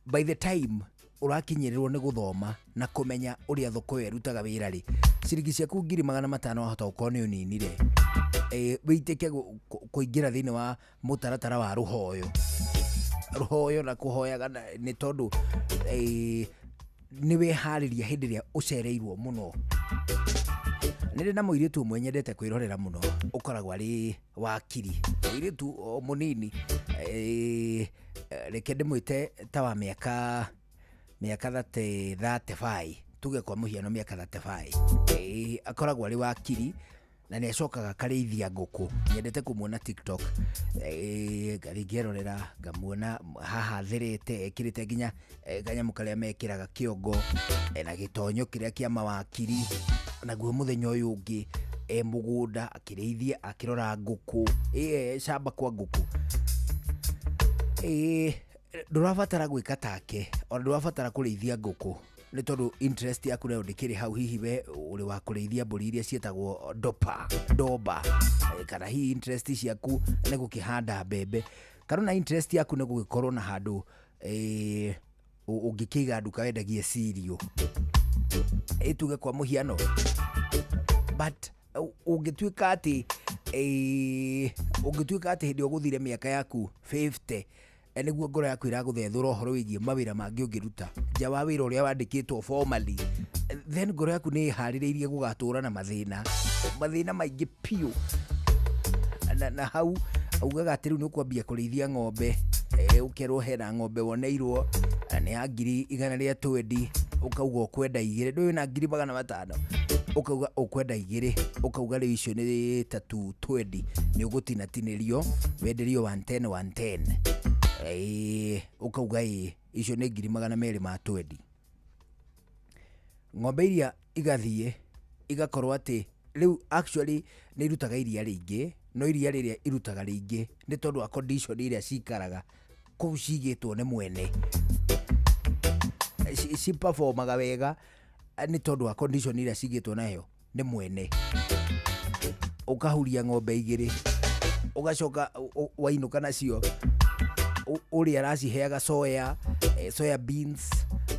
By the time ũrakinyĩrĩrwo nĩ gũthoma na kũmenya ũrĩa thoko ĩyo ĩrutaga wĩra rĩ, ciringi ciaku 500,000 wahota gũkorwo nĩ ũninire, wĩitĩke kũingĩra thĩinĩ wa mũtaratara wa rũhoyo rũhoyo na kũhoyaga nĩ tondũ nĩ wĩharĩria hĩndĩ ĩrĩa ũcereirwo mũno. Nĩ ndĩ na mũirĩtu ũmwe nyendete kwĩrorera mũno, ũkoragwo arĩ wakiri, mũirĩtu o mũnini, reke ndĩmwĩte ta wa mĩaka 35, tuge kwa mũhiano mĩaka 35, akoragwo arĩ wakiri na nĩ acokaga akarĩithia ngũkũ. Nyendete kũmuona TikTok, ngathiĩ ngerorera ngamuona haha atherete, ekĩrĩte nginya kanyamũ karĩa mekĩraga kĩongo, na gĩtonyo kĩrĩa kĩa mawakiri, naguo mũthenya ũyũ ũngĩ e mũgũnda akĩrĩithia akĩrora ngũkũ, camba kwa ngũkũ. Ndũrabatara gwĩka take, ona ndũrabatara kũrĩithia ngũkũ, nĩ tondũ interest yaku nayo ndĩkĩrĩ hau. Hihi we ũrĩ wa kũrĩithia mbũri iria ciĩtagwo doba, kana hihi interest ciaku nĩ gũkĩhanda mbembe, kana ona interest yaku nĩ gũgĩkorwo na handũ ũngĩkĩiga nduka wendagie cereal, tuge kwa mũhiano. But ũngĩtuĩka atĩ hĩndĩ ĩyo ũgũthire mĩaka yaku 50, nĩguo ngoro yaku ĩragũthethũra ũhoro wĩgiĩ mawĩra mangĩ ũngĩruta nja wa wĩra ũrĩa wandĩkĩtwo formally, then ngoro yaku nĩ ĩharĩrĩirie gũgatũra na mathĩna maingĩ piũ. Na hau augaga atĩ rĩu nĩ ũkwambia kũrĩithia ng'ombe, ũkerwo hena ng'ombe woneirwo nĩ ya 120,000, ũkauga ũkwenda 2, ndũĩ na 500,000, ũkauga ũkwenda 2, ũkauga rĩu icio nĩ ta 220, nĩ ũgũtinatinĩrio wenderio 110 110, ũkauga ĩ icio nĩ 220,000. Ng'ombe iria igathiĩ igakorwo atĩ rĩu actually nĩ irutaga iria rĩingĩ, no iria rĩrĩa irutaga rĩingĩ nĩ tondũ wa condition iria cikaraga kũu cigĩtwo nĩ mwene, ciperformaga wega nĩ tondũ wa condition iria cigĩtwo nayo nĩ mwene. Ũkahuria ng'ombe 2, ũgacoka wainũka nacio, ũrĩa araciheaga soya, soya beans,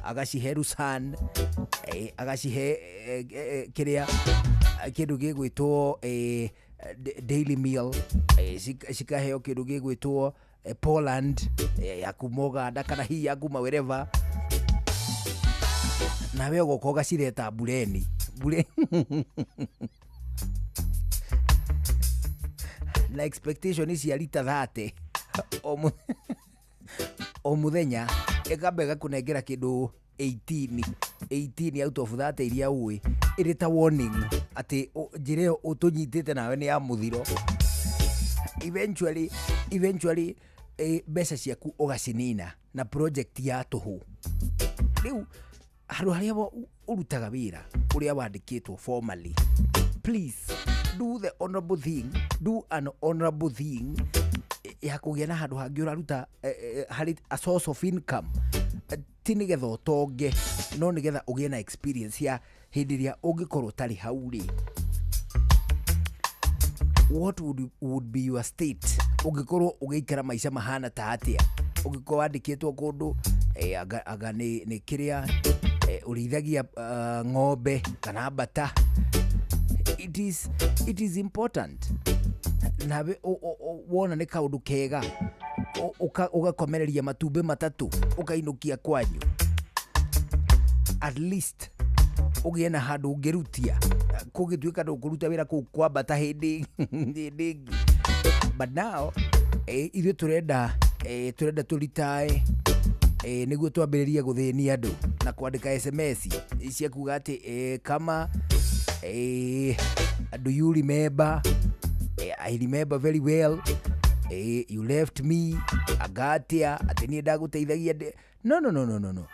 agacihe rusan, agacihe kĩrĩa kĩndũ gĩgwĩtwo daily meal, cikaheo kĩndũ gĩgwĩtwo Poland ya kuma Uganda kana hihi ya kuma wherever, nawe ũgoka ũgacireta mbureni. Na expectation cia rita 30 o muthenya, ĩkamba ĩgakũnengera kĩndũ 18, 18 out of 30 iria ũĩ, ĩrĩ ta warning atĩ njĩra ĩyo ũtũnyitĩte nawe nĩ ya mũthiro. Eventually, mbeca ciaku ũgacinina na project ya tũhũ. Rĩu handũ harĩa ũrutaga wĩra ũrĩa wandĩkĩtwo formally, please do the honorable thing, do an honorable thing ya kũgĩa na handũ hangĩ ũraruta harĩ a source of income. Ti nĩgetha ũtonge, no nĩgetha ũgĩe na experience ya hĩndĩ ĩrĩa ũngĩkorwo ũtarĩ hau rĩ, what would be your state? Ũngĩkorwo ũgĩikara maica mahana ta atĩa ũngĩkorwo wandĩkĩtwo kũndũ, anga nĩ kĩrĩa, ũrĩithagia ng'ombe kana mbata? It is important nawe wona nĩ kaũndũ kega ũgakomereria matumbĩ matatũ ũkainũkia kwanyu, at least ũgĩe na handũ ũngĩrutia kũngĩtuĩka ndũkũruta wĩra kũu kwambata hĩndĩ ĩngĩ. But now, ithuĩ tũrenda tũritae, nĩguo twambĩrĩrie gũthĩnia andũ na kwandĩka SMS cia kuga atĩ, kama, do you remember? I remember very well. You left me agatia atĩ niĩ ndagũteithagia No, no, no, no, no, no.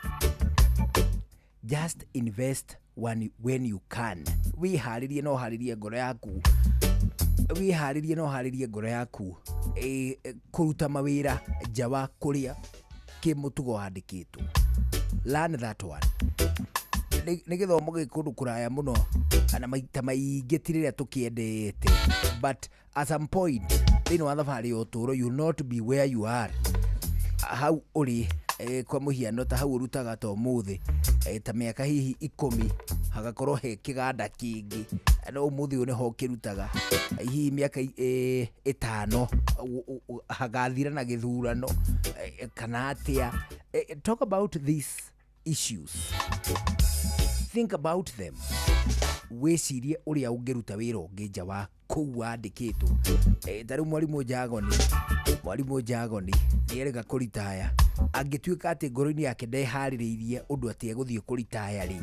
Just invest when you can. Wĩharĩrie na ũharĩrie ngoro yaku, wĩharĩrie na ũharĩrie ngoro yaku, kũruta mawĩra nja wa kũrĩa kĩmũtugo wandĩkĩtwo. Learn that one. Nĩ gĩthomo gĩ kũndũ kũraya mũno na maita maingĩ ti rĩrĩa tũkĩendete, but at some point thĩinĩ wa thabarĩ ya ũtũũro, you will not be where you are, hau ũrĩ, kwa mũhiano ta hau ũrutaga ta ũmũthĩ, ta mĩaka hihi 10 hagakorwo he kĩganda kĩngĩ, no ũmũthĩ ũyũ nĩho ũkĩrutaga. Hihi mĩaka 5 hagathira na gĩthurano, kana atĩa. Talk about these issues, think about them, wĩcirie ũrĩa ũngĩruta wĩra ũngĩ nja wa kũu wandĩkĩtwo. Ta rĩu mwarimũ Njagoni nĩ erĩga kũritaya, angĩtuĩka atĩ ngoro-inĩ yake ndeharĩrĩirie ũndũ atĩ egũthiĩ kũritaya rĩ,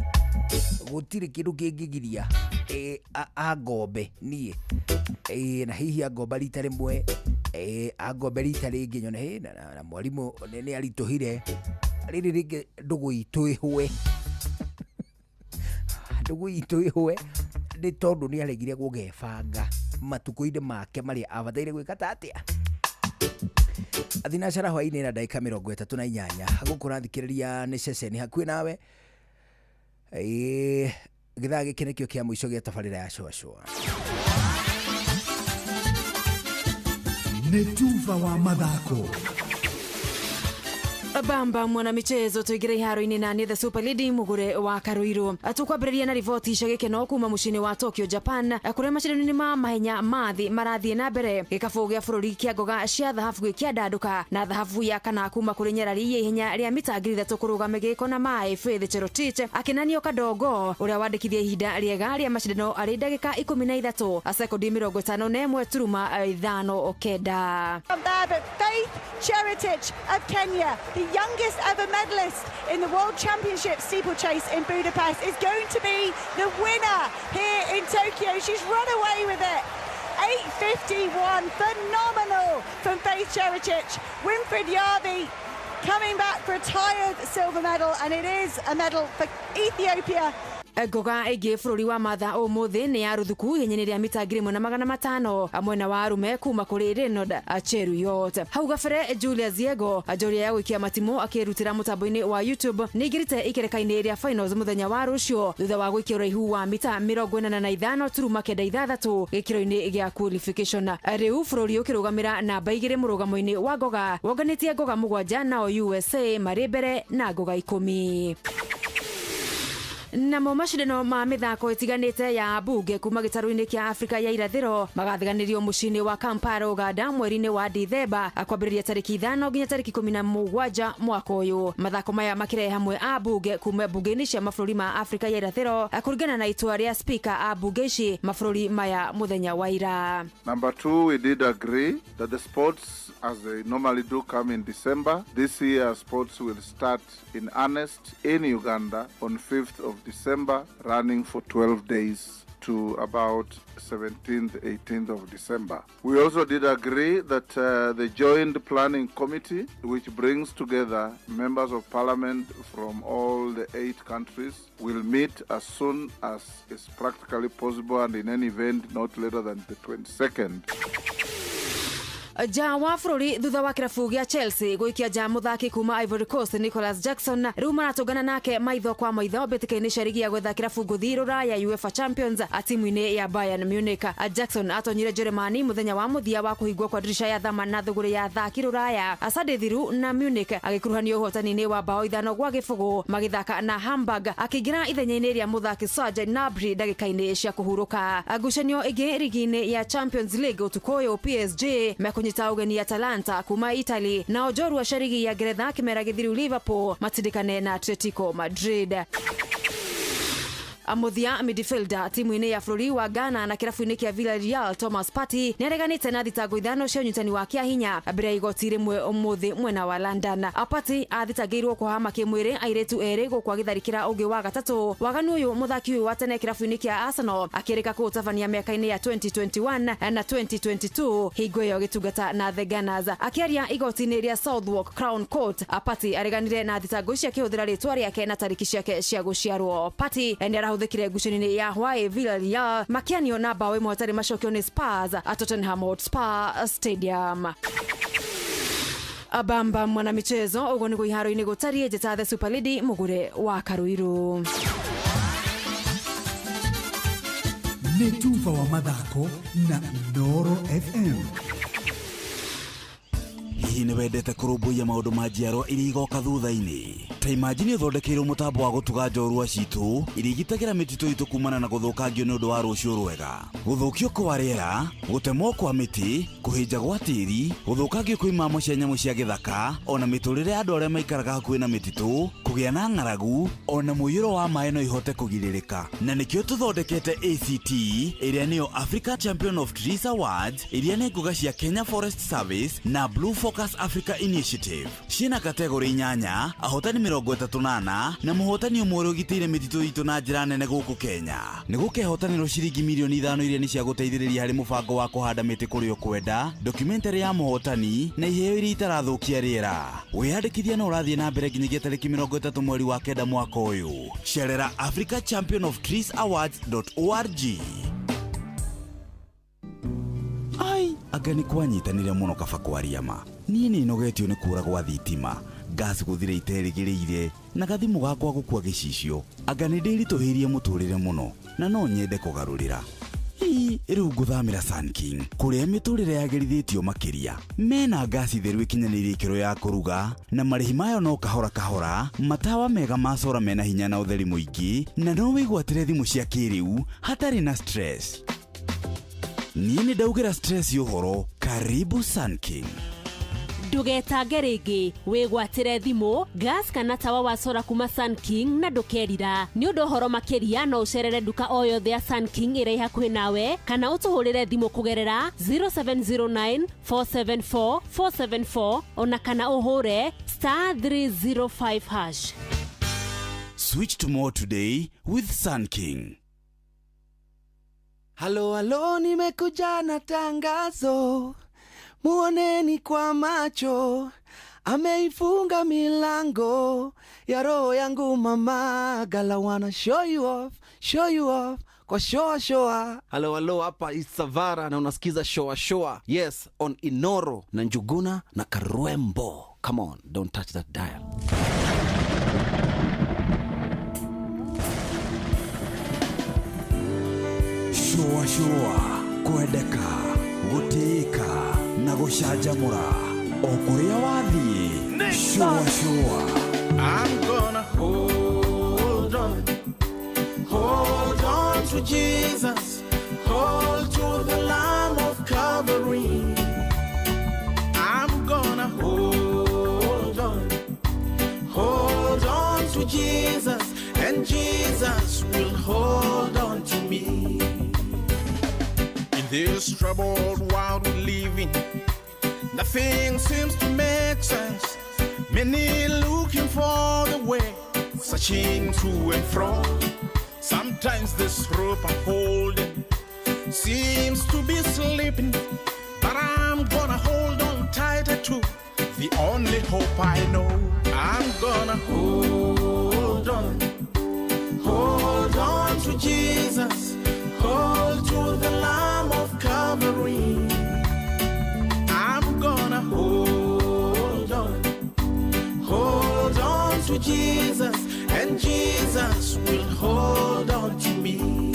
gũtirĩ kĩndũ kĩngĩgiria angombe niĩ, na hihi angomba rita rĩmwe, angombe rita rĩngĩ, nyone "Hĩ, na mwarimũ nĩ aritũhire rĩrĩ rĩngĩ, ndũgũ itũ ĩhũe, ndũgũ itũ ĩhũe," nĩ tondũ nĩ aregire gũgebanga matukũ-inĩ make marĩa abataire gwĩka ta atĩa. Thinacara hwaĩ-inĩ na ndagĩka 38, gũkũ ũrathikĩrĩria nĩ ceceni hakuhĩ nawe. Gĩthaa gĩkĩ nĩkĩo kĩa mũico gĩa tabarĩra ya cũacũa. Nĩ tuba wa mathako. Bamba mwanamichezo, tuingire iharo-inĩ na nĩ the super lady Mugure wa Karuiru. Tukwambĩrĩria na riboti cia gĩkeno kuma mũciĩ-inĩ wa Tokyo, Japan, kũrĩa macindano-inĩ ma mahenya ma thĩ marathiĩ na mbere. Gĩkabũ gĩa bũrũri kĩa ngoga cia thahabu gĩkĩandandũka na thahabu ya kana kuma kũrĩ nyarari ya ihenya rĩa mita 3,000 kũrũga mĩgĩko na maĩ, Faith Cherotich akĩnanio Kadongo ũrĩa wandĩkithia ihinda rĩega rĩa macindano arĩ ndagĩka 13 sekondi 51.59. From there, but Faith Cherotich of Kenya, the youngest ever medalist in the World Championship steeplechase in Budapest, is going to be the winner here in Tokyo. She's run away with it. 8.51, phenomenal from Faith Cherotich. Winfred Yavi coming back for a tired silver medal, and it is a medal for Ethiopia. Ngoga ĩngĩ bũrũri wa matha ũmũthĩ nĩ ya rũthuku ihenya-inĩ rĩa mita 1,500 mwena wa arume kuma kũrĩ Leonard Cheruiyot. Hau gabere, Julius Yego, njoria ya gũikia matimũ akĩrutĩra mũtambo-inĩ wa YouTube, nĩ aingĩrĩte ikereka-inĩ rĩa finals mũthenya wa rũciũ thutha wa gũikia ũraihu wa mita 85.96 gĩkĩro-inĩ gĩa qualification. Rĩu bũrũri ũkĩrũgamĩra namba 2 mũrũgamo-inĩ wa ngoga wonganĩtie ngoga 7, nao USA marĩ mbere na ngoga 10. Namo macindano ma mĩthako ĩtiganĩte ya mbunge kuma gĩtarũ-inĩ kĩa Afrika ya irathĩro magathiganĩrio mũciĩ-inĩ wa Kampala, Uganda, mweri-inĩ wa Dithemba kwambĩrĩria tarĩki 5 nginya tarĩki 17 mwaka ũyũ. Mathako maya makĩrehe hamwe ambunge kuma mbunge-inĩ cia mabũrũri ma Afrika ya irathĩro kũringana na itua rĩa speaker a mbunge ici mabũrũri maya mũthenya wa ira. Number two, we did agree that the sports, as they normally do, come in December. This year, sports will start in earnest in Uganda on 5th of December, running for 12 days to about 17th, 18th of December. We also did agree that the Joint Planning Committee, which brings together members of parliament from all the 8 countries, will meet as soon as is practically possible and in any event not later than the 22nd. Nja wa bũrũri thutha wa kĩrabu gĩa Chelsea gũikia nja mũthaki kuma Ivory Coast Nicolas Jackson, rĩu maratũngana nake maitho kwa maitho mbĩtĩka-inĩ cia rigi ya gwetha kĩrabu ngũthi rũraya UEFA Champions timu-inĩ ya Bayern Munich. Jackson atonyire Jeremani mũthenya wa mũthia wa kũhingwo kwa ndirisha ya thama na thũgũrĩ ya athaki rũraya Sunday thiru na Munich agĩkuruhanio ũhotani-inĩ wa bao 5-0 magĩthaka na Hamburg, akĩingĩra ithenya-inĩ rĩa mũthaki Serge Gnabry ndagĩka-inĩ cia kũhurũka. Ngucanio ĩngĩ rigi-inĩ ya Champions League ũtukũ ũyũ, PSG mekũnyita ũgeni Atalanta kuma Italy, nao njorua cia rigi ya Ngeretha kĩmera gĩthiru Liverpool matindĩkane na Atletico Madrid. Mũthia midfielder timu-inĩ ya bũrũri wa Ghana na kĩrabu-inĩ kĩa Villarreal Thomas Partey nĩareganĩte na thitango 5 cia ũnyitani wa kĩahinya mbere ya igoti rĩmwe ũmũthĩ mwena wa London. Partey athitangĩirwo kũhama kĩmwĩrĩ airĩtu erĩ gũkũ agĩtharĩkĩra ũngĩ wa gatatũ. Waganu ũyũ mũthaki ũyũ wa tene kĩrabu-inĩ kĩa Arsenal akĩrĩka kũũtabania mĩaka-inĩ ya 2021 na 2022 hingo ĩyo agĩtungata na The Gunners. Akĩaria igoti-inĩ rĩa Southwark Crown Court, Partey areganire na thitango ici akĩhũthĩra rĩtwa rĩake na tarĩki ciake cia gũciarwo. Partey nĩarahũthĩkire ngucanio-inĩ ya Hawaii Villarreal makĩanio na bao 1 hatarĩ macokio nĩ Spurs at Tottenham Hotspur Stadium. Abamba mwana michezo ũguo nĩguo iharo-inĩ gũtariĩ. Njĩta The Super Lady mũgũre wa Karuiru. Nĩ tuba wa mathako na Inooro FM. Hihi nĩ wendete kũrũmbũiya maũndũ ma njiarwa iria igoka thutha-inĩ? Ta imagine ũthondekeirwo mũtambo wa gũtuga njorua citũ iria igitagĩra mĩtitũ itũ kumana na gũthũkangio nĩ ũndũ wa rũciũ rwega. Gũthũkio kwa rĩera, gũtemwo kwa mĩtĩ, kũhĩnja gwa tĩri, gũthũkangio kwa imamo cia nyamũ cia gĩthaka, ona mĩtũrĩre ya andũ arĩa maikaraga hakuhĩ na mĩtitũ, kũgĩa na ng'aragu, ona mũiyũro wa maĩ no ihote kũgirĩrĩka. Na nĩkĩo tũthondekete ACT, ĩrĩa nĩyo Africa Champion of Trees Awards, iria nĩ ngũga cia Kenya Forest Service na Blue Focus Africa Initiative. Ciĩna kategori 8, ahotani 34 na mũhotani ũmwe ũrĩa ũgitĩire mĩtitũ itũ na njĩra nene gũkũ Kenya. Nĩ gũkehotanĩrwo ciringi milioni 5 iria nĩ cia gũteithĩrĩria harĩ mũbango wa kũhanda mĩtĩ kũrĩa ũkwenda, documentary ya mũhotani na iheo iria itarathũkia rĩera. Wĩyandĩkithia no ũrathiĩ na mbere nginyagia tarĩki 30 mweri wa 9 mwaka ũyũ. Cerera Africa Champion of Trees Awards.org. Ai, anga nĩ kwanyitanire mũno kaba kwaria ma. Niĩ nĩ nogetio nĩ kũra gwa thitima, gas gũthira iterĩgĩrĩire, na gathimũ gakwa gũkua gĩcicio. Anga nĩ ndĩritũhĩirie mũtũrĩre mũno na no nyende kũgarũrĩra. Ii, rĩu ngũthamĩra Sun King kũrĩa mĩtũrĩre yagĩrithĩtio makĩria. Mena ngasi theru ĩkinyanĩirie ikĩro ya kũruga na marĩhi mayo no kahora kahora, matawa mega ma sora mena hinya na ũtheri mũingĩ, na no wĩgwatĩre thimũ cia kĩrĩu hatarĩ na stress. Niĩ nĩ ndaugĩra stress ũhoro. Karibu Sun King. Ndũgetange rĩngĩ, wĩgwatĩre thimũ, gas kana tawa wa sora kuma Sun King na ndũkerira. Nĩ ũndũ ũhoro makĩria no ũcerere nduka o yothe ya Sun King ĩrĩa ĩ hakuhĩ nawe kana ũtũhũrĩre thimũ kũgerera 0709 474 474 ona kana ũhũre *305#. Switch to more today with Sun King. Halo halo, nimekuja na tangazo, muoneni kwa macho, ameifunga milango ya roho yangu mama, gala wanna show you off, kwa shoa shoa. Halo halo, hapa Isavara na unasikiza shoa shoa. Yes, on Inoro na Njuguna na Karwembo. Come on, don't touch that dial. Shoa shoa, kwendeka, gũtĩĩka na gũcanjamũra o kũrĩa wathiĩ. Shoa shoa. I'm gonna hold on. to Jesus, hold to the Lamb of Calvary. I'm gonna hold on to Jesus, and Jesus will hold on to me. In this troubled world we live in, nothing seems to make sense. Many looking for the way, searching to and fro. Sometimes this rope I'm holding seems to be slipping, but I'm gonna hold on tighter to the only hope I know. I'm gonna hold on to Jesus, hold to the Lamb of Calvary. I'm gonna hold on to Jesus, and Jesus will hold on to me.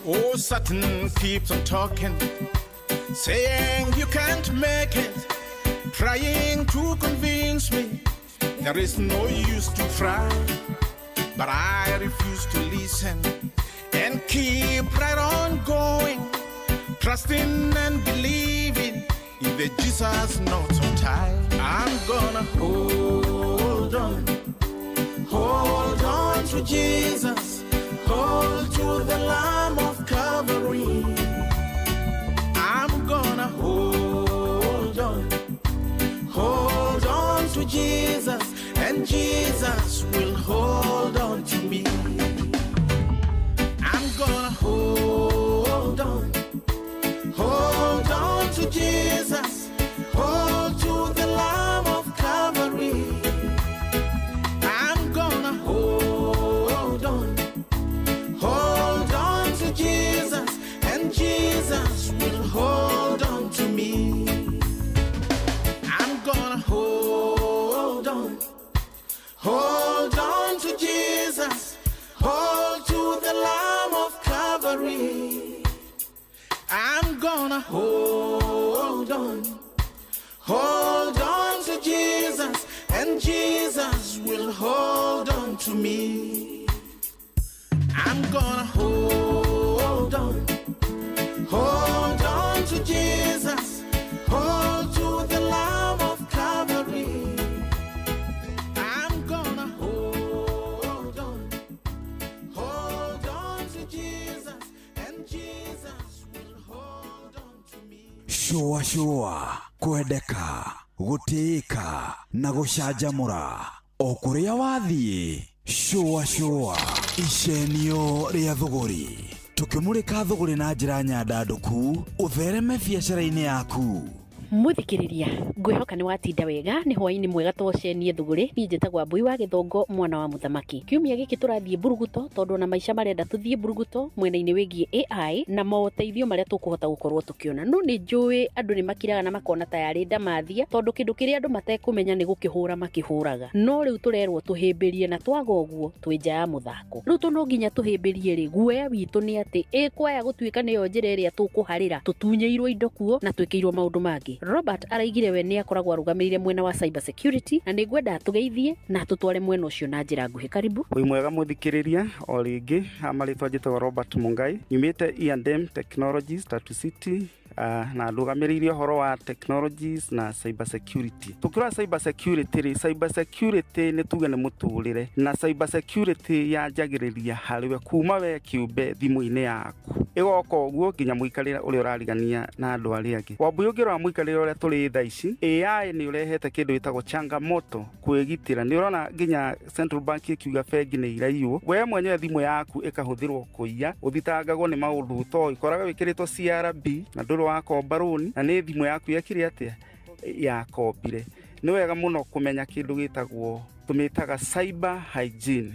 Oh, Satan keeps on talking, saying you can't make it, trying to convince me there is no use to try. But I refuse to listen and keep right on going, trusting and believing in the Jesus not so tight. I'm gonna hold on to Jesus, hold to the Lamb of Calvary. I'm gonna hold on to Jesus, and Jesus will hold on to me. I'm gonna hold on to Jesus, hold to the Lamb of Calvary. I'm gonna hold on to Jesus, and Jesus will hold on to me. I'm gonna hold on to Jesus, hold to the Lamb of Calvary. I'm gonna hold on to Jesus, and Jesus will hold on to me. I'm gonna hold on to Jesus, hold to the Lamb of Calvary. I'm gonna hold on to Jesus, and Jesus will hold on to me. Shua shua, kwendeka, gũtĩĩka na gũcanjamũra o kũrĩa wathiĩ. Shua shua, icenio rĩa thũgũrĩ, tũkĩmũrĩka thũgũrĩ na njĩra nyandandũku, ũthereme biacara-inĩ yaku. Muthikiriria ngwihoka ni watinda wega ni hwaini mwega tocenie thuguri ni njitagwa Mbui wa Githongo mwana wa muthamaki. Kiumia giki turathie buruguto tondu na maica marenda tuthie buruguto mwena-ini wigie AI na moteithio maria tukuhota gukorwo tukiona. No ni njui andu ni makiraga na makona tayari ndamathia tondu kindu kiria andu matekumenya ni gukihura makihuraga. No riu turerwo tuhimbirie na twaga uguo twi nja ya muthako. Riu tu no nginya tuhimbirie ri guoya witu ni ati ikwaya gutuika niyo njira iria tukuharira tutunyeirwo indo kuo na twikirwo maundu mangi. Robert araigire we ni akoragwo arugamirire mwena wa cyber security na ningwenda tugeithie na tutware mwena ucio na njira nguhi. Karibu. Wi mwega muthikiriria o ringi, marĩtwa njĩtagwo Robert Mungai, nyumĩte E&M Technologies Tatu City, na ndugamĩrĩire ũhoro wa technologies na cyber security. Tukĩrora cyber security rĩ, cyber security nĩ tuge nĩ mũtũrĩre, na cyber security yanjagĩrĩria harĩwe kuma we kĩũmbe thimũ-inĩ yaku ĩgoka ũguo nginya mũikarĩre ũrĩa ũrarigania na andũ arĩa angĩ. Wambui ũngĩrora mũikarĩre ũrĩa tũrĩ thaa ici, AI nĩ ũrehete kĩndũ gĩtagwo changamoto kwĩgitĩra. Nĩ ũrona nginya Central Bank ĩkiuga bengi nĩ iraiywo, we mwenyewe thimũ yaku ĩkahũthĩrwo kũiya, ũthitangagwo nĩ maũndũ ũtoĩ, ũkoraga wĩkĩrĩtwo CRB na ndũrĩ wakomba rũni, na nĩ thimũ yaku yekire atĩa, yakombire. Nĩ wega mũno kũmenya kĩndũ gĩtagwo tũmĩtaga cyber hygiene.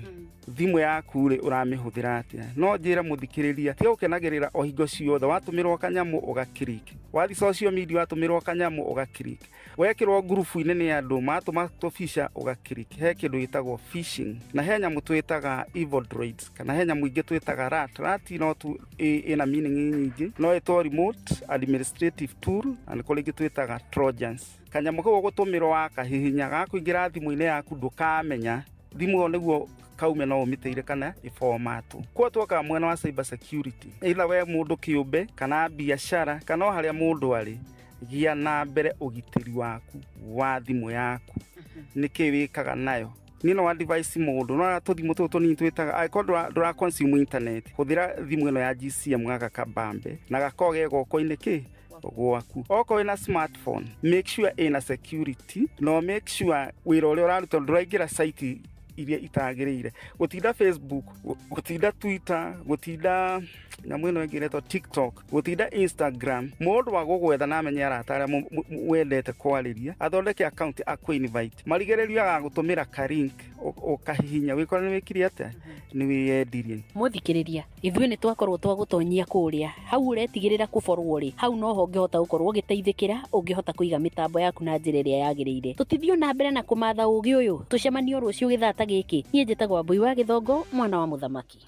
Thimũ yaku rĩ ũramĩhũthĩra atĩa? No njĩre mũthikĩrĩria tiga gũkenagĩrĩra o hingo ciothe, watũmĩrwo kanyamũ ũgakiriki, wathi social media watũmĩrwo kanyamũ ũgakiriki, wekĩrwo ngurubu-inĩ nĩ andũ matũma tũbica ũgakiriki. He kĩndũ gĩtagwo phishing, na he nyamũ twĩtaga evil droids, kana he nyamũ ingĩ twĩtaga rat. Rat no tu ĩna meaning nyingĩ, no ĩtwo remote administrative tool, na nĩ kũrĩ ingĩ twĩtaga trojans. Kanyamũ kau ũgũtũmĩrwo wakahihinya gakũingĩra thimũ-inĩ yaku ndũkamenya, Thimũ ĩyo nĩguo kaume no ũmĩteire kana ĩbomatwo. Kwa twoka mwena wa cyber security, either we mũndũ kĩũmbe kana biacara kana o harĩa mũndũ arĩ, gĩa na mbere ũgitĩri waku wa thimũ yaku. Nĩkĩ wĩkaga nayo? Niĩ no advice mũndũ no tũthimũ tũtũ tũnini twĩtaga angĩkorwo ndũra consume internet, hũthĩra thimũ ĩno ya GCM gaka kabambe na gakorwo ge guoko-inĩ kĩ gwaku. Okorwo wĩna smartphone, make sure ĩna security, no make sure wĩra ũrĩa ũraruta ndũraingĩra site iria itagĩrĩire. Gũtinda Facebook, gũtinda Twitter, gũtinda nyamũ ĩno ĩngĩ ĩretwo TikTok, gũtinda Instagram. Mũndũ agũgwetha na amenye arata arĩa wendete kwarĩria, athondeke account akũ-invite. Marigĩrĩrio agagũtũmĩra ka link ũkahihinya wĩkore nĩ wĩkire atĩa, nĩ wĩyendirie. Mũthikĩrĩria, ithuĩ nĩ twakorwo twagũtonyia kũrĩa hau ũretigĩrĩra kũborwo rĩ, hau noho ũngĩhota gũkorwo ũgĩteithĩkĩra, ũngĩhota kũiga mĩtambo yaku na njĩra ĩrĩa yagĩrĩire. Tũtithiĩ na mbere na kũmatha ũgĩ ũyũ, tũcemanio rũciũ gĩthaa ta gĩkĩ. Niĩ njĩtagwo Wambui wa Gĩthongo, mwana wa mũthamaki.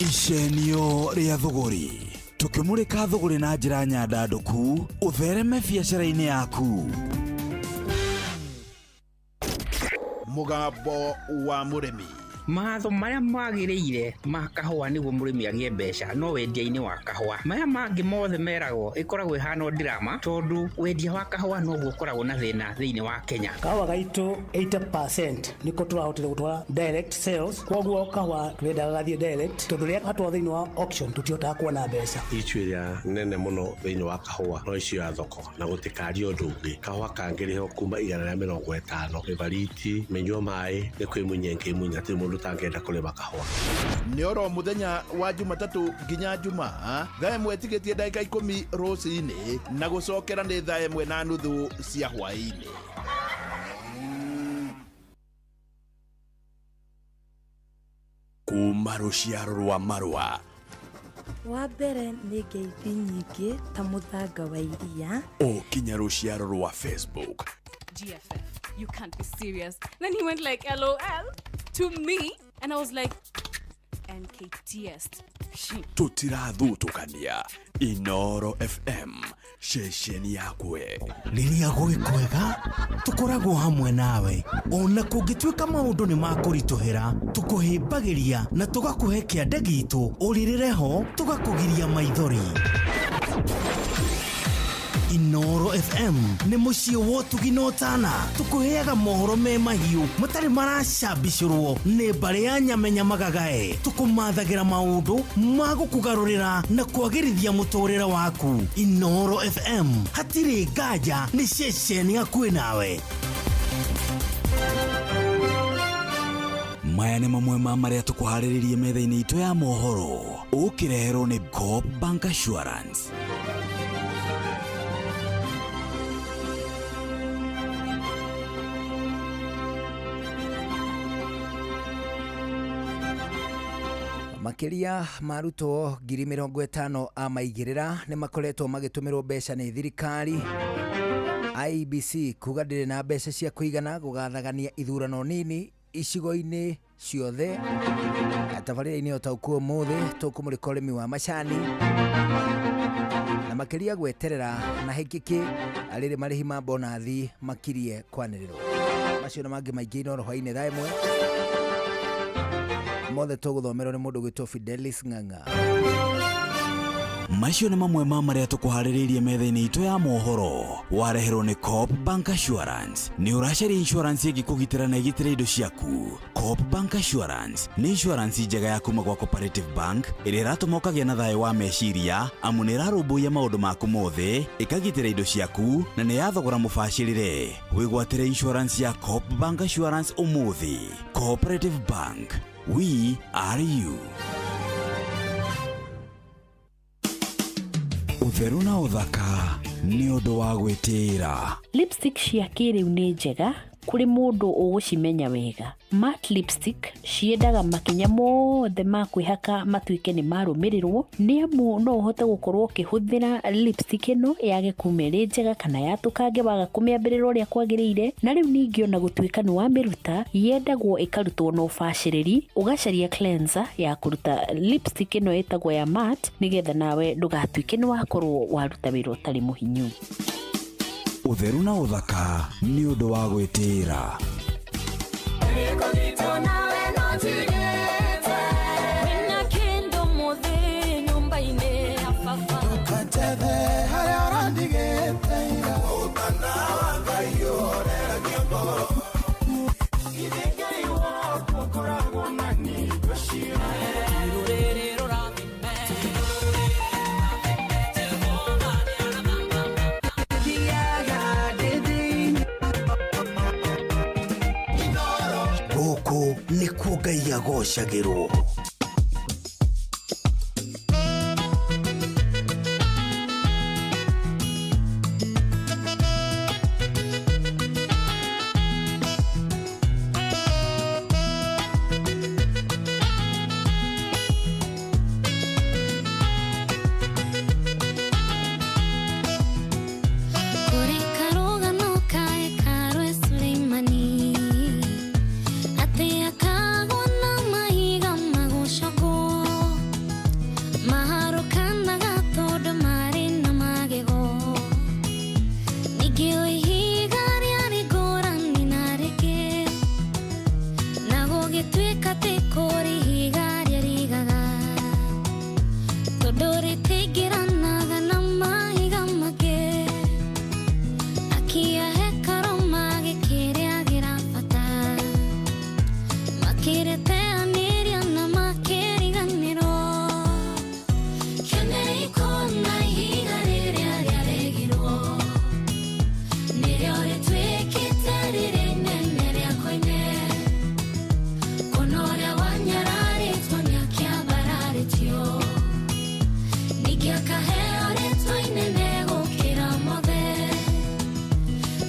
Icenio rĩa thũgũrĩ, tũkĩmũrĩka thũgũrĩ na njĩra nyandandũku, ũthereme biacara-inĩ yaku. Mũgambo wa mũrĩmi. Matho marĩa magĩrĩire ma kahũa nĩguo mũrĩmi agĩe mbeca no wendia-inĩ wa kahũa. Maya mangĩ mothe meragwo ĩkoragwo ĩhana drama tondũ wendia wa kahũa noguo ũkoragwo na thĩna thĩinĩ wa Kenya. Kahũa gaitũ 80% nĩko tũrahotire gũtwara direct sales, koguo kahũa tũrendaga gathiĩ direct tondũ rĩrĩa gatwarwo thĩinĩ wa auction tũtihotaga kuona mbeca. Ichu ĩrĩa nene mũno thĩinĩ wa kahũa no icio ya thoko na gũtikaria ũndũ ũngĩ. Kahũa kangĩrĩhwo kuma 150 ĩbariti mĩnyua maĩ nĩ kwĩmunya ĩngĩmunya hatirĩ mũndũ tangĩenda kũrĩma kahũa. Nĩ oro mũthenya wa Jumatatũ nginya Jumaa thaa 1 tigĩtie ndagĩka 10 rũcinĩ na gũcokera nĩ thaa 1:30 cia hwaĩ-inĩ. Kuma rũciaro rwa marũa wa mbere nĩ ngeithi nyingĩ ta mũthanga wa iria o kinya rũciaro rwa Facebook. GFF, you can't be serious. Then he went like LOL to me, and I was like, NKTS. Tũtirathutũkania. Inoro FM, ceceni yakwe. Rĩrĩa gwĩ kwega, tũkoragwo hamwe nawe. Ona kũngĩtuĩka maũndũ nĩ makũritũhĩra, tũkũhĩmbagĩria na tũgakũhe kĩande gitũ, ũrĩrĩre ho, tũgakũgiria maithori. Inoro FM nĩ mũciĩ wa ũtugi na ũtana, tũkũheaga mohoro me mahiũ matarĩ maracambicũrwo nĩ mbarĩ ya nyamenya magagae, tũkũmathagĩra maũndũ ma gũkũgarũrĩra na kwagĩrithia mũtũrĩre waku. Inoro FM hatirĩ nganja, nĩ ceceni hakuhĩ nawe. Maya nĩ mamwe ma marĩa tũkũharĩrĩrie metha-inĩ itũ ya mohoro, ũkĩreherwo nĩ Coop Bank Assurance. Makĩria ma arutwo 50,000 a maigĩrĩra nĩ makoretwo magĩtũmĩrwo mbeca nĩ thirikari. IEBC kuga ndĩrĩ na mbeca cia kũigana gũgathagania ithurano nini icigo-inĩ ciothe. Tabarĩra-inĩ o ta ũkuo ũmũthĩ tũkũmũrĩka ũrĩmi wa macani na makĩria gweterera na hĩkĩkĩ rĩrĩ marĩhi ma bonathi makirie kwanĩrĩrwo. Macio na mangĩ maingĩ Inoro hwaĩ-inĩ thaa 1 mothe tũgũthomerwo nĩ mũndũ gwĩtwo Fidelis Ng'ang'a. Macio nĩ mamwe ma marĩa tũkũharĩrĩirie metha-inĩ itũ ya mohoro, wareherwo nĩ Coop Bank Assurance. Nĩ ũracaria insurance ĩngĩkũgitĩra na ĩgitĩre indo ciaku? Coop Bank Assurance nĩ insurance njega ya kuma gwa Cooperative Bank ĩrĩa ĩratũma ũkagĩa na thayũ wa meciria, amu nĩ ĩrarũmbũiya maũndũ maku mothe, ĩkagitĩra indo ciaku na nĩ ya thogora mũbacĩrĩre. Wĩgwatĩre insurance ya Coop Bank Assurance ũmũthĩ. Cooperative Bank, we are you. Ũtheru na ũthaka nĩ ũndũ wa gwĩtĩĩra. Lipstick cia kĩrĩu nĩ njega kũrĩ mũndũ ũgũcimenya wega. Matte lipstick ciendaga makinya mothe ma kwĩhaka matuĩke nĩ marũmĩrĩrwo, nĩ amu no ũhote gũkorwo ũkĩhũthĩra lipstick ĩno yage kuma ĩrĩ njega kana yatũkange waga kũmĩambĩrĩra ũrĩa kwagĩrĩire. Na rĩu ningĩ ona gũtuĩka nĩ wamĩruta, yendagwo ĩkarutwo na ũbacĩrĩri, ũgacaria cleanser ya kũruta lipstick ĩno ĩtagwo ya matte, nĩgetha nawe ndũgatuĩke nĩ wakorwo waruta wĩra ũtarĩ mũhinyu. Ũtheru na ũthaka nĩ ũndũ wa gwĩtĩĩra. Gĩko gitũ nawe. ũndigĩte. Wĩna kĩndũ mũthĩ nyũmba-inĩ ya baba. Ndũkanjethe harĩa ũrandigĩte ira. Ũtana wa Ngai ũhoreragia ngoro. Githĩ Ngai wakwa ũkoragwo na niĩ ũcio. Rũrĩrĩ rũrathime. Gũkũ nĩkuo Ngai agocagĩrwo. Kũrĩ karũgano ka hekarũ e Suleimani, atĩ akagwo na mahiga magũcogwo, maharũkanaga tondũ marĩ na magego. Ningĩ o ihiga rĩarĩ ngũrani na rĩngĩ, na gũgĩtuĩka atĩ kũrĩ ihiga rĩarigaga, tondũ rĩtingĩranaga na mahiga mangĩ. Akia hekarũ magĩkĩrĩagĩra bata, makĩrĩteanĩria na makĩriganĩrwo. Kĩonei kuona ihiga rĩrĩa rĩaregirwo, nĩrĩo rĩtuĩkĩte rĩrĩa inene rĩa koine. Kuona ũrĩa wanyararĩtwo nĩakĩambararĩtio, ningĩ akaheo rĩtwa inene gũkĩra mothe.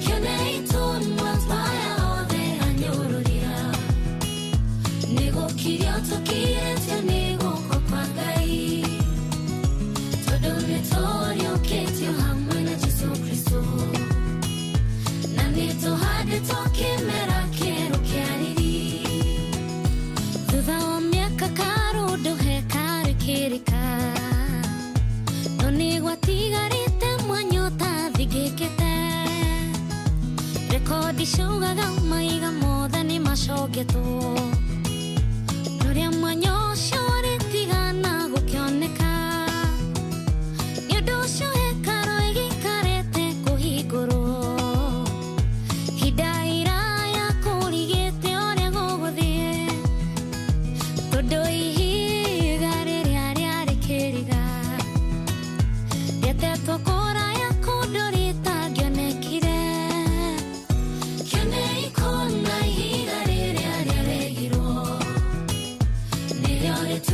Kĩonei tũnua twaya othe anyũrũria, nĩgũkirio tũkirĩtio nĩ guoko kwa Ngai, tondũ nĩtũriũkĩtio hamwe na Jesũ Kristũ, na nĩtũhandĩtwo kĩmera kĩerũ kĩa riri. Thutha wa mĩaka karũndũ hekarũ ĩkĩrĩka, no nĩgwatigarĩte mwanya ũtathingĩkĩte. Rekodi ciugaga mahiga mothe nĩ macongetwo, rũrĩa mwanya ũcio ũrĩtigana gũkĩoneka. Nĩ ũndũ ũcio hekarũ ĩgĩikarĩte kũhingũrwo hinda iraya kũrigĩte ũrĩa gũgũthiĩ, tondũ ihiga rĩrĩa rĩarĩ kĩriga rĩatetwo kũraya kũndũ rĩtangĩonekire. Kĩonei kuona ihiga rĩrĩa rĩaregirwo, nĩrĩo rĩtuĩkĩte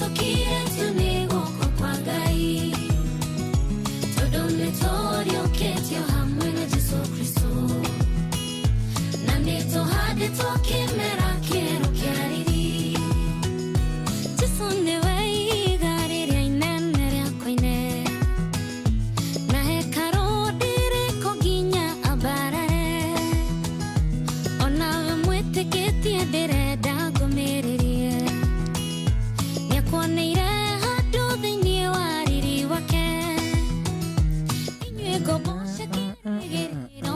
Tũkirĩtio nĩ guoko kwa Ngai, tondũ nĩtũriũkĩtio hamwe na Jesũ Kristũ, na nĩtũhandĩtwo kĩmera kĩerũ kĩa riri. Jesũ nĩwe ihiga rĩrĩa inene rĩa koine, na hekarũ ndĩrĩkwo nginya ambarare. Onawe mwĩtĩkĩtie ndĩrenda ngũmĩrĩrie, nĩakuoneire handũ thĩinĩ wa riri wake. Inyuĩ ngombo cia kĩĩrĩgĩrĩro.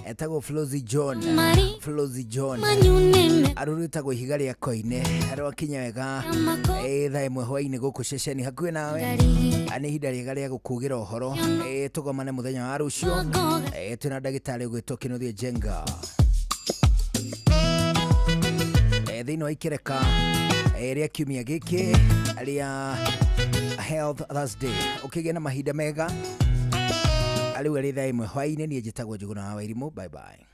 Etagwo Flozy John. Mari- Flozy John Manyune arũrĩtagwo ihiga rĩa koine rwakinya wega thaa 1 hwainĩ gũkũ ceceni hakuhĩ nawe. Nĩ ihinda rĩega rĩa gũkugĩra ũhoro. Tũgomane mũthenya wa rũciũ. Twĩna ndagĩtarĩ ũgwĩtwo Kĩnuthia Njenga thĩinĩ wa ikereka rĩa kiumia gĩkĩ rĩa Health Thursday. Ũkĩgĩa na mahinda mega rĩu arĩ thaa 1 hwainĩ. Niĩ njĩtagwo Njũgũna wa Wairimũ. Bye bye.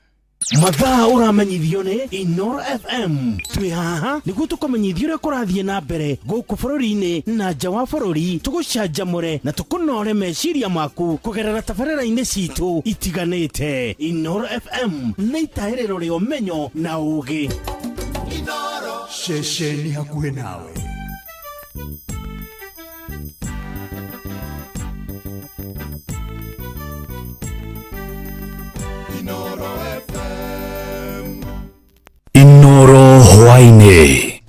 Mathaa ũramenyithio nĩ Inoro FM. Twĩ haha nĩguo tũkũmenyithia ũrĩa kũrathiĩ na mbere gũkũ bũrũri-inĩ na nja wa bũrũri, tũgũcanjamũre na tũkũnore meciria maku kũgerera tabarĩra-inĩ citũ itiganĩte. Inoro FM nĩ itahĩrĩro rĩa ũmenyo na ũũgĩ. Ceceni hakuhĩ nawe. Inoro hwainĩ.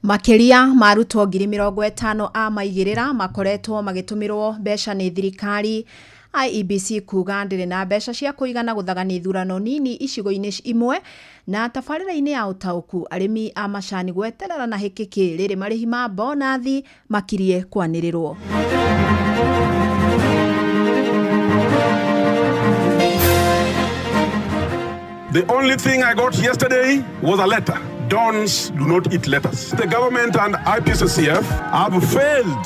Makĩria ma arutwo 50,000 a maigĩrĩra makoretwo magĩtũmĩrwo mbeca nĩ thirikari. IEBC kuga ndĩrĩ na mbeca cia kũigana gũthagania ithurano nini icigo-inĩ imwe. Na tabarĩra-inĩ ya ũtaũku, arĩmi a macani gweterera na hĩkĩkĩ rĩrĩ marĩhi ma bonathi makirie kwanĩrĩrwo. The only thing I got yesterday was a letter. Dons do not eat letters. The government and IPCCF have failed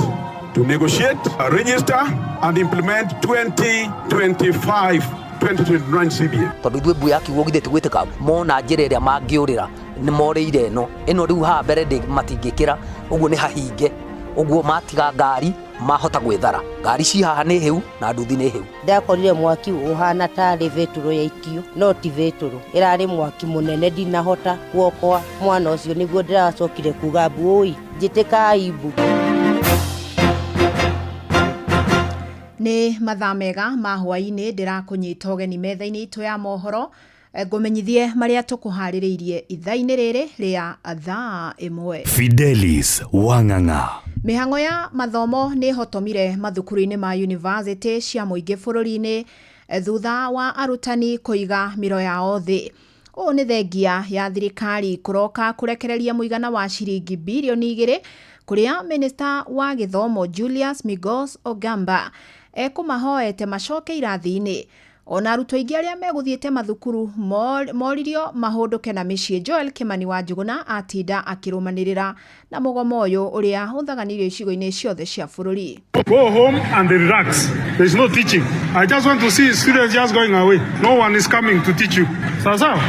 to negotiate, register, and implement 2025 2029 CBA. Tondũ ithuĩ mbu ya kiugo githĩ tigwĩtĩka mona njĩra ĩrĩa mangĩũrĩra nĩ morĩire ĩno ĩno rĩu haha mbere ndĩ matingĩkĩra ũguo nĩ hahinge ũguo matiga ngari mahota gwĩthara ngari ci haha nĩ hĩu na nduthi nĩ hĩu. Ndakorire mwaki ũhana tarĩ betũrũ yaikio no ti betũrũ ĩrarĩ mwaki mũnene ndinahota kuokoa mwana ũcio nĩguo ndĩracokire kuga mbu ũi njĩtĩkai mbu. Nĩ mathaa mega ma hwainĩ, ndĩrakũnyita ũgeni metha-inĩ itũ ya mohoro, ngũmenyithie marĩa tũkũharĩrĩirie ithaa-inĩ rĩrĩ rĩa thaa 1. Fidelis Wang'ang'a. Mĩhang'o ya mathomo nĩ ĩhotomire mathukuru-inĩ ma yunivasĩtĩ cia mũingĩ bũrũri-inĩ, thutha wa arutani kũiga mĩro yao thĩ. Ũũ nĩ thengia ya thirikari kũroka kũrekereria mũigana wa ciringi birioni 2 kũrĩa minista wa gĩthomo Julius Migos Ogamba ekũmahoete macoke irathi-inĩ. Ona arutwo aingĩ arĩa megũthiĩte mathukuru moririo mahũndũke na mĩciĩ. Joel Kimani wa Njũgũna atinda akĩrũmanĩrĩra na mũgomo ũyũ ũrĩa ũthaganirio icigo-inĩ ciothe cia bũrũri. Go home and relax. There is no teaching. I just want to see students just going away. No one is coming to teach you. Sawa?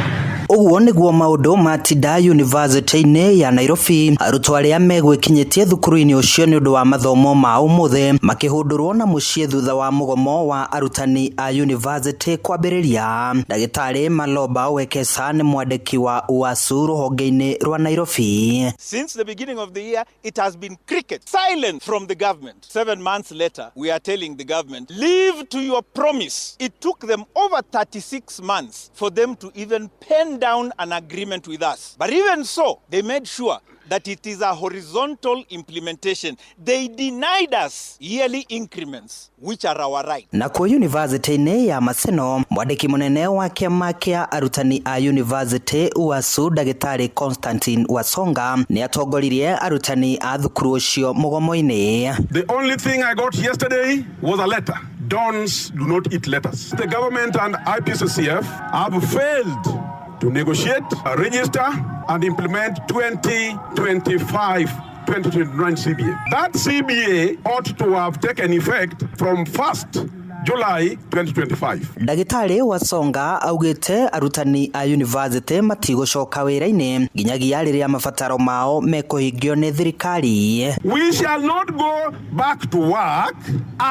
Ũguo nĩguo maũndũ matinda yunivasĩtĩ-inĩ ya Nairobi, arutwo arĩa megwĩkinyĩtie thukuru-inĩ ũcio nĩ ũndũ wa mathomo ma ũmũthĩ makĩhũndũrwo na mũciĩ thutha wa mũgomo wa arutani a yunivasĩtĩ kwambĩrĩria. Ndagĩtarĩ Maloba Wekesa nĩ mwandĩki wa UASU rũhonge-inĩ rwa Nairobi. Since the beginning of the year, it has been cricket, silent from the government. 7 months later, we are telling the government, live to your promise. It took them over 36 months for them to even pen down an agreement with us. But even so, they made sure that it is a horizontal implementation. They denied us yearly increments, which are our right. Nakuo yunivasĩtĩ-inĩ ya Maseno, mwandĩki mũnene wa kĩama kĩa arutani a yunivasĩtĩ UASU ndagĩtarĩ Constantine Wasonga nĩ atongoririe arutani a thukuru ũcio mũgomo-inĩ. The only thing I got yesterday was a letter. Dons do not eat letters. The government and IPCCF have failed to negotiate, register, and implement 2025 2029 CBA. That CBA ought to have taken effect from 1st July 2025. Ndagĩtarĩ Wasonga augĩte arutani a yunivasĩtĩ matigũcoka wĩra-inĩ nginyagia rĩrĩa mabataro mao mekũhingio nĩ thirikari. We shall not go back to work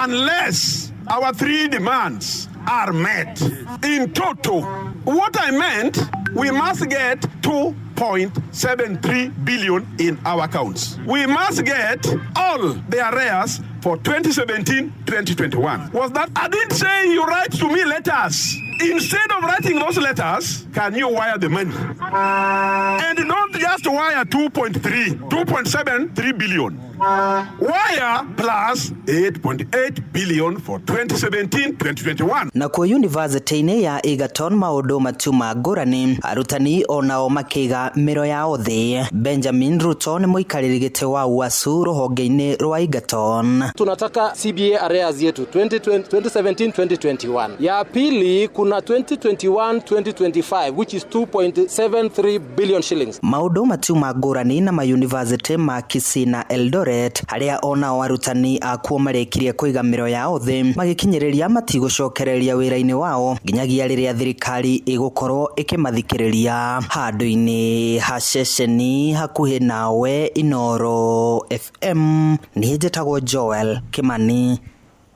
unless our three demands are met. In total, what I meant, we must get 2.73 billion in our accounts. We must get all the arrears for 2017-2021. Was that? I didn't say you write to me letters. Instead of writing those letters, can you wire the money? And don't just wire 2.3, 2.73 billion. Wire plus 8.8 billion for 2017-2021. Nakuo yunivasĩtĩ-inĩ ya Egerton maũndũ matiuma ngũrani, arutani onao makĩiga mĩro yao thĩ. Benjamin Ruto nĩ mũikarĩri gĩtĩ wa UASU rũhonge-inĩ rwa Egerton. Tunataka CBA arrears yetu 2017 2021. Ya pili kuna 2021 2025 which is 2.73 billion shillings. Maũndũ matiuma ngũrani na mayunivasĩtĩ ma Kisii na Eldoret harĩa onao arutani akuo marĩkirie kũiga mĩro yao thĩ magĩkinyĩrĩria matigũcokereria wĩra-inĩ wao nginyagia rĩrĩa thirikari ĩgũkorwo ĩkĩmathikĩrĩria. Handũ-inĩ ha ceceni hakuhĩ nawe Inooro FM, niĩ njĩtagwo Joel Kimani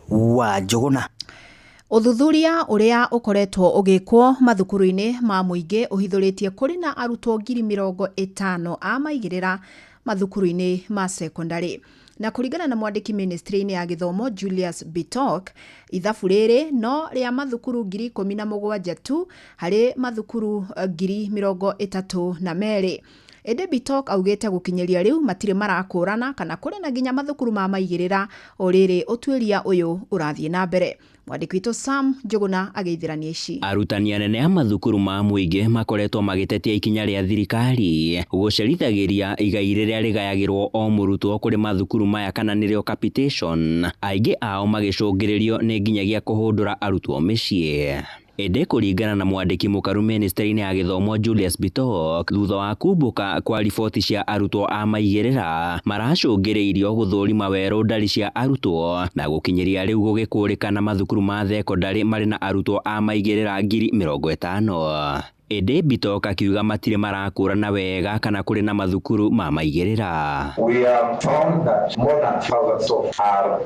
wa Njũgũna. Ũthuthuria ũrĩa ũkoretwo ũgĩkwo mathukuru-inĩ ma mũingĩ ũhithũrĩtie kũrĩ na arutwo 50,000 a maigĩrĩra mathukuru-inĩ ma sekondarĩ. Na kũringana na mwandĩki ministry-inĩ ya gĩthomo Julius Bitok, ithabu rĩrĩ no rĩa mathukuru 17,000 tu harĩ mathukuru 32,000. Ĩndĩ Bitok augĩte gũkinyĩria rĩu matirĩ marakũrana kana kũrĩ na nginya mathukuru ma maigĩrĩra o rĩrĩ ũtuĩria ũyũ ũrathiĩ na mbere. Mwandĩki witũ Sam Njũgũna agĩithĩrania ici. Arutani anene a mathukuru ma mũingĩ makoretwo magĩtetia ikinya rĩa thirikari gũcerithagĩria igai rĩrĩa rĩgayagĩrwo o mũrutwo kũrĩ mathukuru maya kana nĩrĩo capitation, aingĩ ao magĩcũngĩrĩrio nĩ nginyagia kũhũndũra arutwo mĩciĩ. Ĩndĩ kũringana na mwandĩki mũkaru ministry-inĩ ya gĩthomo Julius Bitok, thutha wa kumbũka kwa riboti cia arutwo a maigĩrĩra maracũngĩrĩirio gũthũrima werũ ndari cia arutwo na gũkinyĩria rĩu gũgĩkũrĩkana mathukuru ma thekondarĩ marĩ na arutwo a maigĩrĩra 50,000. Ĩndĩ Bitok akiuga matirĩ marakũrana wega kana kũrĩ na mathukuru ma maigĩrĩra. We have found that more than 1,000 so far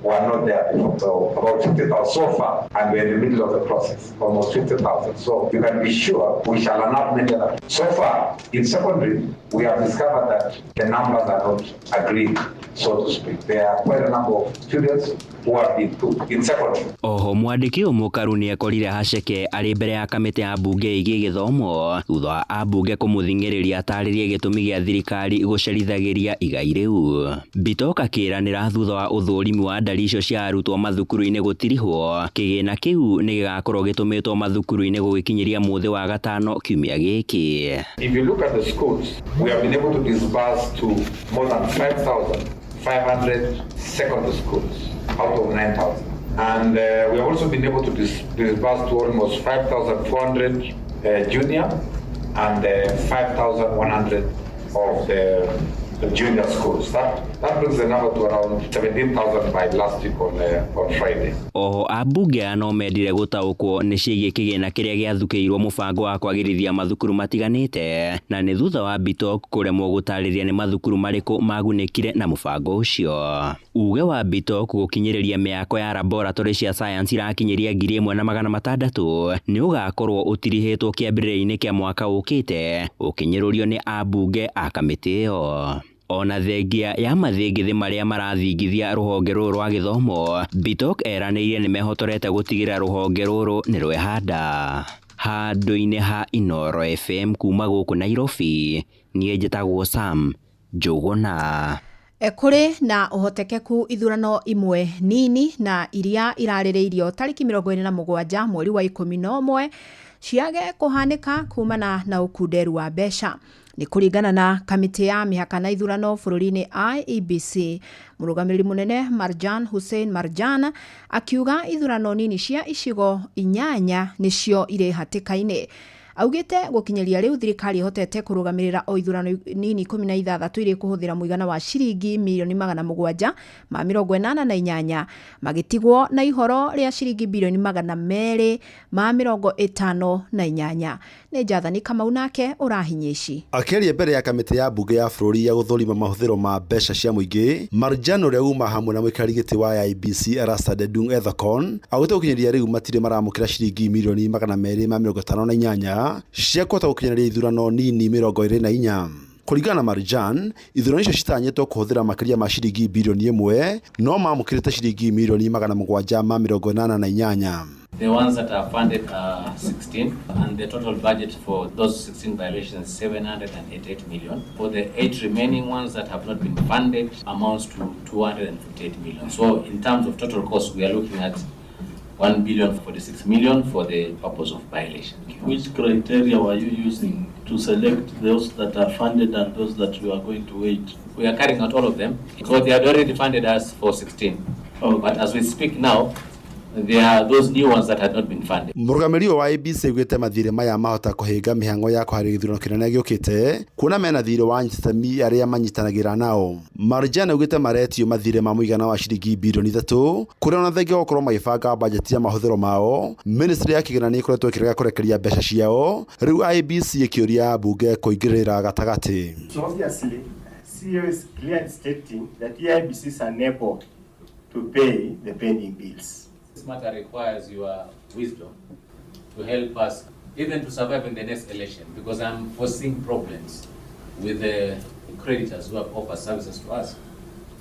were not there before. So about 50,000 so far, and we're in the middle of the process, almost 50,000. So you can be sure we shall unearth many others. So far, in secondary, we have discovered that the numbers are not agreed, so to speak. There are quite a number of students who have been put in secondary. Oho mwandĩki ũyũ mũkaru nĩekorire haceke arĩ mbere ya kamĩtĩ ya mbunge ĩgiĩ gĩthomo thutha wa ambunge kũmũthing'ĩrĩria atarĩrie gĩtũmi gĩa thirikari gũcerithagĩria igai rĩu. Bitok akĩranĩra thutha wa ũthũrimi wa ndari icio cia arutwo mathukuru-inĩ gũtirihwo, kĩgĩna kĩu nĩ gĩgakorwo gĩtũmĩtwo mathukuru-inĩ gũgĩkinyĩria mũthĩ wa gatano kiumia gĩkĩ. If you look at the schools, we have been able to disburse to more than 5,500 secondary schools out of 9,000. And we have also been able to disburse to almost 5,400 junior and 5,100 of the junior schools. That brings the number to around 17,000 by last week on Friday. Oho ambunge aya no mendire gũtaũkwo nĩ ciĩgiĩ kĩgĩna kĩrĩa gĩathukĩirwo mũbango wa kwagĩrithia mathukuru matiganĩte na nĩ thutha wa Bitok kũremwo gũtarĩria nĩ mathukuru marĩkũ magunĩkire na mũbango ũcio. Uge wa Bitok gũkinyĩrĩria mĩako ya laboratory cia science irakinyĩria 1,600 nĩ ũgakorwo ũtirihĩtwo kĩambĩrĩria-inĩ kĩa mwaka ũkĩte ũkĩnyũrũrio nĩ ambunge a kamĩtĩ ĩyo. Ona thengia ya mathĩngĩthĩ marĩa marathingithia rũhonge rũrũ rwa gĩthomo, Bitok eranĩire nĩmehotorete gũtigĩrĩra rũhonge rũrũ nĩ rwehanda. Handũ-inĩ ha Inooro FM kuma gũkũ Nairobi, niĩ njĩtagwo Sam Njũgũna. Kũrĩ na ũhotekeku ithurano imwe nini na iria irarĩrĩirio tarĩki 27 mweri wa 11 ciage kũhanĩka kumana na ũkunderu wa mbeca. Nĩ kũringana na kamĩtĩ ya mĩhaka na ithurano bũrũri-inĩ IEBC. Mũrũgamĩrĩri mũnene Marjan Hussein Marjan akiuga ithurano nini cia icigo 8 nĩcio irĩ hatĩka-inĩ. Augĩte gũkinyĩria rĩu thirikari ĩhotete kũrũgamĩrĩra o ithurano nini 16 iria ikũhũthĩra mũigana wa ciringi mirioni 788 magĩtigwo na ihoro rĩa ciringi birioni 258. Nĩ Jathani Kamau nake ũrahinya ici. Akĩaria mbere ya kamĩtĩ ya mbunge ya bũrũri ya gũthũrima mahũthĩro ma mbeca cia mũingĩ, Marjan ũrĩa uma hamwe na mũikarĩri gĩtĩ wa IEBC Erasta Dedung Ethekon augĩte gũkinyĩria rĩu matirĩ maramũkĩra ciringi mirioni 258 cia kũhota gũkinyanĩria ithurano nini 24. Kũringana na Marjan, ithurano icio citanyĩtwo kũhũthĩra makĩria ma ciringi birioni 1 no mamũkĩrĩte ciringi mirioni 788. The ones that are funded are 16, and the total budget for those 16 violations is 788 million. For the 8 remaining ones that have not been funded, amounts to 258 million. So in terms of total cost, we are looking at 1,046 million for the purpose of violation. Which criteria were you using to select those that are funded and those that you are going to wait? We are carrying out all of them because they had already funded us for 16. Okay. But as we speak now, there are those new ones that had not been funded. Mũrũgamĩrĩri wa IEBC augĩte mathirĩ maya mahota kũhĩnga mĩhang'o ya kũharĩria gĩthurano kĩnene gĩũkĩte kuona mena thirĩ wa anyititami arĩa manyitanagĩra nao. Marjan augĩte maretio mathirĩ ma mũigana wa ciringi birioni 3 kũrĩa ona thengia wa gũkorwo magĩbanga bajeti ya mahũthĩro mao. Ministry ya kĩgĩna nĩ ĩkoretwo ĩkĩrega kũrekereria mbeca ciao, rĩu IEBC ĩkĩũria mbunge kũingĩrĩra gatagatĩ. So obviously, CEO is clearly stating that IEBC is unable to pay the pending bills. This matter requires your wisdom to help us even to survive in the next election, because I'm foreseeing problems with the creditors who have offered services to us,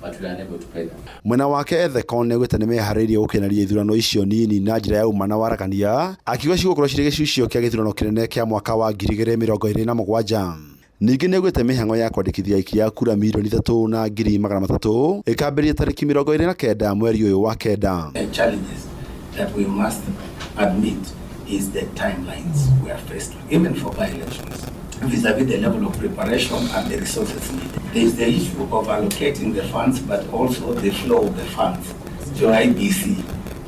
but we are unable to pay them. Mwena wake Ethekon nĩaugĩte nĩmeharĩirie gũkinyanĩria ithurano icio nini na njĩra ya ũma na waragania, akiuga cigũkorwo cirĩ gĩcicio kĩa gĩthurano kĩnene kĩa mwaka wa 2027. Ningĩ nĩaugĩte mĩhang'o ya kwandĩkithia aikia a kura milioni 3,300,000 ĩkambĩrĩria tarĩki 29 mweri ũyũ wa kenda. The challenges that we must admit is the timelines we are faced with, even for by-elections, vis-a-vis the level of preparation and the resources needed. There is the issue of allocating the funds, but also the flow of the funds to IEBC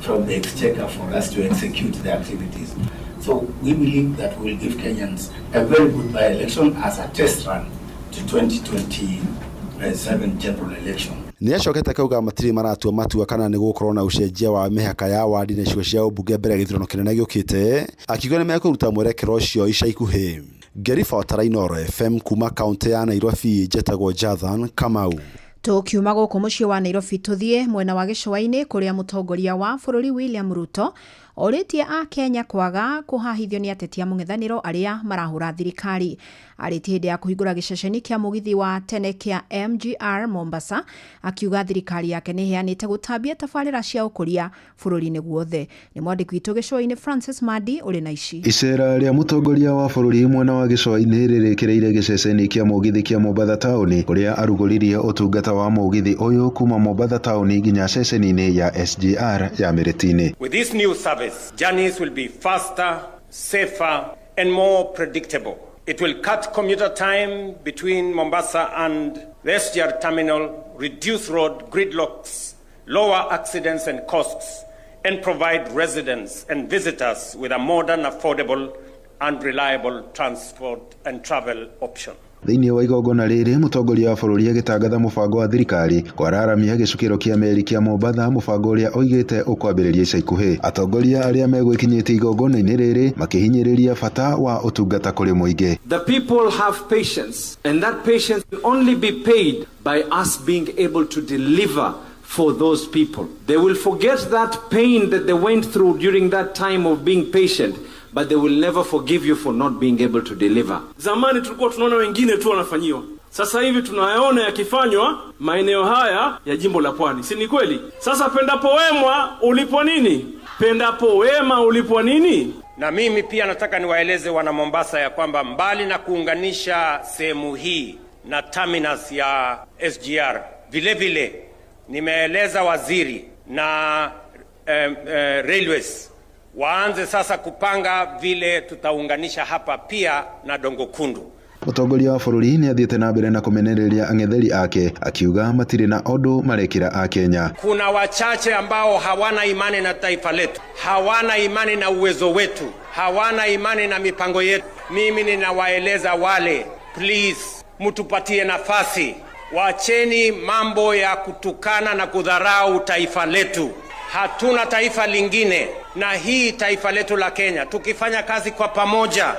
from the exchequer for us to execute the activities. So we believe that we will give Kenyans a very good by-election as a test run to 2027 general election. Nĩacokete akauga matirĩ maratua matua kana nĩ gũgũkorwo na ũcenjia wa mĩhaka ya wadi na icigo cia ũmbunge mbere ya gĩthurano kĩnene gĩũkĩte, akiuga nĩ mekũruta mwerekera ũcio ica ikuhĩ. Ngĩribota Inooro FM kuma kaũntĩ ya Nairobi, njetagwo Jathan Kamau. Tũkiuma gũkũ mũciĩ wa Nairobi tũthiĩ mwena wa gĩcũa-inĩ kũrĩa mũtongoria wa bũrũri William Ruto orĩtie a Kenya kwaga kũhahithio nĩ ateti a mũng'ethanĩro arĩa marahũra thirikari. Arĩtie hĩndĩ ya kũhingũra gĩceceni kĩa mũgithi wa tene kĩa MGR Mombasa, akiuga thirikari yake nĩ ĩheanĩte gũtambia tabarĩra cia ũkũria bũrũri-inĩ guothe. Nĩ mwandĩki witũ gĩcũa-inĩ Francis Mandi ũrĩ na ici. Icera rĩa mũtongoria wa bũrũri mwena wa gĩcũa-inĩ rĩrĩkĩrĩire gĩceceni kĩa mũgithi kĩa Mombatha taũni kũrĩa arugũririe ũtungata wa mũgithi ũyũ kuma Mombatha taũni nginya ceceni-inĩ ya SGR ya Miritini. With this new service, journeys will be faster, safer, and more predictable. It will cut commuter time between Mombasa and the SGR terminal, reduce road gridlocks, lower accidents and costs, and provide residents and visitors with a modern, affordable, and reliable transport and travel option. Thĩinĩ wa igongona rĩrĩ mũtongoria wa bũrũri agĩtangatha mũbango wa thirikari kwararamia gĩcukĩro kĩa meri kĩa Mombatha, mũbango ũrĩa oigĩte ũkwambĩrĩria ica ikuhĩ. Atongoria arĩa megwĩkinyĩtie igongona-inĩ rĩrĩ makĩhinyĩrĩria bata wa ũtungata kũrĩ mũingĩ. The people have patience, and that patience will only be paid by us being able to deliver for those people. They will forget that pain that they went through during that time of being patient, but they will never forgive you for not being able to deliver. Zamani tulikuwa tunaona wengine tu wanafanyiwa, sasa hivi tunayaona yakifanywa maeneo haya ya jimbo la Pwani, si ni kweli? Sasa pendapo wema ulipo nini? Pendapo wema ulipo nini? Na mimi pia nataka niwaeleze wana Mombasa ya kwamba mbali na kuunganisha sehemu hii na terminus ya SGR, vile vile nimeeleza waziri na railways waanze sasa kupanga vile tutaunganisha hapa pia na Dongo Kundu. Mũtongoria wa bũrũri nĩ athiĩte na mbere na kũmenereria ang'etheri ake akiuga matirĩ na ũndũ marekĩra Akenya. Kuna wachache ambao hawana imani na taifa letu, hawana imani na uwezo wetu, hawana imani na mipango yetu. Mimi ninawaeleza wale, please, mtupatie nafasi. Wacheni mambo ya kutukana na kudharau taifa letu. Hatuna taifa lingine, na hii taifa letu la Kenya, tukifanya kazi kwa pamoja,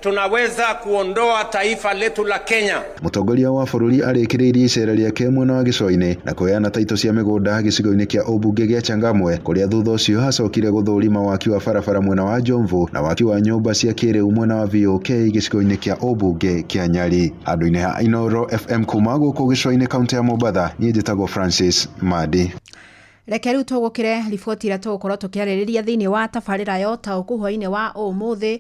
tunaweza kuondoa taifa letu la Kenya. Mũtongoria wa bũrũri arĩkĩrĩirie icera rĩake mwena wa gĩcũa-inĩ na kũheana taitũ cia mĩgũnda gĩcigo-inĩ kĩa ũmbunge gĩa Changamwe kũrĩa thutha ũcio acokire gũthũrima waki wa barabara mwena wa Jomvu na waki wa nyũmba cia kĩrĩu mwena wa VOK gĩcigo-inĩ kĩa ũmbunge kĩa Nyali. Handũ-inĩ ha Inooro FM kuma gũkũ gĩcũa-inĩ kaũntĩ ya Mombatha, niĩ njĩtagwo Francis Madi. Reke rĩu tũgũkĩre riboti ĩrĩa tũgũkorwo tũkĩarĩrĩria thĩinĩ wa tabarĩra ya ũtaũku hwaĩ-inĩ wa ũmũthĩ.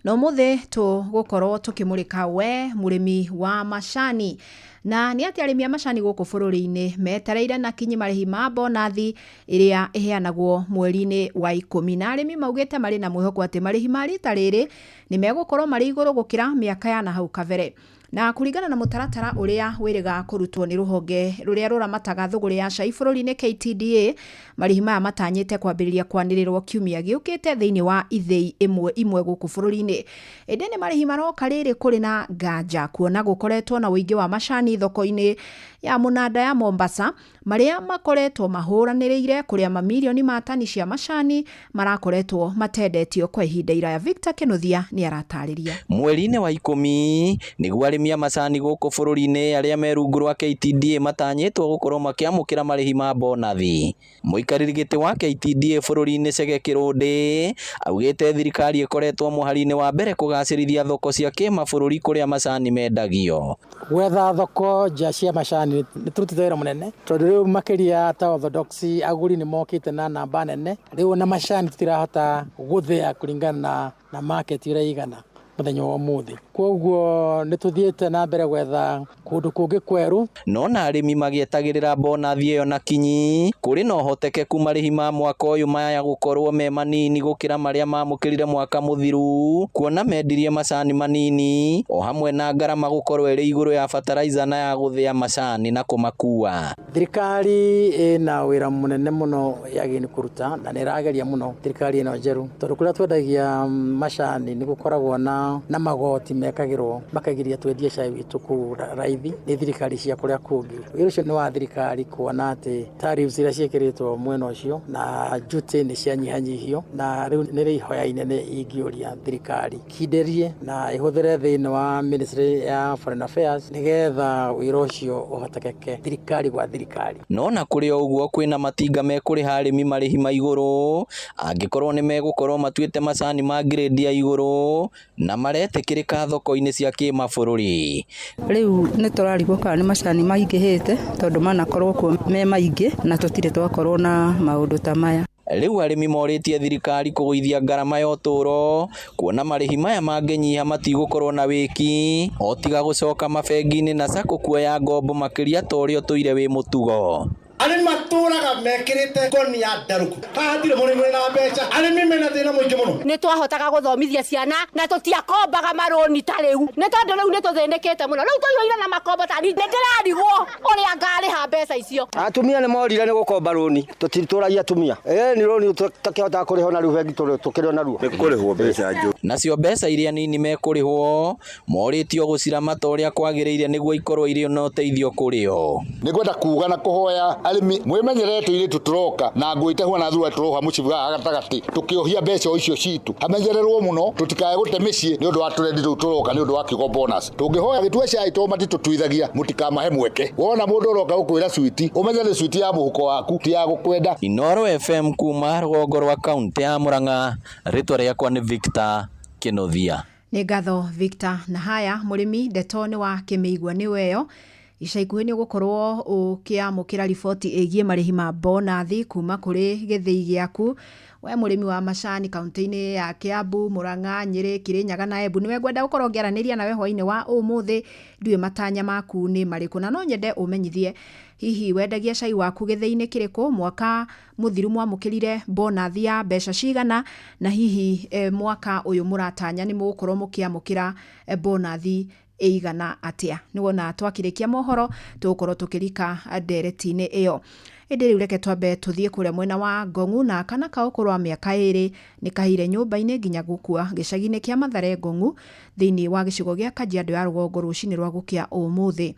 Na ũmũthĩ tũgũkorwo tũkĩmũrĩka we mũrĩmi wa macani, na nĩ atĩ arĩmi a macani gũkũ bũrũri-inĩ metereire na kinyi marĩhi ma bonathi ĩrĩa ĩheanagwo mweri-inĩ wa 10, na arĩmi maugĩte marĩ na mwĩhoko atĩ marĩhi ma rita rĩrĩ nĩ megũkorwo marĩ igũrũ gũkĩra mĩaka ya na hau kabere. Na kũringana na mũtaratara ũrĩa wĩrĩga kũrutwo nĩ rũhonge rũrĩa rũramataga thũgũrĩ ya cai bũrũri-inĩ KTDA, marĩhi maya matanyĩte kwambĩrĩria kwanĩrĩrwo kiumia gĩũkĩte thĩinĩ wa ithĩi ĩmwe ĩmwe gũkũ bũrũri-inĩ. Ĩndĩ nĩ marĩhi maroka rĩrĩ kũrĩ na nganja kuona gũkoretwo na ũingĩ wa macani thoko-inĩ ya mũnanda ya Mombasa, marĩa makoretwo mahũranĩrĩire kũrĩa mamirioni ma tani cia macani marakoretwo matendetio kwa ihinda iraya. Victor Kinuthia nĩ aratarĩria. Mweri-inĩ wa 10 nĩguo arĩmi a macani gũkũ bũrũri-inĩ arĩa me rungu rwa KTDA matanyĩtwo gũkorwo makĩamũkĩra marĩhi ma bonathi. Mũikarĩri gĩtĩ wa KTDA bũrũri-inĩ Chege Kĩrũndĩ augĩte thirikari ĩkoretwo mũhari-inĩ wa mbere kũgacĩrithia thoko cia kĩmabũrũri kũrĩa macani mendagio. Gwetha thoko nja cia macani nĩ tũrutĩte wĩra mũnene tondũ rĩu makĩria ta orthodox agũri nĩ mokĩte na namba nene, rĩu na macani tũtirahota gũthĩa kũringana na market ũrĩa ĩigana mũthenya wa ũmũthĩ. Koguo nĩ tũthiĩte na mbere gwetha kũndũ kũngĩ kwerũ. No na arĩmi magĩetagĩrĩra bonathi ĩyo na kinyi, kũrĩ na ũhotekeku marĩhi ma mwaka ũyũ maya gũkorwo me manini gũkĩra marĩa mamũkĩrire mwaka mũthiru, kuona mendirie macani manini o hamwe na ngarama gũkorwo ĩrĩ igũrũ ya fertilizer na ya gũthĩa macani na kũmakua. Thirikari ĩna wĩra mũnene mũno yagĩrĩirwo kũruta na nĩ ĩrageria mũno thirikari ĩno njerũ, tondũ kũrĩa twendagia macani nĩ gũkoragwo na magoti mekagĩrwo makagiria twendie cai witũ kũu raithi nĩ thirikari cia kũrĩa kũngĩ. Wĩra ũcio nĩ wa thirikari kuona atĩ tariffs iria ciĩkĩrĩtwo mwena ũcio na duty nĩ cianyihanyihio, na rĩu nĩ ihoya inene ingĩũria thirikari kindĩrie na ĩhũthĩre thĩinĩ wa Ministry ya Foreign Affairs nĩgetha wĩra ũcio ũhotekeke thirikari gwa thirikari. No na kũrĩ o ũguo kwĩna matinga mekũrĩha arĩmi marĩhi ma igũrũ angĩkorwo nĩ megũkorwo matuĩte macani ma grade ya igũrũ na maretĩkĩrĩka thoko-inĩ cia kĩmabũrũri. Rĩu nĩ tũrarigwo kana nĩ macani maingĩhĩte tondũ manakorwo kuo me maingĩ na tũtirĩ twakorwo na maũndũ ta maya. Rĩu arĩmi morĩtie thirikari kũgũithia ngarama ya ũtũũro kuona marĩhi maya mangĩnyiha matigũkorwo na wĩki o tiga gũcoka mabengi-inĩ na SACCO kuoya ngombo makĩria ta ũrĩa ũtũire wĩ mũtugo. Arĩmi matũraga mekĩrĩte ngoni ya ndarũku, haha hatirĩ mũrĩmi wĩna mbeca, arĩmi mena thĩna mũingĩ mũno. Nĩ twahotaga gũthomithia ciana na tũtiakombaga marũni ta rĩu, nĩ tondũ rĩu nĩ tũthĩnĩkĩte mũno, rĩu tũiyũire na makombo ta nĩ ndĩrarigwo ũrĩa ngarĩha mbeca icio. Atumia nĩ morire nĩ gũkomba rũni, tũtitũragia atumia nĩ rũni tũtakĩhotaga kũrĩha na rĩu bengi tũkĩrĩ naruo nĩ kũrĩhwo mbeca njũru. Nacio mbeca iria nini mekũrĩhwo morĩtio gũciramata ũrĩa kwagĩrĩire nĩguo ikorwo irĩ na ũteithio kũrĩ o. Nĩ ngwenda kuga na kũhoya arĩmi mwĩmenyerere tũirĩtu tũroka na ngũitahwo na thura tũroha mũcibi gatagatĩ tũkĩohia mbeca icio citũ, hamenyererwo mũno tũtikae gũte mĩciĩ nĩ ũndũ wa tũrendi rũu tũroka nĩ ũndũ wa kiugo bonus. Tũngĩhoya gĩtue cai to matitũtuithagia mũtikamahe mweke. Wona mũndũ ũroka gũkwĩra switi ũmenye nĩ switi ya mũhuko waku ti ya gũkwenda. Inooro FM kuma rũgongo rwa kaũntĩ ya Murang'a, rĩtwa rĩakwa nĩ Victor Kinuthia. Nĩ ngatho Victor. Na haya mũrĩmi ndeto nĩ wa kĩmĩigua nĩ weyo. Ica ikuhĩ nĩ ũgũkorwo ũkĩamũkĩra riboti ĩgiĩ marĩhi ma bonathi kuma kũrĩ gĩthĩi gĩaku. We mũrĩmi wa macani kaũntĩ-inĩ ya Kiambu, Murang'a, Nyĩrĩ, Kirinyaga na Embu, nĩwe ngwenda gũkorwo ngĩaranĩria nawe hwaĩ-inĩ wa ũmũthĩ. Ndiũĩ matanya maku nĩ marĩkũ, na no nyende ũmenyithie hihi wendagia cai waku gĩthĩi-inĩ kĩrĩkũ, mwaka mũthiru mwamũkĩrire bonathi ya mbeca cigana, na hihi mwaka ũyũ mũratanya nĩ mũgũkorwo mũkĩamũkĩra bonathi Ĩigana atĩa? Nĩwona twakĩrĩkia mohoro tũgũkorwo tũkĩrika ndereti-inĩ ĩyo. Ĩndĩ rĩu reke twambe tũthiĩ kũrĩa mwena wa Ngong'u, na kana ka ũkũrũ wa mĩaka 2 nĩ kahire nyũmba-inĩ nginya gũkua gĩcagi-inĩ kĩa Mathare Ngong'u thĩinĩ wa gĩcigo gĩa Kajiado ya rũgongo rũcinĩ rwa gũkĩa ũmũthĩ.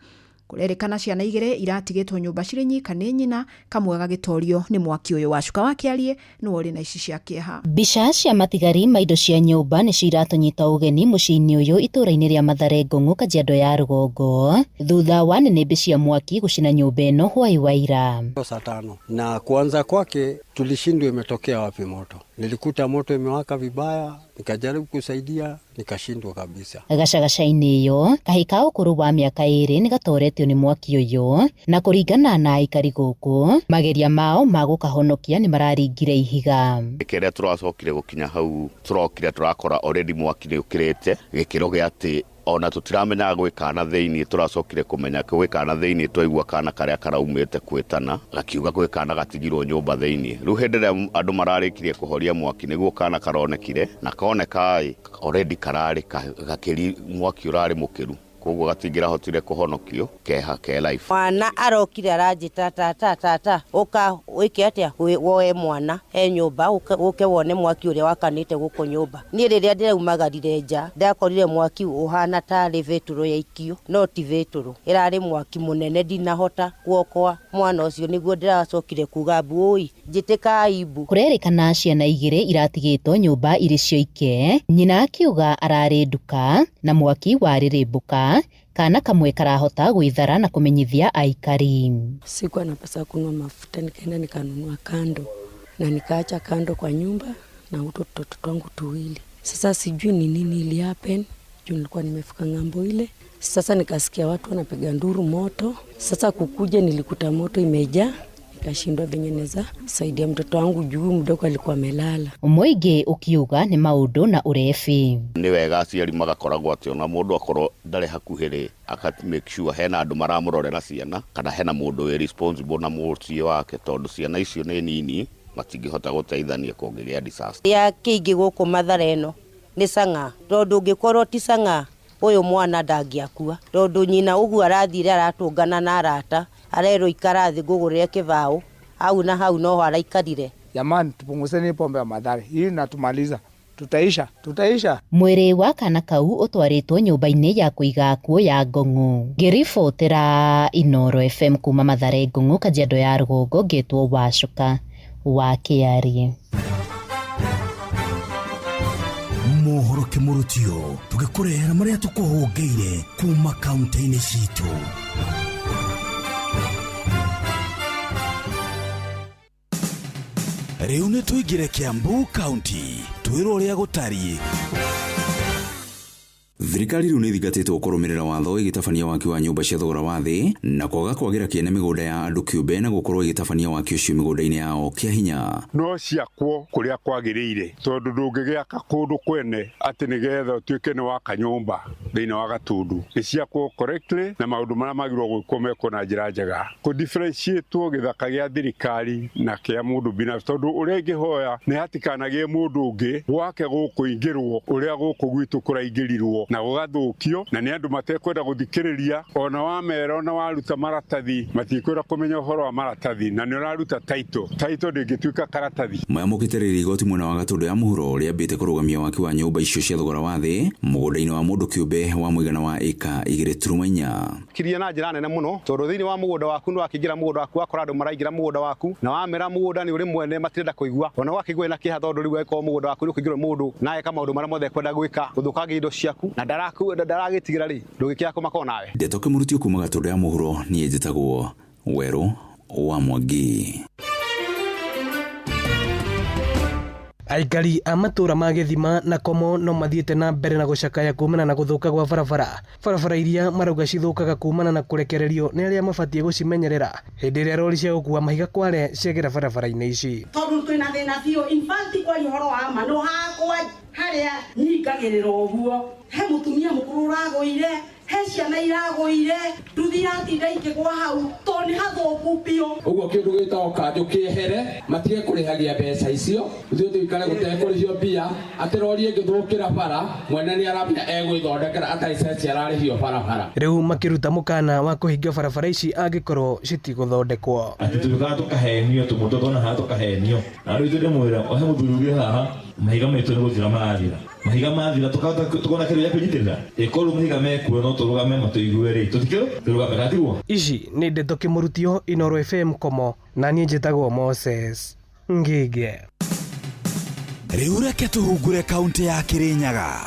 Kũrerĩkana ciana 2 iratigĩtwo nyũmba cirĩ nyika nĩ nyina, kamwe gagĩtorio nĩ mwaki ũyũ. Wa cuka wa kĩarie nĩwe ũrĩ na ici cia kĩeha. Mbica cia matigari ma indo cia nyũmba nĩcio iratũnyita ũgeni mũciĩ-inĩ ũyũ itũũra-inĩ rĩa Mathare Ngong'u, Kajiado ya rũgongo, thutha wa nĩnĩmbĩ cia mwaki gũcina nyũmba ĩno hwai wa ira. Saa 5 na kuanza kwake tulishindwa imetokea wapi moto. Nilikuta moto imewaka vibaya, nikajaribu kusaidia, nikashindwa kabisa. Gacagaca-inĩ ĩyo kahĩ ka ũkũrũ wa mĩaka 2 nĩ gatoretio nĩ mwaki ũyũ, na kũringana na aikari gũkũ mageria mao ma gũkahonokia nĩ mararingire ihiga. Kĩrĩa tũracokire gũkinya hau tũrokire tũrakora already mwaki nĩ ũkĩrĩte gĩkĩro gĩa atĩ ona tũtiramenyaga gwĩ kana thĩinĩ. Tũracokire kũmenya gwĩ kana thĩinĩ twaigua kana karĩa karaumĩte kwĩtana gakiuga gwĩ kana gatigirwo nyũmba thĩinĩ. Rĩu hĩndĩ ĩrĩa andũ mararĩkirie kũhoria mwaki nĩguo kana karonekire, na koneka already kararĩ gakĩri mwaki ũrarĩ mũkĩru, koguo gatingĩrahotire kũhonokio keha ke life. Mwana arokire aranjĩta tata tata ũka wĩke atĩa woe mwana he nyũmba ũke wone mwaki ũrĩa wakanĩte gũkũ nyũmba. Niĩ rĩrĩa ndĩraumagarire nja ndakorire mwaki ũhana tarĩ betũrũ yaikio, no ti betũrũ, ĩrarĩ mwaki mũnene ndinahota kuokoa mwana ũcio. Nĩguo ndĩracokire kuga mbu njĩtĩka mbu. Kũrerĩkana ciana 2 iratigĩtwo nyũmba irĩ cioike, nyina akiuga ararĩ nduka na mwaki warĩrĩmbũka. Kana kamwe karahota gwithara na kumenyithia aikari. Sikuwa na pesa kununua mafuta, nikaenda nikanunua kando na nikaacha kando kwa nyumba na utoto twangu 2. Sasa sijui ni nini ili happen, juu nilikuwa nimefika ngambo ile. Sasa nikasikia watu wanapiga nduru moto. Sasa kukuja nilikuta moto imejaa, nikashindwa venye naweza saidia mtoto wangu juu mdogo alikuwa amelala. Mũingĩ ũkiuga nĩ maũndũ na ũrebi. Nĩ wega aciari magakoragwo atĩ ona mũndũ akorwo ndarĩ hakuhĩ rĩ, aka make sure hena andũ maramũrorera ciana kana hena mũndũ wĩ responsible na mũciĩ wake, tondũ ciana icio nĩ nini matingĩhota gũteithania kũngĩgĩa disaster. Ya kĩingĩ gũkũ Mathare ĩno nĩ cang'a, tondũ ũngĩkorwo ti cang'a ũyũ mwana ndangĩakua, tondũ nyina ũguo arathire aratũngana na arata arerwo ikara thĩ ngũgũrĩre kĩbaũ hau na hau noho araikarire. Jamani, tupunguzeni pombe ya Mathare hii natumaliza, tutaisha tutaisha. Mwĩrĩ wa kana kau ũtwarĩtwo nyũmba-inĩ ya kũiga akuũ ya Ngong'u. Ngĩribotera Inooro FM kuma Mathare Ngong'u, Kajiado ya rũgongo, ngĩtwo Wacuka wa Kĩarie. Mohoro kĩmũrutio tũgĩkũrehera marĩa tũkũhũngĩire kuma kaunti-inĩ citũ. Rĩu nĩ tũingĩre Kiambu County twĩrwo ũrĩa gũtariĩ. Thirikari rĩu nĩ ĩthingatĩtwo kũrũmĩrĩra watho ĩgĩtabania waki wa nyũmba cia thogora wa thĩ na kwaga kwagĩra kĩene mĩgũnda ya andũ kĩũmbe na gũkorwo ĩgĩtabania waki ũcio mĩgũnda-inĩ yao kĩa hinya. No ciakwo kũrĩa kwagĩrĩire, tondũ ndũngĩgĩaka kũndũ kwene atĩ nĩgetha ũtuĩke nĩ waka nyũmba thĩinĩ wa Gatundu. Nĩ ciakwo correctly na maũndũ marĩa magĩrĩirwo gwĩkwo mekwo na njĩra njega. Kũ differentiate gĩthaka gĩa thirikari na kĩa mũndũ binafsi, tondũ ũrĩa ingĩhoya nĩ hatikanagĩe mũndũ ũngĩ gwake gũkũingĩrwo ũrĩa gũkũ gwitũ kũraingĩrirwo na gũgathũkio, na nĩ andũ matekwenda gũthikĩrĩria ona wamera ona waruta maratathi matikwenda kũmenya ũhoro wa maratathi, na nĩ ũraruta title title ndĩngĩtuĩka karatathi. Mayamũkĩte rĩrĩ igoti mwena wa Gatũndũ ya mũhuro rĩambĩte kũrũgamia waki wa nyũmba icio cia thogora wa thĩ mũgũnda-inĩ wa mũndũ kĩũmbe wa mũigana wa ĩka 2.4. Kiria na njĩra nene mũno, tondũ thĩinĩ wa mũgũnda waku nĩ wakĩingĩra mũgũnda waku wakora andũ maraingĩra mũgũnda waku na wamera mũgũnda nĩ ũrĩ mwene matirenda kũigua ona wakĩigua na kĩeha, tondũ rĩu angĩkorwo mũgũnda waku nĩ ũkũingĩrwo mũndũ na eka maũndũ marĩa mothe ekwenda gwĩka gũthũkangia indo ciaku na ndaragĩtigĩra rĩ ndũgĩkĩra kũmakwo nawe. Ndeto kĩmũrutio kuma Gatũndũ ya mũhuro, niĩ njĩtagwo Werũ wa Mwangi. Aikari a matũra ma Gĩthima na Komo no mathiĩte na mbere na gũcakaya kumana na gũthũka gwa barabara. Barabara iria marauga cithũkaga kumana na kũrekererio nĩ arĩa mabatiĩ gũcimenyerera hĩndĩ ĩrĩa rori cia gũkua mahiga kware ciagera barabara-inĩ ici. Tondũ twĩna thĩna biũ, in fact kwaria ũhoro wa ma no hakwa harĩa nyingagĩrĩra ũguo he mũtumia mũkũrũ ũragũire He ciana iragũire, nduthi iratinda ikĩgwa hau tondũ nĩ hathũku biũ. Ũguo kĩndũ gĩtagwo kanjũ kĩehere, matige kũrĩhagia mbeca icio, ithuĩ tũikare gũtekũrĩhio mbia, atĩ rori ĩngĩthũkĩra bara, mwene nĩ aramenya egwĩthondekera atarĩ ceci ararĩhio barabara. Rĩu makĩruta mũkana wa kũhinga barabara ici angĩkorwo citigũthondekwo. Atĩ tũkaga tũkahenio tũmũtũ tuona haha tũkahenio na rĩu ithuĩ ndĩmwĩra ohe mũthuri ũngĩ haha mahiga maitũ nĩ gũthira marathira mahiga mathira tukona kĩndũ gĩa kwĩnyitĩrĩra ĩkorwo mahiga mekuo no tũrũgame matũigue rĩ tũtikĩrũ tũrũgame gatiguo. Ici nĩ ndeto kĩmũrutio Inooro FM Komo na niĩ njĩtagwo Moses Ngige. Rĩu reke tũhungure kaunti ya Kirinyaga.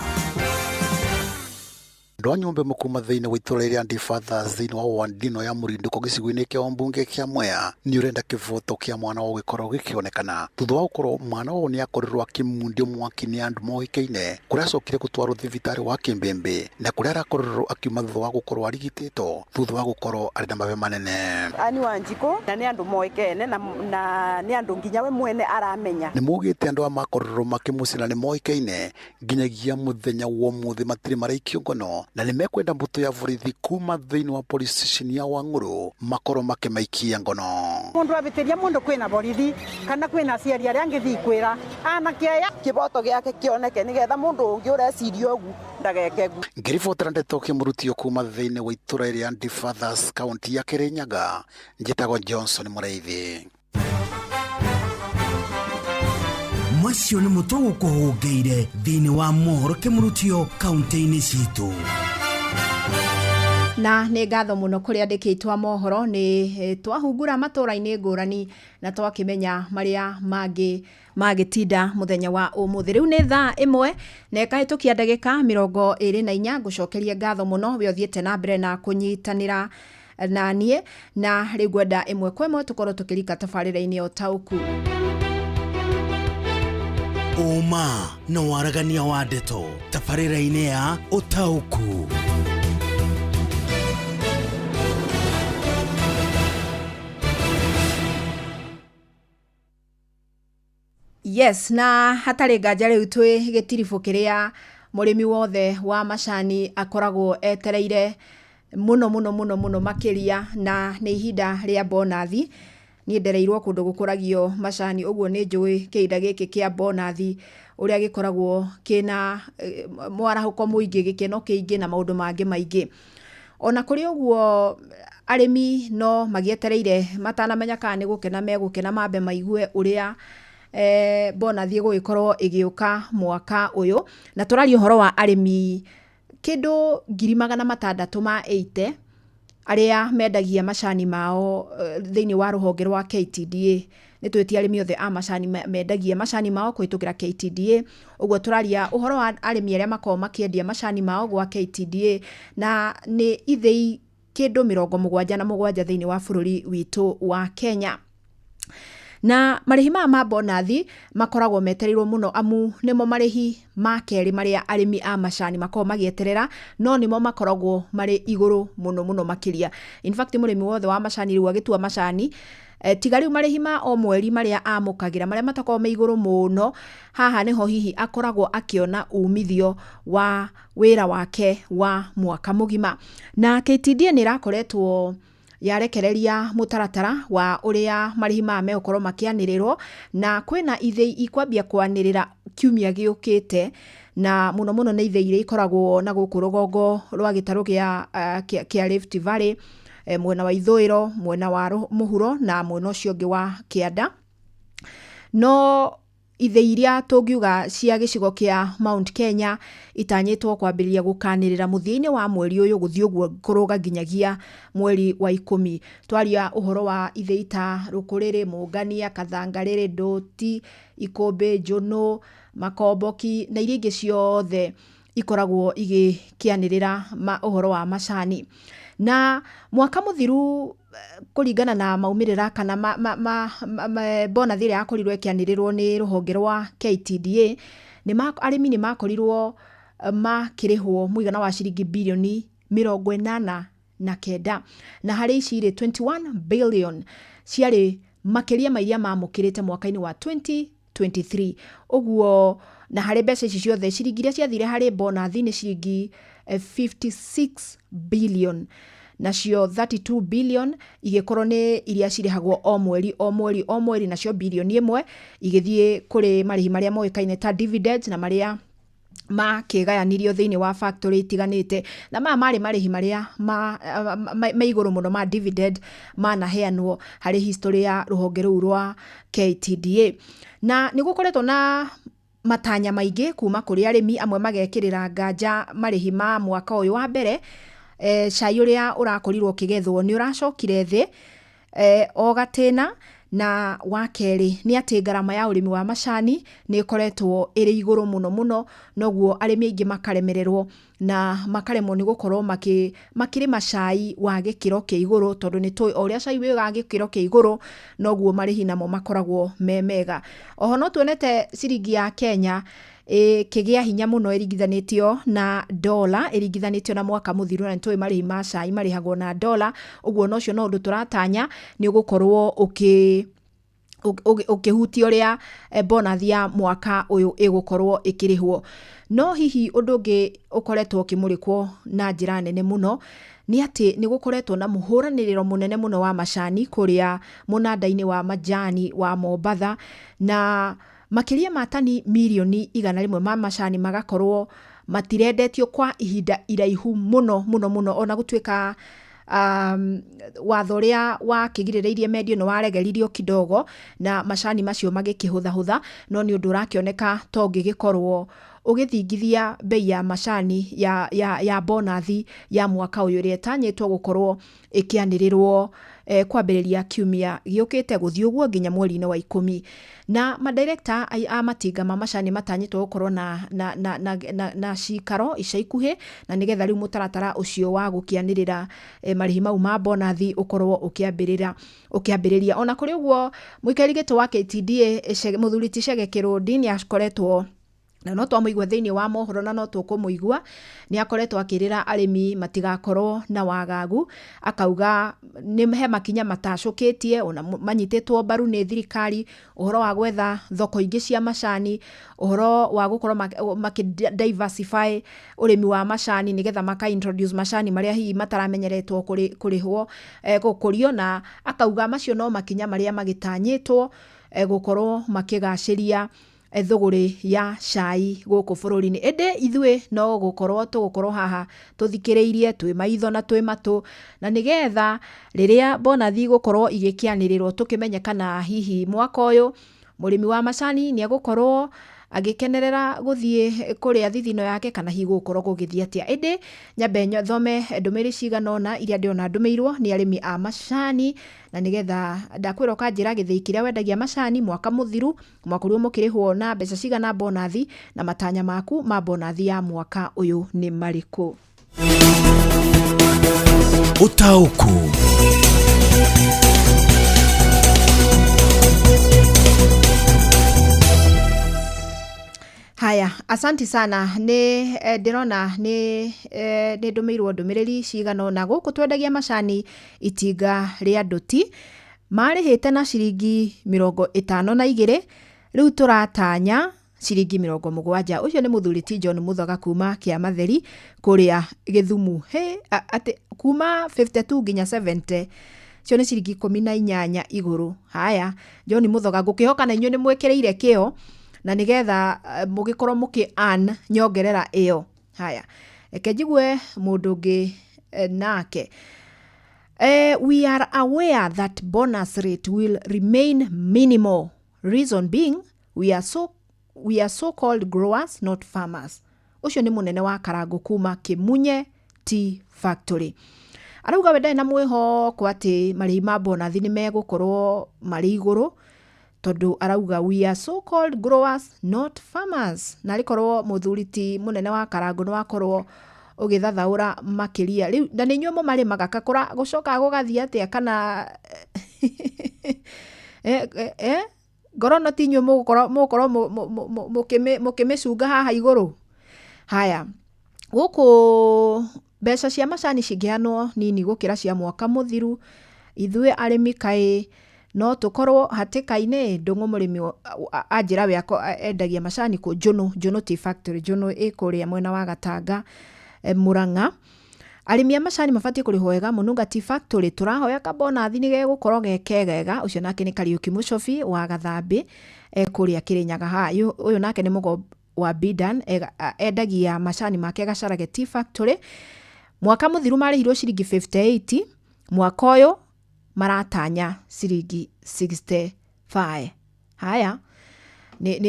Andũ a nyũmba ĩmwe kuma thĩinĩ wa itũra rĩa Andy Fathers thĩinĩ wa wandino ya Mũrindũko gĩcigo-inĩ kĩa ũmbunge kĩa Mwea nĩ ũrenda kĩvoto kĩa mwana wao gĩkorwo gĩkĩonekana thutha wa gũkorwo mwana wao nĩ akorirwo akĩmundio mwaki nĩ andũ moĩkaine kũrĩa acokire gũtwarwo thibitarĩ wa Kĩmbĩmbĩ na kũrĩa arakorirwo akiuma thutha wa gũkorwo arigitĩtwo thutha wa gũkorwo arĩ na mabe manene. Ani Wanjikũ na nĩ andũ moĩkaine na nĩ andũ nginya we mwene aramenya. Nĩ maugĩte andũ aya makorirwo makĩmũcina nĩ moĩkaine nginyagia mũthenya wa ũmũthĩ matirĩ maraikio ngono na nĩ mekwenda mbũtũ ya borithi kuma thĩinĩ wa police station ya Wang'ũrũ makorwo makĩmaikia ngono. Mundu abĩtĩria mundu kwĩna borithi kana kwĩna aciari arĩa angĩthiĩ kwĩra anake aya kĩboto gĩake kĩoneke nĩgetha mũndũ ũngĩ ũreciria ũguo ndageke guo. Ngĩribotera ndeto kĩmũrutio kuma thĩinĩ wa itũra rĩa Andy Fathers kaunti ya Kirinyaga, njĩtagwo Johnson Mũrĩithi. Macio nĩ mũtũ gũkũhũngĩire thĩinĩ wa mohoro kĩmũrutio kaunti-inĩ citũ. Na nĩ ngatho mũno kũrĩ andĩki aitũ a mohoro nĩ twahungura matũra-inĩ ngũrani na twakĩmenya marĩa mangĩ magĩtinda mũthenya wa ũmũthĩ. Rĩu nĩ thaa 1 na ĩkahĩtũkia ndagĩka 24. Ngũcokerie ngatho mũno we ũthiĩte na mbere na kũnyitanĩra na niĩ, na rĩu ngwenda ĩmwe kwa ĩmwe tũkorwo tũkĩrika tabarĩra-inĩ ya ũtaũku. Ũma na waragania wa ndeto tabarĩra-inĩ ya ũtaũku. Yes, na hatarĩ nganja rĩu twĩ gĩtiribũ kĩrĩa mũrĩmi wothe wa macani akoragwo etereire mũno mũno mũno mũno makĩria, na nĩ ihinda rĩa bonathi. Niĩ ndereirwo kũndũ gũkũragio macani, ũguo nĩ njũĩ kĩhinda gĩkĩ kĩa bonathi ũrĩa gĩkoragwo kĩna mwarahũko mũingĩ, gĩkeno kĩingĩ na maũndũ mangĩ maingĩ. Ona kũrĩ ũguo arĩmi no magĩetereire matanamenya kana nĩ gũkena megũkena, mambe maigue ũrĩa bonathi ĩgũgĩkorwo ĩgĩũka mwaka ũyũ. Na tũraria ũhoro wa arĩmi kĩndũ 680,000 arĩa mendagia macani mao thĩinĩ wa rũhonge rwa KTDA. Nĩ twĩtie arĩmi othe a macani mendagia macani mao kũhĩtũkĩra KTDA. Ũguo tũraria ũhoro wa arĩmi arĩa makoragwo makĩendia macani mao gwa KTDA, na nĩ ithĩi kĩndũ 77 thĩinĩ wa bũrũri witũ wa Kenya. Na marĩhi maya ma bonathi makoragwo metereirwo mũno, amu nĩmo marĩhi ma kerĩ marĩa arĩmi a macani makoragwo magĩeterera, no nĩmo makoragwo marĩ igũrũ mũno mũno makĩria. In fact mũrĩmi wothe wa macani rĩu agĩtua macani tiga rĩu marĩhi ma o mweri marĩa amũkagĩra marĩa matakoragwo me igũrũ mũno, haha nĩho hihi akoragwo akĩona umithio wa wĩra wake wa mwaka mũgima. Na KTDA nĩ ĩrakoretwo yarekereria mũtaratara wa ũrĩa marĩhi maya megũkorwo makĩanĩrĩrwo, na kwĩna ithĩi ikwambia kwanĩrĩra kiumia gĩũkĩte, na mũno mũno nĩ ithĩi iria ikoragwo na gũkũ rũgongo rwa gĩtarũ kĩa Rift Valley, mwena wa ithũĩro, mwena wa mũhuro na mwena ũcio ũngĩ wa kĩanda. No ithĩi iria tũngiuga cia gĩcigo kĩa Mount Kenya itanyĩtwo kwambĩrĩria gũkanĩrĩra mũthia-inĩ wa mweri ũyũ gũthiĩ ũguo kũrũga nginyagia mweri wa 10. Twaria ũhoro wa ithĩi ta Rũkũrĩrĩ, Mũngania, Kathangarĩrĩ, Ndũti, Ikũmbĩ, Njũnũ, Makomboki na iria ingĩ ciothe ikoragwo igĩkĩanĩrĩra ũhoro wa macani. Na mwaka mũthiru kũringana na maumĩrĩra kana bonathi ĩrĩa yakorirwo ĩkĩanĩrĩrwo nĩ rũhonge rwa KTDA, arĩmi nĩ makorirwo makĩrĩhwo mũigana wa ciringi birioni 89, na harĩ ici rĩ 21 billion ciarĩ makĩria ma iria mamũkĩrĩte mwaka-inĩ wa 2023. Ũguo na harĩ mbeca ici ciothe ciringi iria ciathire harĩ bonathi nĩ ciringi 56 billion, nacio 32 billion igĩkorwo nĩ iria cirĩhagwo o mweri o mweri o mweri, nacio bilioni 1 igĩthiĩ kũrĩ marĩhi marĩa moĩkaine ta dividends na marĩa makĩgayanirio thĩinĩ wa factory itiganĩte. Na maya marĩ marĩhi marĩa ma igũrũ mũno ma dividend manaheanwo harĩ history ya rũhonge rũu rwa KTDA. Na nĩ gũkoretwo na matanya maingĩ kuma kũrĩ arĩmi, amwe magekĩrĩra nganja marĩhi ma mwaka ũyũ. Wa mbere, cai ũrĩa ũrakorirwo ũkĩgethwo nĩ ũracokire thĩ o gatĩna, na wa kerĩ nĩ atĩ ngarama ya ũrĩmi wa macani nĩ ĩkoretwo ĩrĩ igũrũ mũno mũno, noguo arĩmi aingĩ makaremererwo na makaremwo nĩ gũkorwo makĩrĩma cai wa gĩkĩro kĩa igũrũ, tondũ nĩ tũĩ o ũrĩa cai wĩ wa gĩkĩro kĩa igũrũ noguo marĩhi namo makoragwo me mega. Oho no tuonete ciringi ya Kenya ĩkĩgĩa hinya mũno ĩringithanĩtio na dola, ĩringithanĩtio na mwaka mũthiru, na nĩ tũĩ marĩhi ma cai marĩhagwo na dola, ũguo na ũcio no ũndũ tũratanya nĩ ũgũkorwo ũkĩhutia ũrĩa bonathi ya mwaka ũyũ ĩgũkorwo ĩkĩrĩhwo. No hihi ũndũ ũngĩ ũkoretwo ũkĩmũrĩkwo na njĩra nene mũno nĩ atĩ nĩ gũkoretwo na mũhũranĩrĩro mũnene mũno wa macani kũrĩa mũnanda-inĩ wa majani wa Mombatha, na makĩria ma tani mirioni 100 ma macani magakorwo matirendetio kwa ihinda iraihu mũno mũno mũno, ona gũtuĩka watho ũrĩa wakĩgirĩrĩirie mendio nĩ waregeririo kidogo na macani macio magĩkĩhũthahũtha, no nĩ ũndũ ũrakĩoneka ta ũngĩgĩkorwo ũgĩthingithia bei ya macani ya bonathi ya mwaka ũyũ ĩrĩa ĩtanyĩtwo gũkorwo ĩkĩanĩrĩrwo kwambĩrĩria kiumia gĩũkĩte gũthiĩ ũguo nginya mweri-inĩ wa 10. Na madirekta a matinga ma macani matanyĩtwo gũkorwo na cikaro ica ikuhĩ, na nĩgetha rĩu mũtaratara ũcio wa gũkĩanĩrĩra marĩhi mau ma bonathi ũkorwo ũkĩambĩrĩria. Ona kũrĩ ũguo, mũikarĩri gĩtĩ wa KTDA mũthuri ti Chege Kĩrũndi nĩ akoretwo na no twamũigua thĩinĩ wa mohoro na no tũkũmũigua, nĩ akoretwo akĩrĩra arĩmi matigakorwo na wagagu, akauga nĩ he makinya matacũkĩtie ona manyitĩtwo mbaru nĩ thirikari, ũhoro wa gwetha thoko ingĩ cia macani, ũhoro wa gũkorwo makĩ diversify ũrĩmi wa macani nĩgetha maka introduce macani marĩa hihi mataramenyeretwo kũrĩhwo, gũkũrio, na akauga macio no makinya marĩa magĩtanyĩtwo gũkorwo makĩgacĩria thũgũrĩ ya cai gũkũ bũrũri-inĩ. Ĩndĩ ithuĩ no gũkorwo tũgũkorwo haha tũthikĩrĩirie twĩ maitho na twĩ matũ, na nĩgetha rĩrĩa bonathi igũkorwo igĩkĩanĩrĩrwo tũkĩmenye kana hihi mwaka ũyũ mũrĩmi wa macani nĩ egũkorwo agĩkenerera gũthiĩ kũrĩa thithino yake kana hihi gũgũkorwo gũgĩthiĩ atĩa. Ĩndĩ nyambe thome ndũmĩrĩri cigana ũna iria ndĩrona ndũmĩirwo nĩ arĩmi a macani, na nĩgetha ndakwĩra ũkanjĩra gĩthĩi kĩrĩa wendagia macani mwaka mũthiru, mwakorirwo mũkĩrĩhwo na mbeca cigana bonathi, na matanya maku ma bonathi ya mwaka ũyũ nĩ marĩkũ. Ũtaũku. Haya, asanti sana. Nĩ ndĩrona nĩ ndũmĩirwo ndũmĩrĩri cigana ũna. Gũkũ twendagia macani itinga rĩa ndũti marĩhĩte na ciringi 52, rĩu tũratanya ciringi 70. Ũcio nĩ mũthuri ti John Mũthoga kuma Kĩamatheri kũrĩa Gĩthumu. Hĩ, atĩ kuma 52 nginya 70, cio nĩ ciringi 18 igũrũ. Haya, John Mũthoga, ngũkĩhoka na inyuĩ nĩ mwĩkĩrĩire kĩo na nĩgetha mũgĩkorwo mũkĩ earn nyongerera ĩyo. Haya, reke njigue mũndũ ũngĩ nake. We are aware that bonus rate will remain minimal. Reason being, we are so-called growers, not farmers. Ũcio nĩ mũnene wa Karango kuma Kĩmunye Tea Factory. Arauga we ndarĩ na mwĩhoko atĩ marĩhi ma bonathi nĩ megũkorwo marĩ igũrũ, tondũ arauga we are so-called growers, not farmers. Na arĩkorwo mũthuri ti mũnene wa Karango nĩ wakorwo ũgĩthathaũra makĩria. Rĩu na nĩ inyuĩ mũmarĩmaga kakũra gũcoka gũgathiĩ atĩa kana ngoro no ti inyuĩ mũgũkorwo mũkĩmĩcunga haha igũrũ. Haya, gũkũ mbeca cia macani cingĩheanwo nini gũkĩra cia mwaka mũthiru, ithuĩ arĩmi kaĩ no tũkorwo hatĩka-inĩ. Ndũng'ũ mũrĩmi anjĩra we endagia macani kũ Njũnũ, Njũnũ Tea Factory, Njũnũ ĩ kũrĩa mwena wa Gatanga. Murang'a. Arĩmi a macani mabatiĩ kũrĩhwo wega. Mũnunga Tea Factory tũrahoya kabonathi nĩ gegũkorwo ge kegega. Ũcio nake nĩ Kariũki Mũcobi wa Gathambĩ kũrĩa Kĩrĩnyaga. Ha ũyũ nake nĩ Mũgo wa Bidan, endagia macani make Gacarage Tea Factory. Mwaka mũthiru marĩhirwo ciringi 58, mwaka ũyũ maratanya ciringi 65. Haya,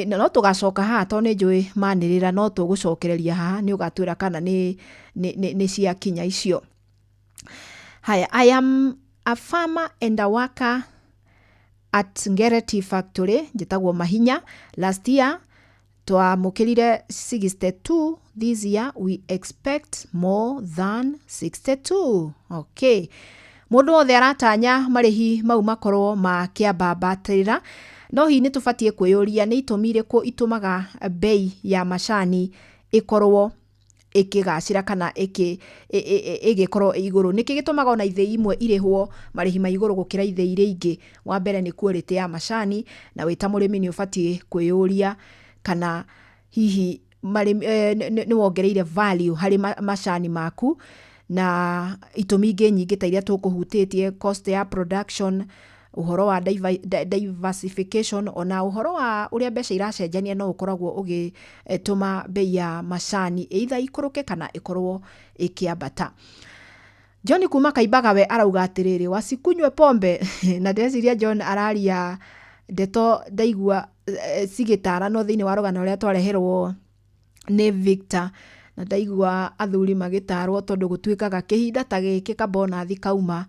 no tũgacoka haha tondũ nĩ njũĩ manĩrĩra, no tũgũcokereria haha nĩ ũgatwĩra kana nĩ ciakinya icio. Haya, I am a farmer and a worker at Ngere Tea Factory, njĩtagwo Mahinya. Last year twamũkĩrire 62, this year we expect more than 62. Okay, mũndũ wothe aratanya marĩhi mau makorwo makĩambambatĩra, no hihi nĩ tũbatiĩ kwĩyũria nĩ itũmi irĩkũ itũmaga bei ya macani ĩkorwo ĩkĩgacĩra kana ĩgĩkorwo ĩ igũrũ? Nĩkĩ gĩtũmaga ona ithĩi imwe irĩhwo marĩhi ma igũrũ gũkĩra ithĩi iria ingĩ? Wa mbere nĩ quality ya macani, na wĩ ta mũrĩmi nĩ ũbatiĩ kwĩyũria kana hihi nĩ wongereire value harĩ macani maku, na itũmi ingĩ nyingĩ ta iria tũkũhutĩtie, cost ya production, ũhoro wa diversification, ona ũhoro wa ũrĩa mbeca iracenjania no ũkoragwo ũgĩtũma bei ya macani either ikũrũke kana ĩkorwo ĩkĩambata. John kuma Kaimbaga we arauga atĩrĩrĩ, wasikunywe pombe. Na ndĩreciria John araria ndeto ndaigua cigĩtaranwo thĩinĩ wa rũgano rũrĩa twareherwo nĩ Victor, na ndaigua athuri magĩtarwo tondũ gũtuĩkaga kĩhinda ta gĩkĩ kabonathi kauma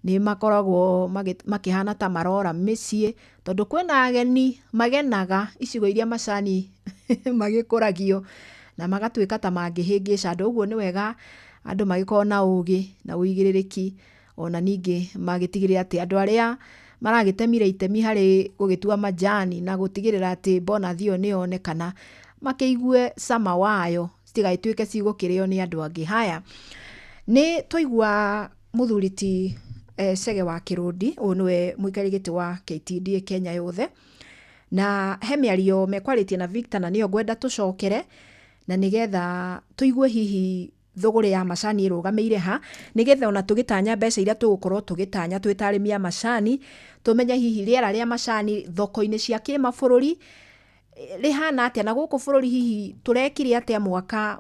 nĩ makoragwo makĩhana ta marora mĩciĩ, tondũ kwĩna ageni magenaga icigo iria macani magĩkũragio na magatuĩka ta mangĩhĩngĩca andũ. Ũguo nĩ wega andũ magĩkorwo na ũgĩ na ũigĩrĩrĩki, ona ningĩ magĩtigĩrĩra atĩ andũ arĩa maragĩtemire itemi harĩ gũgĩtua majani na gũtigĩrĩra atĩ bonathi ĩyo nĩ yonekana makĩigue cama wayo, citigagĩtuĩke cigũkĩrĩo nĩ andũ angĩ. Haya, nĩ twaigua mũthuri ti Chege wa Kĩrũndi, ũyũ nĩwe mũikarĩri gĩtĩ wa KTDA Kenya yothe, na he mĩario mekwarĩtie na Victor, na nĩyo ngwenda tũcokere na nĩgetha tũigue hihi thũgũrĩ ya macani ĩrũgamĩire ha, nĩgetha ona tũgĩtanya mbeca iria tũgũkorwo tũgĩtanya twĩ ta arĩmi a macani, tũmenye hihi rĩera rĩa macani thoko-inĩ cia kĩmabũrũri rĩhana atĩa, na gũkũ bũrũri hihi tũrekire atĩa mwaka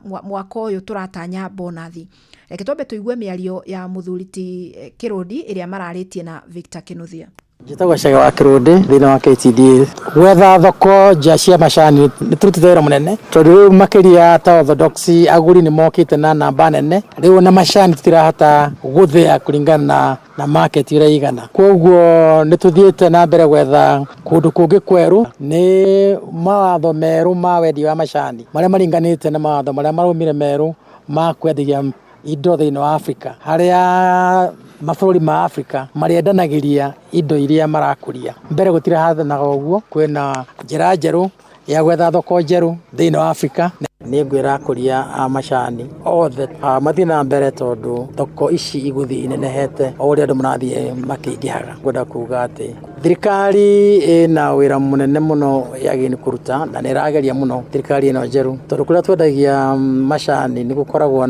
ũyũ tũratanya bonathi. Reke twambe tũigue mĩario ya mũthuri ti Kĩrũndi ĩrĩa mararĩtie na Victor Kinuthia. Njĩtagwo Chege wa Kĩrũndi thĩinĩ wa KTDA. Gwetha thoko nja cia macani nĩ tũrutĩte wĩra mũnene, tondũ rĩu makĩria ta orthodox agũri nĩ mokĩte na namba nene, rĩu na macani tũtirahota gũthĩa kũringana na market ũrĩa igana. Koguo nĩ tũthiĩte na mbere gwetha kũndũ kũngĩ kwerũ. Nĩ mawatho merũ ma wendia wa macani marĩa maringanĩte na mawatho marĩa marũmire merũ ma kwenderia indo thĩinĩ wa Afrika, harĩa mabũrũri ma Afrika marĩendanagĩria indo iria marakũria. Mbere gũtirahathanaga ũguo, kwĩna njĩra njerũ ya gwetha thoko njerũ thĩinĩ wa Afrika. Nĩ ngwĩra akũria a macani othe mathiĩ na mbere, tondũ thoko ici igũthiĩ inenehete o ũrĩa andũ marathiĩ makĩingĩhaga. Ngwenda kuga atĩ thirikari ĩna wĩra mũnene mũno yagĩrĩirwo nĩ kũruta, na nĩ ĩrageria mũno thirikari ĩno njerũ, tondũ kũrĩa twendagia macani nĩ gũkoragwo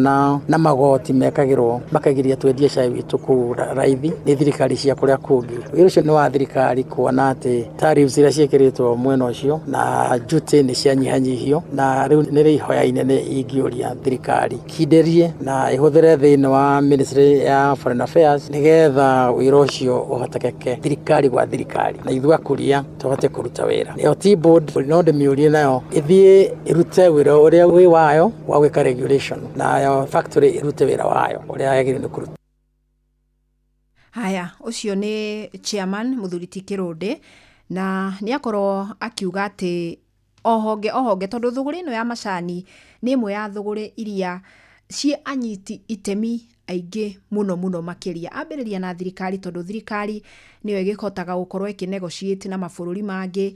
na magoti mekagĩrwo makagiria twendie cai witũ kũu raithi nĩ thirikari cia kũrĩa kũngĩ. Wĩra ũcio nĩ wa thirikari kuona atĩ tariffs iria ciĩkĩrĩtwo mwena ũcio na duty nĩ cianyihanyihio, na rĩu nĩ ihoya inene ingĩũria thirikari kinderie na ĩhũthĩre thĩinĩ wa Ministry ya Foreign Affairs nĩgetha wĩra ũcio ũhotekeke thirikari gwa thirikari, na ithuĩ akũria tũhote kũruta wĩra. Ĩyo Tea Board no ndĩmĩũrie nayo ĩthiĩ ĩrute wĩra ũrĩa wĩ wayo wa gwĩka regulation, nayo factory ĩrute wĩra wayo ũrĩa yagĩrĩirwo nĩ kũruta. Haya, ũcio nĩ chairman mũthuri ti Kĩrũndĩ, na nĩ akorwo akiuga atĩ o honge tondũ thũgũrĩ ĩno ya macani nĩ ĩmwe ya thũgũrĩ iria ciĩ anyiti itemi aingĩ mũno mũno makĩria. Ambĩrĩria na thirikari, tondũ thirikari nĩyo ĩgĩhotaga gũkorwo ĩkĩ negotiate na mabũrũri mangĩ,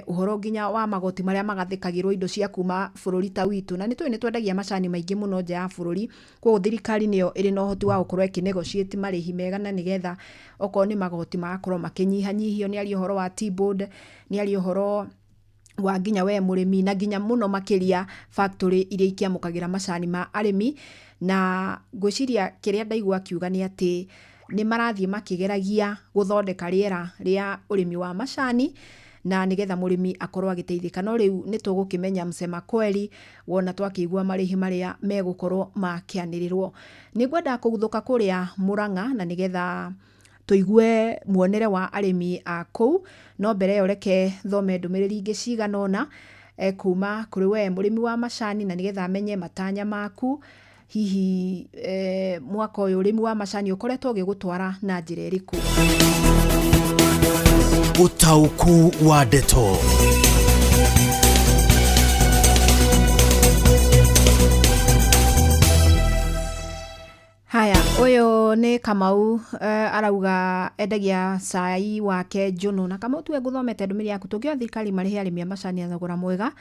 ũhoro nginya wa magoti marĩa magathĩkagĩrwo indo cia kuma bũrũri ta witũ, na nĩ tũĩ nĩ twendagia macani maingĩ mũno nja ya bũrũri. Koguo thirikari nĩyo ĩrĩ na ũhoti wa gũkorwo ĩkĩ negotiate marĩhi mega, na nĩgetha okorwo nĩ magoti magakorwo makĩnyihanyihio. Nĩ aria ũhoro wa Tea Board, nĩ aria ũhoro Wa nginya we mũrĩmi na nginya mũno makĩria factory iria ikĩamũkagĩra macani ma arĩmi. Na ngwĩciria kĩrĩa ndaigua akiuga nĩ atĩ nĩ marathiĩ makĩgeragia gũthondeka rĩera rĩa ũrĩmi wa macani na nĩgetha mũrĩmi akorwo agĩteithĩka. No rĩu nĩ tũgũkĩmenya msema kweli wona twakĩigua marĩhi marĩa megũkorwo makĩanĩrĩrwo. Nĩ ngwenda kũguthũka kũrĩa Mũrang'a na nĩgetha tũigue muonere wa arĩmi a kũu. No mbere ĩyo reke thome ndũmĩrĩri ingĩ cigana ũna kuma kũrĩ we mũrĩmi wa macani, na nĩgetha menye matanya maku. Hihi mwaka ũyũ ũrĩmi wa macani ũkoretwo ũgĩgũtwara na njĩra ĩrĩkũ? Ũtaũku wa ndeto. Haya, ũyũ nĩ Kamau, arauga endagia cai wake njũnũ. Na Kamau, tuge ngũthomete ndũmĩrĩri yaku. Tũngĩoya thirikari marĩhe arĩmi a macani a thogora mwega,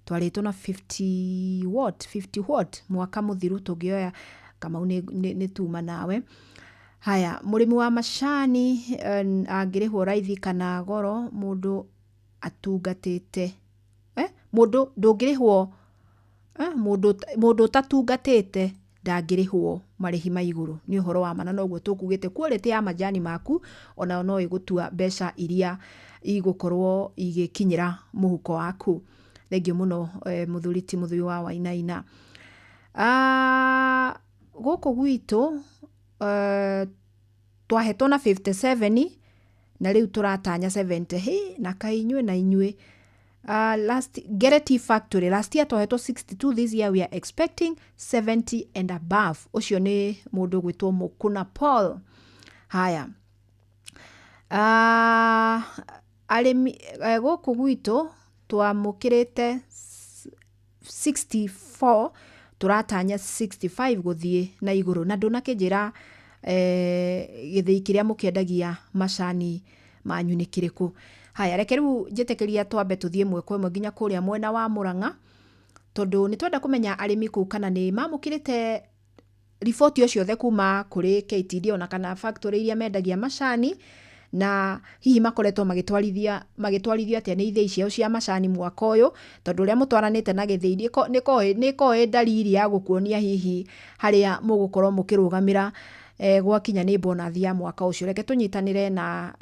twarĩtwo na 50 what 50 what mwaka mũthiru. Tũngĩoya Kamau nĩ tuma nawe. Haya, mũrĩmi wa macani angĩrĩhwo raithi kana goro, mũndũ atungatĩte, mũndũ ndũngĩrĩhwo, mũndũ ũtatungatĩte ndangĩrĩhwo marĩhi ma igũrũ. Nĩ ũhoro wa ma, na noguo tũkugĩte quality ya majani maku onayo no ĩgũtua mbeca iria igũkorwo igĩkinyĩra mũhuko waku. Thengiũ mũno, mũthuri ti mũthuri wa Wainaina. Gũkũ gwitũ twahetwo na 57 na rĩu tũratanya 70. Hĩ, na kaĩ inyuĩ na inyuĩ. Last Gerety Factory last year twahetwo 62, this year we are expecting 70 and above. Ũcio nĩ mũndũ ũgwĩtwo Mũkuna Paul. Haya, arĩmi gũkũ gwitũ twamũkĩrĩte 64, tũratanya 65 gũthiĩ na igũrũ. Na ndũnakĩnjĩra gĩthĩi kĩrĩa mũkĩendagia macani manyu nĩ kĩrĩkũ. Haya, reke rĩu njĩtĩkĩria twambe tũthiĩ ĩmwe kwa ĩmwe nginya kũrĩa mwena wa Mũrang'a, tondũ nĩ twenda kũmenya arĩmi kũu kana nĩ mamũkĩrĩte riboti o ciothe kuma kũrĩ KTDA ona kana factory iria mendagia macani, na hihi makoretwo magĩtwarithio atĩa nĩ ithĩi ciao cia macani mwaka ũyũ, tondũ ũrĩa mũtwaranĩte na gĩthĩi nĩ ĩ ndariri ya gũkuonia hihi harĩa mũgũkorwo mũkĩrũgamĩra gwakinya nĩ bonathi ya mwaka ũcio. Reke tũnyitanĩre na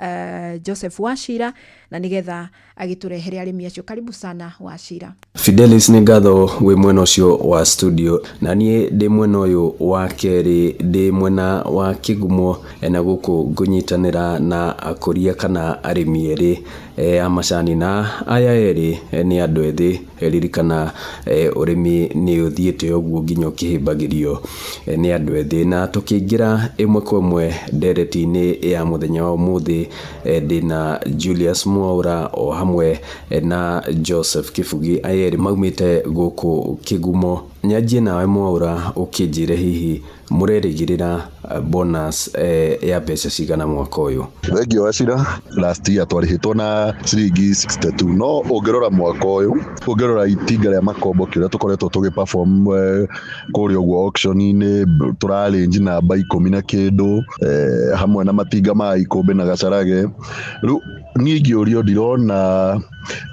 Joseph Wachira na nĩgetha agĩtũrehere arĩmi acio. Karibu sana Wachira. Fidelis, nĩ ngatho wĩ mwena ũcio wa studio, na niĩ ndĩ mwena ũyũ wa kerĩ, ndĩ mwena wa Kĩgumo, na gũkũ ngũnyitanĩra na akũria kana arĩmi erĩ a macani, na aya erĩ nĩ andũ ethĩ. Ririkana ũrĩmi nĩ ũthiĩte ũguo nginya ũkĩhĩmbagĩrio nĩ andũ ethĩ. Na tũkĩingĩra ĩmwe kwa ĩmwe ndereti-inĩ ya mũthenya wa ũmũthĩ, ndĩna Julius Mwaura o hamwe na Joseph Kĩbugi. Aya erĩ maumĩte gũkũ Kĩgumo. Nyanjie nawe Mwaura, ũkĩnjĩre hihi mũrerĩgĩrĩra bonus ya mbeca cigana mwaka ũyũ? Thengiũ Wachira. Last year twarĩhĩtwo na ciringi 62, no ũngĩrora mwaka ũyũ, ũngĩrora itinga rĩa makomboki ũrĩa tũkoretwo tũgĩ perform kũrĩa ũguo auction-inĩ, tũrarĩnji namba 10 na kĩndũ, hamwe na matinga ma ikũmbĩ na gacarage. Rĩu niĩ ingĩũrio, ndirona,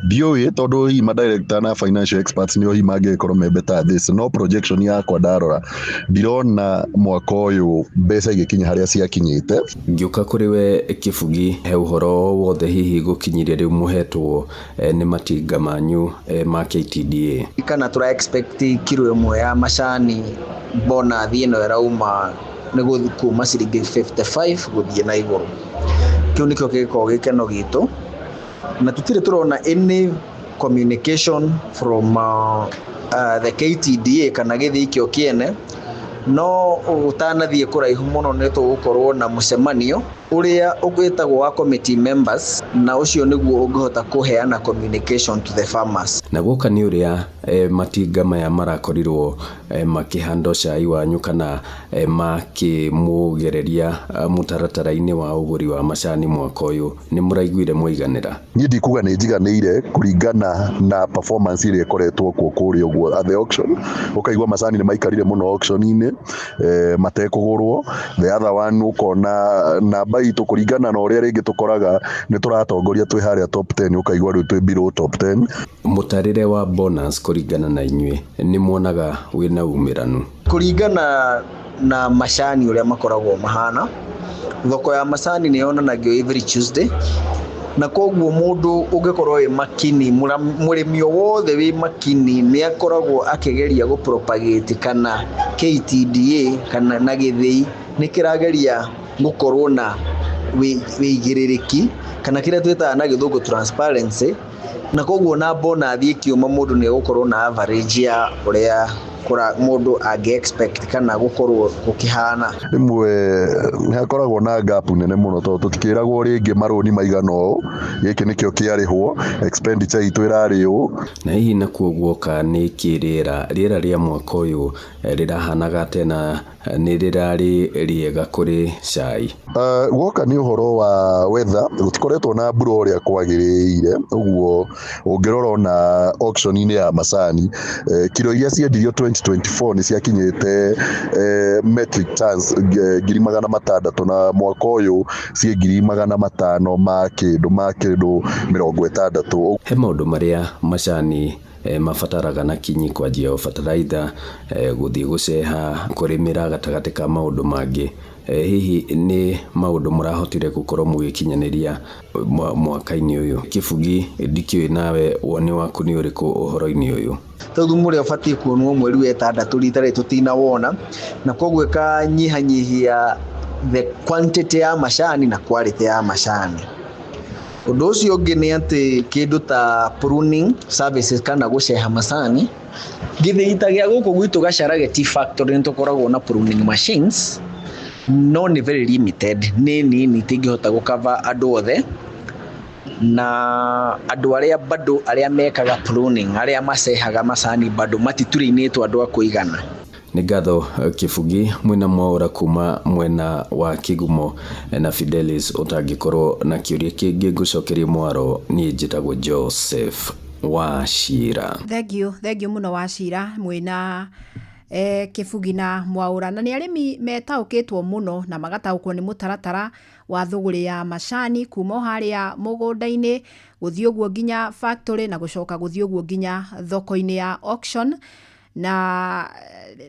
ndiũĩ, tondũ hihi ma director na financial experts nĩo hihi mangĩgĩkorwo me better this, no projection yakwa ndarora ndirona mwaka ũyũ mbeca igĩkinya harĩa ciakinyĩte. Ngĩũka kũrĩ we Kĩbugi, he ũhoro wothe hihi gũkinyirie rĩu mũhetwo nĩ matinga manyu ma KTDA? Kana tũra expect kiro ĩmwe ya macani bonathi ĩno ĩrauma nĩ kuma ciringi 55 gũthiĩ na igũrũ. Kĩu nĩkĩo gĩgĩkoragwo gĩkeno gitũ, na tũtirĩ tũrona any communication from the KTDA kana gĩthĩi kĩo kĩene. No ũtanathiĩ kũraihu mũno, nĩ tũgũkorwo na mũcemanio ũrĩa ũgĩtagwo wa committee members, na ũcio nĩguo ũngĩhota kũheana communication to the farmers. Na gũka nĩ ũrĩa matinga maya marakorirwo makĩhandwo cai wanyu kana makĩmũgereria mũtaratara-inĩ wa ũgũri wa macani mwaka ũyũ, nĩ mũraiguire mwaiganĩra? Niĩ ndikuga nĩ njiganĩire kũringana na performance ĩrĩa ĩkoretwo kuo kũrĩa ũguo at the auction. Ũkaigua macani nĩ maikarire mũno auction-inĩ matekũgũrwo. The other one, ũkona namba Namba itũ kũringana na ũrĩa rĩngĩ tũkoraga nĩ tũratongoria twĩ harĩa top 10, ũkaigua rĩu twĩ below top 10. Mũtarĩre wa bonus kũringana na inyuĩ nĩ mwonaga wĩna umĩranu? Kũringana na macani ũrĩa makoragwo mahana, thoko ya macani nĩ yonanagio every Tuesday, na koguo mũndũ ũngĩkorwo wĩ makini, mũrĩmi o wothe wĩ makini nĩ akoragwo akĩgeria gũ propagate kana KTDA kana na gĩthĩi nĩ kĩrageria gũkorwo na wĩigĩrĩrĩki kana kĩrĩa twĩtaga na gĩthũngũ transparency, na koguo na bonathi ĩkiuma mũndũ nĩ egũkorwo na average ya ũrĩa mũndũ angĩ expect kana gũkorwo gũkĩhana. Rĩmwe nĩ hakoragwo na gap nene mũno tondũ tũtikĩragwo rĩngĩ marũni maigana ũũ, gĩkĩ nĩkĩo kĩarĩhwo, expenditure itũ ĩrarĩ ũũ. Na hihi nakuo guoka nĩ kĩ rĩera rĩera rĩa mwaka ũyũ rĩrahanaga atĩa na nĩ rĩrarĩ rĩega kũrĩ cai? Guoka nĩ ũhoro wa weather, gũtikoretwo na mbura ũrĩa kwagĩrĩire, ũguo ũngĩrora ona auction-inĩ ya macani, kiro iria ciendirio 2024 nĩ ciakinyĩte metric tons 600,000, na mwaka ũyũ ciĩ 500,000 ma kĩndũ 60. He maũndũ marĩa macani mabataraga na kinyi kwanjia o bataraitha, gũthiĩ gũceha, kũrĩmĩra gatagatĩ ka maũndũ mangĩ. Hihi nĩ maũndũ mũrahotire gũkorwo mũgĩkinyanĩria mwaka-inĩ ũyũ? Kĩbugi, ndikĩũĩ nawe woni waku nĩ ũrĩkũ ũhoro-inĩ ũyũ? Tondũ thumu ũrĩa ũbatiĩ kuonwo mweri wa ĩtandatũ rita rĩrĩ tũtinawona, na koguo ĩkanyihanyihia the quantity ya macani na quality ya macani. Ũndũ ũcio ũngĩ nĩ atĩ kĩndũ ta pruning services kana gũceha macani, gĩthĩi ta gĩa gũkũ gwitũ Gacharage Tea Factory nĩ tũkoragwo na pruning machines, no nĩ very limited, nĩ nini, itingĩhota gũcover andũ othe, na andũ arĩa bado arĩa mekaga pruning, arĩa macehaga macani bado matiturĩinĩtwo andũ a kũigana. Nĩ ngatho Kĩbugi mwĩna Mwaũra kuma mwena wa Kĩgumo na Fidelis ũtangĩkorwo na kĩũria kĩngĩ ngũcokerie mwaro. Niĩ njĩtagwo Joseph Wachira. Thank you, thank you mũno Wachira mwĩna Kĩbugi na Mwaũra. Na nĩ arĩmi metaũkĩtwo mũno na magataũkwo nĩ mũtaratara wa thũgũrĩ ya macani kuma o harĩa mũgũnda-inĩ gũthiĩ ũguo nginya factory na gũcoka gũthiĩ ũguo nginya thoko-inĩ ya auction, na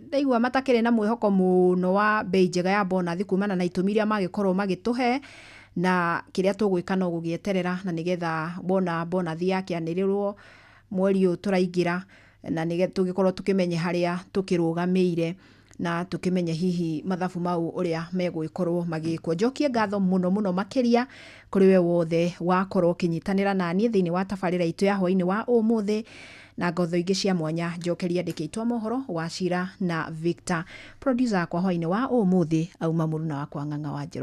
ndaigua matakĩrĩ na mwĩhoko mũno wa bei njega ya bonathi kumana na itũmi iria magĩkorwo magĩtũhe, na kĩrĩa tũgwĩka no gũgĩeterera na nĩgetha wona bonathi yakĩanĩrĩrwo mweri ũyũ tũraingĩra, na nĩgetha tũgĩkorwo tũkĩmenye harĩa tũkĩrũgamĩire na tũkĩmenye hihi mathabu mau ũrĩa megũgĩkorwo magĩkwo. Njokie ngatho mũno mũno makĩria kũrĩ we wothe wakorwo ũkĩnyitanĩra naniĩ thĩinĩ wa tabarĩra itũ ya hwainĩ wa ũmũthĩ, na ngotho ingĩ cia mwanya njokeria andĩki aitũ a mohoro Wachira na Victor. Producer akwa hwainĩ wa ũmũthĩ auma mũruna wakwa Ng'ang'a wa Njero.